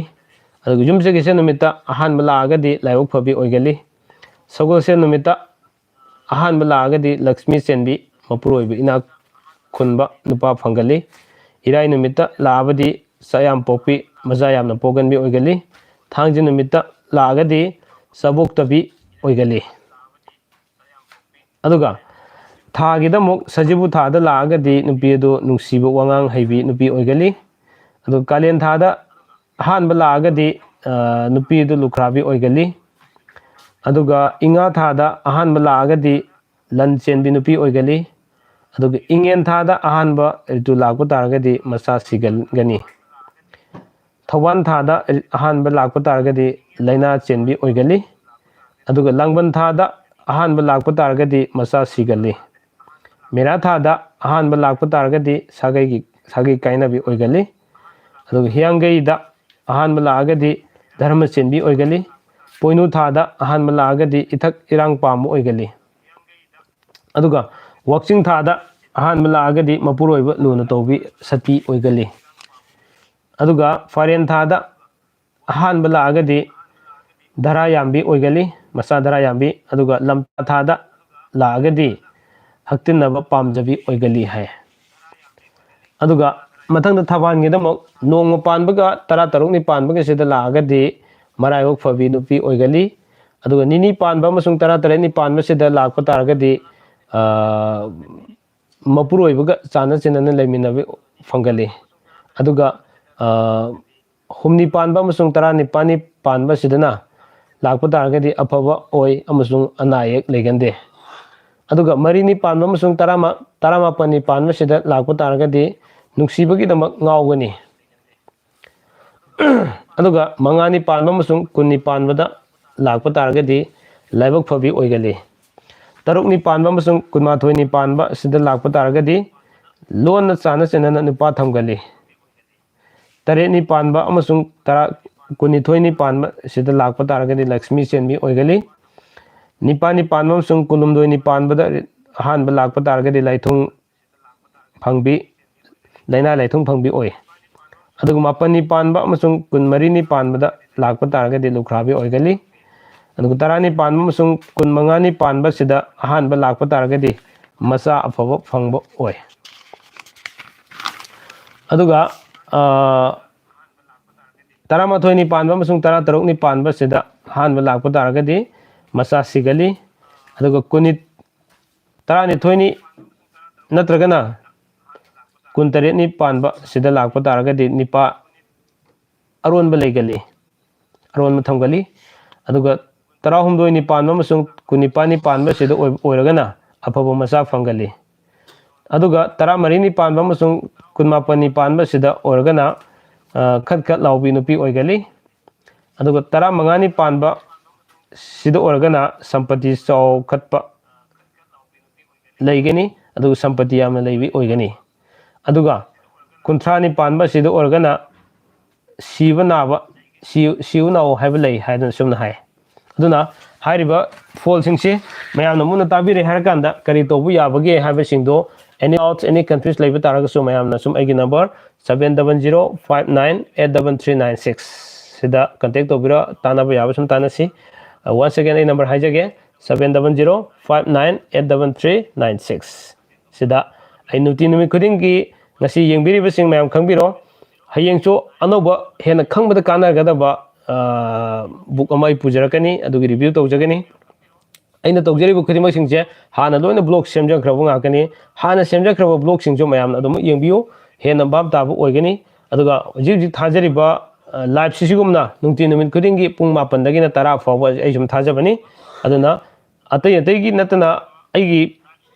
ꯑꯗꯨꯒ ꯌꯨꯝꯁꯀꯩꯁ ꯅꯨꯃꯤꯠꯇ ꯑꯍꯥꯟꯕ ꯂꯥꯛꯑꯒꯗꯤ ꯂꯥꯏꯕꯛ ꯐꯕꯤ ꯑꯣꯏꯒꯜꯂꯤ꯫ ꯁꯒꯣꯜꯁꯦꯟ ꯅꯨꯃꯤꯠꯇ ꯑꯍꯥꯟꯕ ꯂꯥꯛꯑꯒꯗꯤ ꯂꯛꯁꯃꯤ ꯆꯦꯟꯕꯤ, ꯃꯄꯨꯔꯣꯏꯕ ꯏꯅꯥꯛ ꯈꯨꯟꯕ ꯅꯨꯄꯥ ꯐꯪꯒꯜꯂꯤ꯫ ꯏꯔꯥꯏ ꯅꯨꯃꯤꯠꯇ ꯂꯥꯛꯑꯕꯗꯤ ꯆꯥ ꯌꯥꯝ ꯄꯣꯛꯄꯤ, ꯃꯆꯥ ꯌꯥꯝꯅ ꯄꯣꯛꯀꯟꯕꯤ ꯑꯣꯏꯒꯜꯂꯤ꯫ ꯊꯥꯡꯖ ꯅꯨꯃꯤꯠꯇ ꯂꯥꯛꯑꯒꯗꯤ ꯆꯥꯕꯣꯛꯇꯕꯤ ꯑꯣꯏꯒꯜꯂꯤ꯫ ꯑꯗꯨꯒ ꯊꯥꯒꯤꯗ ꯑꯃꯨꯛ ꯁꯖꯤꯕꯨ ꯊꯥꯗ ꯂꯥꯛꯑꯒꯗꯤ ꯅꯨꯄꯤ ꯑꯗꯨ ꯅꯨꯡꯁꯤꯕ, ꯋꯥꯉꯥꯡ ꯍꯩꯕꯤ ꯅꯨꯄꯤ ꯑꯣꯏꯒꯜꯂꯤ꯫ ꯑꯗꯨ ꯀꯥꯂꯦꯟ ꯊꯥꯗ ꯑꯍꯥꯟꯕ ꯂꯥꯛꯑꯒꯗꯤ, ꯑ, ꯅꯨꯄꯤ ꯑꯗꯨ ꯂꯨꯈ꯭ꯔꯥꯕꯤ ꯑꯣꯏꯒꯜꯂꯤ꯫ ꯑꯗꯨꯒ ꯏꯉꯥ ꯊꯥꯗ ꯑꯍꯥꯟꯕ ꯂꯥꯛꯑꯒꯗꯤ ꯂꯟ ꯆꯦꯟꯕꯤ ꯅꯨꯄꯤ ꯑꯣꯏꯒꯜꯂꯤ꯫ ꯑꯗꯨꯒ ꯏꯉꯦꯟ ꯊꯥꯗ ꯑꯍꯥꯟꯕ ꯔꯤꯇꯨ ꯂꯥꯛꯄ ꯇꯥꯔꯒꯗꯤ ꯃꯆꯥ ꯁꯤꯒꯟꯒꯅꯤ꯫ ꯊꯧꯕꯥꯟ ꯊꯥꯗ ꯑꯍꯥꯟꯕ ꯂꯥꯛꯄ ꯇꯥꯔꯒꯗꯤ ꯂꯥꯏꯅꯥ ꯆꯦꯟꯕꯤ ꯑꯣꯏꯒꯜꯂꯤ꯫ ꯑꯗꯨꯒ ꯂꯥꯡꯕꯟ ꯊꯥꯗ ꯑꯍꯥꯟꯕ ꯂꯥꯛꯄ ꯇꯥꯔꯒꯗꯤ ꯃꯆꯥ ꯁꯤꯒꯜꯂꯤ꯫ ꯃꯦꯔꯥ ꯊꯥꯗ ꯑꯍꯥꯟꯕ ꯂꯥꯛꯄ ꯇꯥꯔꯒꯗꯤ ꯁꯥꯒꯩꯒꯤ, ꯁꯥꯒꯩ ꯀꯥꯏꯅꯕꯤ ꯑꯣꯏꯒꯜꯂꯤ꯫ ꯑꯗꯨꯒ ꯍꯤꯌꯥꯡꯒꯩꯗ ꯑꯍꯥꯟꯕ ꯂꯥꯛꯑꯒꯗꯤ ꯙꯔꯃ ꯆꯦꯟꯕꯤ ꯑꯣꯏꯒꯜꯂꯤ꯫ ꯄꯣꯏꯅꯨ ꯊꯥꯗ ꯑꯍꯥꯟꯕ ꯂꯥꯛꯑꯒꯗꯤ ꯏꯊꯛ ꯏꯔꯥꯡ ꯄꯥꯝꯕ ꯑꯣꯏꯒꯜꯂꯤ꯫ ꯑꯗꯨꯒ ꯋꯥꯛꯆꯤꯡ ꯊꯥꯗ ꯑꯍꯥꯟꯕ ꯂꯥꯛꯑꯒꯗꯤ ꯃꯄꯨꯔꯣꯏꯕ ꯂꯨꯅ ꯇꯧꯕꯤ ꯁꯇꯤ ꯑꯣꯏꯒꯜꯂꯤ꯫ ꯑꯗꯨꯒ ꯐꯥꯔꯦꯟ ꯊꯥꯗ ꯑꯍꯥꯟꯕ ꯂꯥꯛꯑꯒꯗꯤ ꯙꯔꯥ ꯌꯥꯝꯕꯤ ꯑꯣꯏꯒꯜꯂꯤ, ꯃꯆꯥ ꯙꯔꯥ ꯌꯥꯝꯕꯤ꯫ ꯑꯗꯨꯒ ꯂꯝꯇꯥ ꯊꯥꯗ ꯂꯥꯛꯑꯒꯗꯤ ꯍꯛꯇꯤꯟꯅꯕ ꯄꯥꯝꯖꯕꯤ ꯑꯣꯏꯒꯜꯂꯤ ꯍꯥꯏ꯫ ꯑꯗꯨꯒ ꯃꯊꯪꯗ ꯊꯕꯥꯜꯒꯤꯗꯃꯛ ꯅꯣꯡꯃ ꯄꯥꯟꯕꯒ ꯇꯔꯥ ꯇꯔꯨꯛꯅꯤ ꯄꯥꯟꯕꯒꯤꯁꯤꯗ ꯂꯥꯛꯑꯒꯗꯤ ꯃꯔꯥꯏꯕꯛ ꯐꯕꯤ ꯅꯨꯄꯤ ꯑꯣꯏꯒꯜꯂꯤ꯫ ꯑꯗꯨꯒ ꯅꯤꯅꯤ ꯄꯥꯟꯕ ꯑꯃꯁꯨꯡ ꯇꯔꯥ ꯇꯔꯦꯠꯅꯤ ꯄꯥꯟꯕꯁꯤꯗ ꯂꯥꯛꯄ ꯇꯥꯔꯒꯗꯤ, ꯑ, ꯃꯄꯨꯔꯣꯏꯕꯒ ꯆꯥꯟꯅ ꯆꯤꯟꯅꯅ ꯂꯩꯃꯤꯟꯅꯕ ꯐꯪꯒꯜꯂꯤ꯫ ꯑꯗꯨꯒ, ꯑ, ꯍꯨꯝꯅꯤ ꯄꯥꯟꯕ ꯑꯃꯁꯨꯡ ꯇꯔꯥꯅꯤꯄꯥꯜꯅꯤ ꯄꯥꯟꯕꯁꯤꯗꯅ ꯂꯥꯛꯄ ꯇꯥꯔꯒꯗꯤ ꯑꯐꯕ ꯑꯣꯏ ꯑꯃꯁꯨꯡ ꯑꯅꯥ ꯑꯌꯦꯛ ꯂꯩꯒꯟꯗꯦ꯫ ꯑꯗꯨꯒ ꯃꯔꯤꯅꯤ ꯄꯥꯟꯕ ꯑꯃꯁꯨꯡ ꯇꯔꯥꯃ-, ꯇꯔꯥꯃꯥꯄꯜꯅꯤ ꯄꯥꯟꯕꯁꯤꯗ ꯂꯥꯛꯄ ꯇꯥꯔꯒꯗꯤ ꯅꯨꯡꯁꯤꯕꯒꯤꯗꯃꯛ ꯉꯥꯎꯒꯅꯤ꯫ ꯑꯗꯨꯒ ꯃꯉꯥꯅꯤ ꯄꯥꯟꯕ ꯑꯃꯁꯨꯡ ꯀꯨꯟꯅꯤ ꯄꯥꯟꯕꯗ ꯂꯥꯛꯄ ꯇꯥꯔꯒꯗꯤ ꯂꯥꯏꯕꯛ ꯐꯕꯤ ꯑꯣꯏꯒꯜꯂꯤ꯫ ꯇꯔꯨꯛꯅꯤ ꯄꯥꯟꯕ ꯑꯃꯁꯨꯡ ꯀꯨꯟꯃꯥꯊꯣꯏꯅꯤ ꯄꯥꯟꯕ ꯑꯁꯤꯗ ꯂꯥꯛꯄ ꯇꯥꯔꯒꯗꯤ ꯂꯣꯟꯅ ꯆꯥꯟꯅ ꯆꯦꯟꯅꯅ ꯅꯨꯄꯥ ꯊꯝꯒꯜꯂꯤ꯫ ꯇꯔꯦꯠꯅꯤ ꯄꯥꯟꯕ ꯑꯃꯁꯨꯡ ꯇꯔꯥ, ꯀꯨꯟꯅꯤꯊꯣꯏꯅꯤ ꯄꯥꯟꯕ ꯑꯁꯤꯗ ꯂꯥꯛꯄ ꯇꯥꯔꯒꯗꯤ ꯂꯛꯁꯃꯤ ꯆꯦꯟꯕꯤ ꯑꯣꯏꯒꯜꯂꯤ꯫ ꯅꯤꯄꯥꯜꯅꯤ ꯄꯥꯟꯕ ꯑꯃꯁꯨꯡ ꯀꯨꯟꯍꯨꯝꯗꯣꯏꯅꯤ ꯄꯥꯟꯕꯗ ꯑꯍꯥꯟꯕ ꯂꯥꯛꯄ ꯇꯥꯔꯒꯗꯤ ꯂꯥꯏꯊꯨꯡ ꯐꯪꯕꯤ, ꯂꯥꯏꯅꯥ ꯂꯥꯏꯊꯨꯡ ꯐꯪꯕꯤ ꯑꯣꯏ꯫ ꯑꯗꯨꯒ ꯃꯥꯄꯟꯅꯤ ꯄꯥꯟꯕ ꯑꯃꯁꯨꯡ ꯀꯨꯟꯃꯔꯤꯅꯤ ꯄꯥꯟꯕꯗ ꯂꯥꯛꯄ ꯇꯥꯔꯒꯗꯤ ꯂꯨꯈ꯭ꯔꯥꯕꯤ ꯑꯣꯏꯒꯅꯤ꯫ ꯑꯗꯨꯒ ꯇꯔꯥꯅꯤ ꯄꯥꯟꯕ ꯑꯃꯁꯨꯡ ꯀꯨꯟꯃꯉꯥꯅꯤ ꯄꯥꯟꯕꯁꯤꯗ ꯑꯍꯥꯟꯕ ꯂꯥꯛꯄ ꯇꯥꯔꯒꯗꯤ ꯃꯆꯥ ꯑꯐꯕ ꯐꯪꯕ ꯑꯣꯏ꯫ ꯑꯗꯨꯒ ꯇꯔꯥꯃꯥꯊꯣꯏꯅꯤ ꯄꯥꯟꯕ ꯑꯃꯁꯨꯡ ꯇꯔꯥꯇꯔꯨꯛꯅꯤ ꯄꯥꯟꯕꯁꯤꯗ ꯑꯍꯥꯟꯕ ꯂꯥꯛꯄ ꯇꯥꯔꯒꯗꯤ ꯃꯆꯥ ꯁꯤꯒꯜꯂꯤ꯫ ꯑꯗꯨꯒ ꯀꯨꯟꯅꯤ ꯇꯔꯥꯅꯤꯊꯣꯏꯅꯤ ꯅꯠꯇ꯭ꯔꯒꯅ ꯀꯨꯟꯇꯔꯦꯠꯅꯤ ꯄꯥꯟꯕ ꯁꯤꯗ ꯂꯥꯛꯄ ꯇꯥꯔꯒꯗꯤ ꯅꯤꯄꯥ ꯑꯔꯣꯟꯕ ꯂꯩꯒꯜꯂꯤ, ꯑꯔꯣꯟꯕ ꯊꯝꯒꯜꯂꯤ꯫ ꯑꯗꯨꯒ ꯇꯔꯥꯍꯨꯝꯗꯣꯏꯅꯤ ꯄꯥꯟꯕ ꯑꯃꯁꯨꯡ ꯀꯨꯟꯅꯤꯄꯥꯟꯅꯤ ꯄꯥꯟꯕꯁꯤꯗ ꯑꯣꯏꯔꯒꯅ ꯑꯐꯕ ꯃꯆꯥ ꯐꯪꯒꯜꯂꯤ꯫ ꯑꯗꯨꯒ ꯇꯔꯥꯃꯔꯤꯅꯤ ꯄꯥꯟꯕ ꯑꯃꯁꯨꯡ ꯀꯨꯟꯃꯥꯄꯟꯅꯤ ꯄꯥꯟꯕꯁꯤꯗ ꯑꯣꯏꯔꯒꯅ ꯈꯠ ꯈꯠ ꯂꯥꯎꯕꯤ ꯅꯨꯄꯤ ꯑꯣꯏꯒꯜꯂꯤ꯫ ꯑꯗꯨꯒ ꯇꯔꯥꯃꯉꯥꯅꯤ ꯄꯥꯟꯕ ꯁꯤꯗ ꯑꯣꯏꯔꯒꯅ ꯁꯝꯄꯇꯤ ꯆꯥꯎꯈꯠꯄ ꯂꯩꯒꯅꯤ, ꯑꯗꯨꯒ ꯁꯝꯄꯇꯤ ꯌꯥꯝꯅ ꯂꯩꯕꯤ ꯑꯣꯏꯒꯅꯤ꯫ ꯑꯗꯨꯒ ꯀꯨꯟꯊ꯭ꯔꯥꯅꯤ ꯄꯥꯟꯕ ꯑꯁꯤꯗ ꯑꯣꯏꯔꯒꯅ ꯁꯤꯕ ꯅꯥꯕ, ꯁꯤꯎ ꯅꯥꯎ ꯍꯥꯏꯕ ꯂꯩ ꯍꯥꯏꯗꯅ ꯁꯨꯝꯅ ꯍꯥꯏ꯫ ꯑꯗꯨꯅ ꯍꯥꯏꯔꯤꯕ ꯐꯣꯜꯁꯤꯡꯁꯤ ꯃꯌꯥꯝꯅ ꯃꯨꯟꯅ ꯇꯥꯕꯤꯔꯦ ꯍꯥꯏꯔꯀꯥꯟꯗ ꯀꯔꯤ ꯇꯧꯕ ꯌꯥꯕꯒꯦ ꯍꯥꯏꯕꯁꯤꯡꯗꯣ, any doubts, any confuse ꯂꯩꯕ ꯇꯥꯔꯒꯁꯨ ꯃꯌꯥꯝꯅ ꯁꯨꯝ ꯑꯩꯒꯤ number seven double zero five nine eight double three nine six ꯁꯤꯗ contact ꯇꯧꯕꯤꯔ ꯇꯥꯟꯅꯕ ꯌꯥꯕ ꯁꯨꯝ ꯇꯥꯟꯅꯁꯤ꯫ Once again ꯑꯩ number ꯍꯥꯏꯖꯒꯦ, seven double zero five nine eight double three nine six꯫ ꯁꯤꯗ ꯑꯩ ꯅꯨꯡꯇꯤ ꯅꯨꯃꯤꯠ ꯈꯨꯗꯤꯡꯒꯤ ꯉꯁꯤ ꯌꯦꯡꯕꯤꯔꯤꯕꯁꯤꯡ ꯃꯌꯥꯝ ꯈꯪꯕꯤꯔꯣ, ꯍꯌꯦꯡꯁꯨ ꯑꯅꯧꯕ ꯍꯦꯟꯅ ꯈꯪꯕꯗ ꯀꯥꯟꯅꯒꯗꯕ book ꯑꯃ ꯑꯩ ꯄꯨꯖꯔꯛꯀꯅꯤ, ꯑꯗꯨꯒꯤ review ꯇꯧꯖꯒꯅꯤ꯫ ꯑꯩꯅ ꯇꯧꯖꯔꯤꯕ ꯈꯨꯗꯤꯡꯃꯛꯁꯤꯡꯁꯦ ꯍꯥꯟꯅ ꯂꯣꯏꯅ blog ꯁꯦꯝꯖꯈ꯭ꯔꯕ ꯉꯥꯛꯇꯅꯤ꯫ ꯍꯥꯟꯅ ꯁꯦꯝꯖꯈ꯭ꯔꯕ blogꯁꯤꯡꯁꯨ ꯃꯌꯥꯝꯅ ꯑꯗꯨꯃꯛ ꯌꯦꯡꯕꯤꯌꯨ, ꯍꯦꯟꯅ ꯚꯥꯞ ꯇꯥꯕ ꯑꯣꯏꯒꯅꯤ꯫ ꯑꯗꯨꯒ ꯍꯧꯖꯤꯛ ꯍꯧꯖꯤꯛ ꯊꯥꯖꯔꯤꯕ liveꯁꯤꯒꯨꯝꯅ ꯅꯨꯡꯇꯤ ꯅꯨꯃꯤꯠ ꯈꯨꯗꯤꯡꯒꯤ ꯄꯨꯡ ꯃꯥꯄꯟꯗꯒꯤꯅ ꯇꯔꯥ ꯐꯥꯎꯕ ꯑꯩ ꯁꯨꯝ ꯊꯥꯖꯕꯅꯤ꯫ ꯑꯗꯨꯅ ꯑꯇꯩ ꯑꯇꯩꯒꯤ ꯅꯠꯇꯅ ꯑꯩꯒꯤ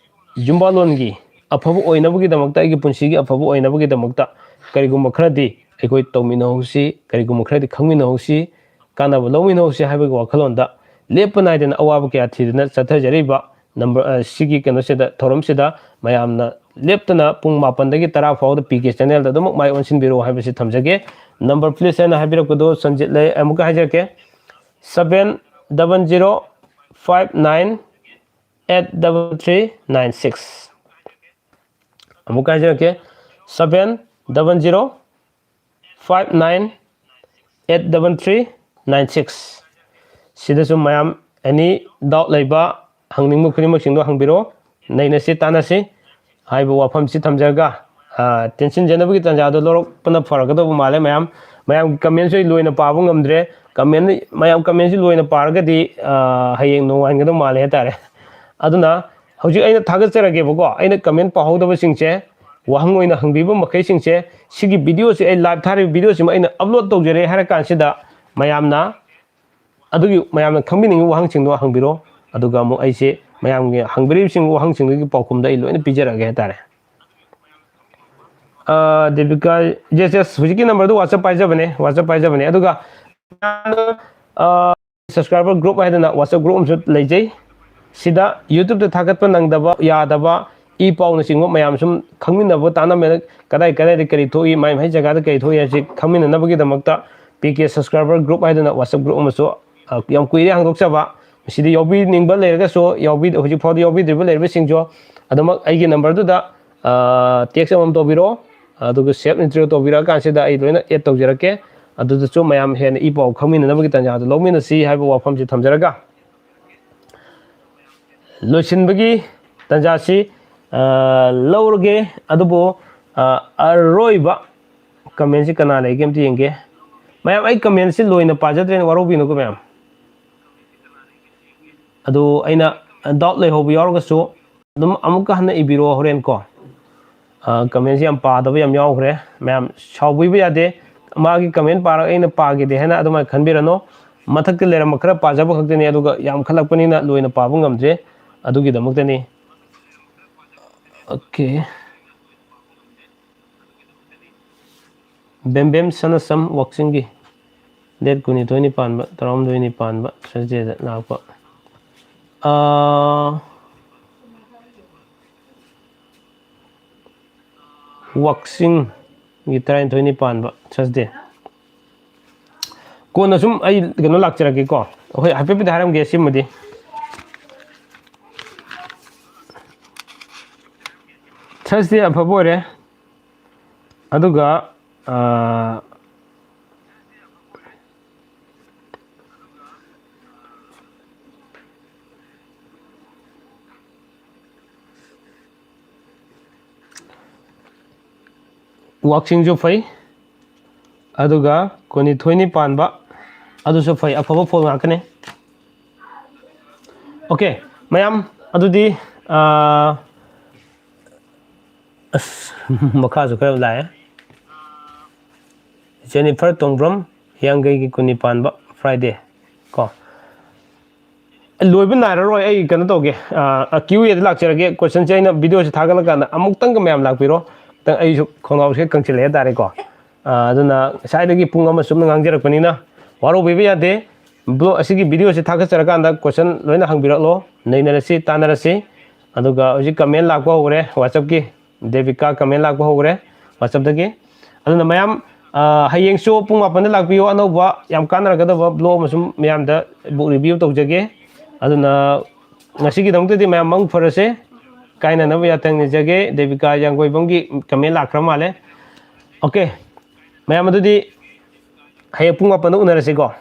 ꯌꯨꯝꯕꯥꯜꯂꯣꯟꯒꯤ ꯑꯐꯕ ꯑꯣꯏꯅꯕꯒꯤꯗꯃꯛꯇ, ꯑꯩꯒꯤ ꯄꯨꯟꯁꯤꯒꯤ ꯑꯐꯕ ꯑꯣꯏꯅꯕꯒꯤꯗꯃꯛꯇ ꯀꯔꯤꯒꯨꯝꯕ ꯈꯔꯗꯤ ꯑꯩꯈꯣꯏ ꯇꯧꯃꯤꯟꯅꯍꯧꯁꯤ, ꯀꯔꯤꯒꯨꯝꯕ ꯈꯔꯗꯤ ꯈꯪꯃꯤꯟꯅꯍꯧꯁꯤ, ꯀꯥꯟꯅꯕ ꯂꯧꯃꯤꯟꯅꯍꯧꯁꯤ ꯍꯥꯏꯕꯒꯤ ꯋꯥꯈꯜꯂꯣꯟꯗ ꯂꯦꯞꯄ ꯅꯥꯏꯗꯅ ꯑꯋꯥꯕ ꯀꯌꯥ ꯊꯤꯗꯨꯅ ꯆꯠꯊꯖꯔꯤꯕ number, ꯑ, ꯁꯤꯒꯤ ꯀꯩꯅꯣꯁꯤꯗ, ꯊꯧꯔꯝꯁꯤꯗ ꯃꯌꯥꯝꯅ ꯂꯦꯞꯇꯅ ꯄꯨꯡ ꯃꯥꯄꯟꯗꯒꯤ ꯇꯔꯥ ꯐꯥꯎꯕꯗ P K channelꯗ ꯑꯗꯨꯃꯛ ꯃꯥꯏ ꯑꯣꯟꯁꯤꯟꯕꯤꯔꯛꯑꯣ ꯍꯥꯏꯕꯁꯤ ꯊꯝꯖꯒꯦ꯫ Number please ꯍꯥꯏꯅ ꯍꯥꯏꯕꯤꯔꯛꯄꯗꯨ ꯁꯟꯖꯤꯠ ꯂꯩ, ꯑꯃꯨꯛꯀ ꯍꯥꯏꯖꯔꯛꯀꯦ, seven double zero five nine eight double three nine six꯫ ꯑꯃꯨꯛꯀ ꯍꯥꯏꯖꯔꯛꯀꯦ, seven double zero five nine eight double three nine six꯫ ꯁꯤꯗꯁꯨ ꯃꯌꯥꯝ any doubt ꯂꯩꯕ, ꯍꯪꯅꯤꯡꯕ ꯈꯨꯗꯤꯡꯃꯛꯁꯤꯡꯗꯣ ꯍꯪꯕꯤꯔꯣ꯫ ꯅꯩꯅꯁꯤ ꯇꯥꯟꯅꯁꯤ ꯍꯥꯏꯕ ꯋꯥꯐꯝꯁꯤ ꯊꯝꯖꯔꯒ, ꯑ, ꯇꯦꯟꯁꯤꯟꯖꯅꯕꯒꯤ ꯇꯥꯟꯖꯥꯗꯣ ꯂꯧꯔꯛꯄꯅ ꯐꯔꯒꯗꯧꯕ ꯃꯥꯜꯂꯦ꯫ ꯃꯌꯥꯝ, ꯃꯌꯥꯝꯒꯤ comment ꯁꯨ ꯑꯩ ꯂꯣꯏꯅ ꯄꯥꯕ ꯉꯝꯗ꯭ꯔꯦ꯫ Comment, ꯃꯌꯥꯝ comment ꯁꯤ ꯂꯣꯏꯅ ꯄꯥꯔꯒꯗꯤ, ꯑ, ꯍꯌꯦꯡ ꯅꯨꯡꯉꯥꯏꯒꯗꯧ ꯃꯥꯜꯂꯦ ꯍꯥꯏꯇꯥꯔꯦ꯫ ꯑꯗꯨꯅ ꯍꯧꯖꯤꯛ ꯑꯩꯅ ꯊꯥꯒꯠꯆꯔꯒꯦꯕꯀꯣ, ꯑꯩꯅ comment ꯄꯥꯍꯧꯗꯕꯁꯤꯡꯁꯦ, ꯋꯥꯍꯪ ꯑꯣꯏꯅ ꯍꯪꯕꯤꯕ ꯃꯈꯩꯁꯤꯡꯁꯦ, ꯁꯤꯒꯤ video ꯁꯤ, ꯑꯩ live ꯊꯥꯔꯤꯕ video ꯁꯤꯃ ꯑꯩꯅ upload ꯇꯧꯖꯔꯦ ꯍꯥꯏꯔ ꯀꯥꯟꯁꯤꯗ, ꯃꯌꯥꯝꯅ ꯑꯗꯨꯒꯤ, ꯃꯌꯥꯝꯅ ꯈꯪꯕꯤꯅꯤꯡꯉꯤꯕ ꯋꯥꯍꯪꯁꯤꯡꯗꯣ ꯍꯪꯕꯤꯔꯣ, ꯑꯗꯨꯒ ꯑꯃꯨꯛ ꯑꯩꯁꯦ ꯃꯌꯥꯝꯒꯤ ꯍꯪꯕꯤꯔꯤꯕꯁꯤꯡ ꯋꯥꯍꯪꯁꯤꯡꯗꯨꯒꯤ ꯄꯥꯎꯈꯨꯝꯗ ꯑꯩ ꯂꯣꯏꯅ ꯄꯤꯖꯔꯛꯑꯒꯦ ꯍꯥꯏꯇꯥꯔꯦ꯫ ꯑ, ꯗꯦꯕꯤꯀꯥ, yes, yes, ꯍꯧꯖꯤꯛꯀꯤ number ꯗꯨ WhatsApp ꯄꯥꯏꯖꯕꯅꯦ, WhatsApp ꯄꯥꯏꯖꯕꯅꯦ꯫ ꯑꯗꯨꯒ, ꯑ, subscriber group ꯍꯥꯏꯗꯅ WhatsApp group ꯑꯃꯁꯨ ꯂꯩꯖꯩ꯫ ꯁꯤꯗ YouTube ꯇ ꯊꯥꯒꯠꯄ ꯅꯪꯗꯕ, ꯌꯥꯗꯕ, ꯏ ꯄꯥꯎꯅꯆꯤꯡꯕ ꯃꯌꯥꯝ ꯁꯨꯝ ꯈꯪꯃꯤꯟꯅꯕ, ꯇꯥꯟꯅꯃꯤꯟꯅ-, ꯀꯗꯥꯏ ꯀꯗꯥꯏꯗ ꯀꯔꯤ ꯊꯣꯛꯏ, ꯃꯥꯏ ꯃꯥꯏ ꯖꯒꯥꯗ ꯀꯔꯤ ꯊꯣꯛꯏ ꯍꯥꯏꯕꯁꯤ ꯈꯪꯃꯤꯟꯅꯅꯕꯒꯤꯗꯃꯛꯇ P K subscriber group ꯍꯥꯏꯗꯅ WhatsApp group ꯑꯃꯁꯨ, ꯑ, ꯌꯥꯝ ꯀꯨꯏꯔꯦ ꯍꯥꯡꯗꯣꯛꯆꯕ꯫ ꯃꯁꯤꯗ ꯌꯥꯎꯕꯤꯅꯤꯡꯕ ꯂꯩꯔꯒꯁꯨ, ꯌꯥꯎꯕꯤ-, ꯍꯧꯖꯤꯛ ꯐꯥꯎꯗ ꯌꯥꯎꯕꯤꯗ꯭ꯔꯤꯕ ꯂꯩꯔꯤꯕꯁꯤꯡꯁꯨ ꯑꯗꯨꯃꯛ ꯑꯩꯒꯤ number ꯗꯨꯗ, ꯑ, text ꯑꯃꯃꯝ ꯇꯧꯕꯤꯔꯛꯑꯣ꯫ ꯑꯗꯨꯒ self introduce ꯇꯧꯕꯤꯔꯛꯑꯀꯥꯟꯁꯤꯗ ꯑꯩ ꯂꯣꯏꯅ add ꯇꯧꯖꯔꯛꯀꯦ꯫ ꯑꯗꯨꯗꯁꯨ ꯃꯌꯥꯝ ꯍꯦꯟꯅ ꯏ ꯄꯥꯎ ꯈꯪꯃꯤꯟꯅꯅꯕꯒꯤ ꯇꯥꯟꯖꯥꯗꯨ ꯂꯧꯃꯤꯟꯅꯁꯤ ꯍꯥꯏꯕ ꯋꯥꯐꯝꯁꯤ ꯊꯝꯖꯔꯒ, ꯂꯣꯏꯁꯤꯟꯕꯒꯤ ꯇꯥꯟꯖꯥꯁꯤ, ꯑ, ꯂꯧꯔꯒꯦ꯫ ꯑꯗꯨꯕꯨ, ꯑ, ꯑꯔꯣꯏꯕ comment ꯁꯤ ꯀꯅꯥ ꯂꯩꯒꯦ ꯑꯝꯇ ꯌꯦꯡꯒꯦ꯫ ꯃꯌꯥꯝ, ꯑꯩ comment ꯁꯤ ꯂꯣꯏꯅ ꯄꯥꯖꯗ꯭ꯔꯦꯅ ꯋꯥꯔꯧꯕꯤꯅꯨꯀꯣ ꯃꯌꯥꯝ꯫ ꯑꯗꯨ ꯑꯩꯅ doubt ꯂꯩꯍꯧꯕ ꯌꯥꯎꯔꯒꯁꯨ ꯑꯗꯨꯝ ꯑꯃꯨꯛꯀ ꯍꯟꯅ ꯏꯕꯤꯔꯣ ꯍꯣꯔꯦꯟ ꯀꯣ꯫ ꯑ, comment ꯁꯤ ꯌꯥꯝ ꯄꯥꯗꯕ ꯌꯥꯝ ꯌꯥꯎꯈ꯭ꯔꯦ꯫ ꯃꯌꯥꯝ ꯁꯥꯎꯕꯤꯕ ꯌꯥꯗꯦ꯫ ꯃꯥꯒꯤ comment ꯄꯥꯔꯒ ꯑꯩꯅ ꯄꯥꯈꯤꯗꯦ ꯍꯥꯏꯅ ꯑꯗꯨꯃꯥꯏꯅ ꯈꯟꯕꯤꯔꯅꯨ꯫ ꯃꯊꯛꯇ ꯂꯩꯔꯝꯕ ꯈꯔ ꯄꯥꯖꯕ ꯈꯛꯇꯅꯤ, ꯑꯗꯨꯒ ꯌꯥꯝꯈꯠꯂꯛꯄꯅꯤꯅ ꯂꯣꯏꯅ ꯄꯥꯕ ꯉꯝꯗ꯭ꯔꯦ꯫ ꯑꯗꯨꯒꯤꯗꯃꯛꯇꯅꯤ꯫ Okay꯫ ꯕꯦꯝꯕꯦꯝ ꯁꯅꯥꯁꯝ ꯋꯥꯛꯆꯤꯡꯒꯤ date ꯀꯨꯟꯅꯤꯊꯣꯏꯅꯤ ꯄꯥꯟꯕ, ꯇꯔꯥꯍꯨꯝꯗꯣꯏꯅꯤ ꯄꯥꯟꯕ, Thursday ꯗ ꯂꯥꯛꯄ꯫ ꯑꯥ, ꯋꯥꯛꯆꯤꯡꯒꯤ ꯇꯔꯥꯅꯤꯊꯣꯏꯅꯤ ꯄꯥꯟꯕ, Thursday꯫ ꯀꯣꯟꯅ ꯁꯨꯝ ꯑꯩ ꯀꯩꯅꯣ ꯂꯥꯛꯆꯔꯛꯀꯦꯀꯣ꯫ ꯍꯣꯏ, ꯍꯥꯏꯐꯦꯠꯄꯨꯗꯤ ꯍꯥꯏꯔꯝꯒꯦ ꯁꯤꯃꯗꯤ꯫ Thursday ꯑꯐꯕ ꯑꯣꯏꯔꯦ꯫ ꯑꯗꯨꯒ, ꯑꯥ, ꯋꯥꯛꯆꯤꯡꯁꯨ ꯐꯩ, ꯑꯗꯨꯒ ꯀꯨꯟꯅꯤꯊꯣꯏꯅꯤ ꯄꯥꯟꯕ, ꯑꯗꯨꯁꯨ ꯐꯩ, ꯑꯐꯕ ꯐꯣꯜ ꯉꯥꯛꯇꯅꯤ꯫ ꯑꯣꯀꯦ, ꯃꯌꯥꯝ, ꯑꯗꯨꯗꯤ, ꯑꯥ, ꯑꯁ, ꯃꯈꯥꯁꯨ ꯈꯔ ꯂꯥꯛꯑꯦ꯫ ꯖꯦꯅꯤꯐꯔ ꯇꯣꯡꯕ꯭ꯔꯝ, ꯍꯤꯌꯥꯡꯒꯩꯒꯤ ꯀꯨꯟꯅꯤ ꯄꯥꯟꯕ, ꯐ꯭ꯔꯥꯏꯗꯦ ꯀꯣ꯫ ꯂꯣꯏꯕ ꯅꯥꯏꯔꯔꯣꯏ, ꯑꯩ ꯀꯩꯅꯣ ꯇꯧꯒꯦ, ꯀ꯭ꯌꯨ ꯑꯦꯗ ꯂꯥꯛꯆꯔꯒꯦ꯫ ꯀꯣꯏꯁꯟꯁꯦ ꯑꯩꯅ ꯚꯤꯗꯤꯑꯣꯁꯦ ꯊꯥꯒꯠꯂꯀꯥꯟꯗ ꯑꯃꯨꯛꯇꯪꯒ ꯃꯌꯥꯝ ꯂꯥꯛꯄꯤꯔꯣ꯫ ꯈꯤꯇꯪ ꯑꯩꯁꯨ ꯈꯣꯡꯒ꯭ꯔꯥꯎꯁꯦ ꯀꯪꯁꯤꯜꯂꯦ ꯍꯥꯏꯇꯥꯔꯦꯀꯣ꯫ ꯑꯥ, ꯑꯗꯨꯅ ꯉꯁꯥꯏꯗꯒꯤ ꯄꯨꯡ ꯑꯃ ꯆꯨꯞꯅ ꯉꯥꯡꯖꯔꯛꯄꯅꯤꯅ ꯋꯥꯔꯧꯕꯤꯕ ꯌꯥꯗꯦ꯫ ꯕ꯭ꯂꯣ-, ꯑꯁꯤꯒꯤ ꯚꯤꯗꯤꯑꯣꯁꯦ ꯊꯥꯒꯠꯆꯔꯀꯥꯟꯗ ꯀꯣꯏꯁꯟ ꯂꯣꯏꯅ ꯍꯪꯕꯤꯔꯛꯂꯣ, ꯅꯩꯅꯔꯁꯤ, ꯇꯥꯟꯅꯔꯁꯤ꯫ ꯑꯗꯨꯒ ꯍꯧꯖꯤꯛ ꯀꯃꯦꯟ ꯂꯥꯛꯄ ꯍꯧꯈ꯭ꯔꯦ WhatsApp-ꯀꯤ, ꯗꯦꯕꯤꯀꯥ ꯀꯃꯦꯟ ꯂꯥꯛꯄ ꯍꯧꯈ꯭ꯔꯦ WhatsApp-ꯇꯒꯤ꯫ ꯑꯗꯨꯅ ꯃꯌꯥꯝ, ꯑꯥ, ꯍꯌꯦꯡꯁꯨ ꯄꯨꯡ ꯃꯥꯄꯟꯗ ꯂꯥꯛꯄꯤꯌꯣ, ꯑꯅꯧꯕ ꯌꯥꯝ ꯀꯥꯟꯅꯔꯒꯗꯕ ꯕ꯭ꯂꯣ ꯑꯃꯁꯨ ꯃꯌꯥꯝꯗ book review ꯇꯧꯖꯒꯦ꯫ ꯑꯗꯨꯅ ꯉꯁꯤꯒꯤꯗꯃꯛꯇꯗꯤ ꯃꯌꯥꯝ ꯃꯪ ꯐꯔꯁꯦ, ꯀꯥꯏꯅꯅꯕ ꯌꯥꯊꯪ ꯅꯤꯖꯒꯦ꯫ ꯗꯦꯕꯤꯀꯥ ꯌꯥꯡꯒꯣꯏꯕꯝꯒꯤ ꯀꯃꯦꯟ ꯂꯥꯛꯈ꯭ꯔ ꯃꯥꯜꯂꯦ꯫ ꯑꯣꯀꯦ, ꯃꯌꯥꯝ ꯑꯗꯨꯗꯤ ꯍꯌꯦꯡ ꯄꯨꯡ ꯃꯥꯄꯟꯗ ꯎꯅꯔꯁꯤꯀꯣ꯫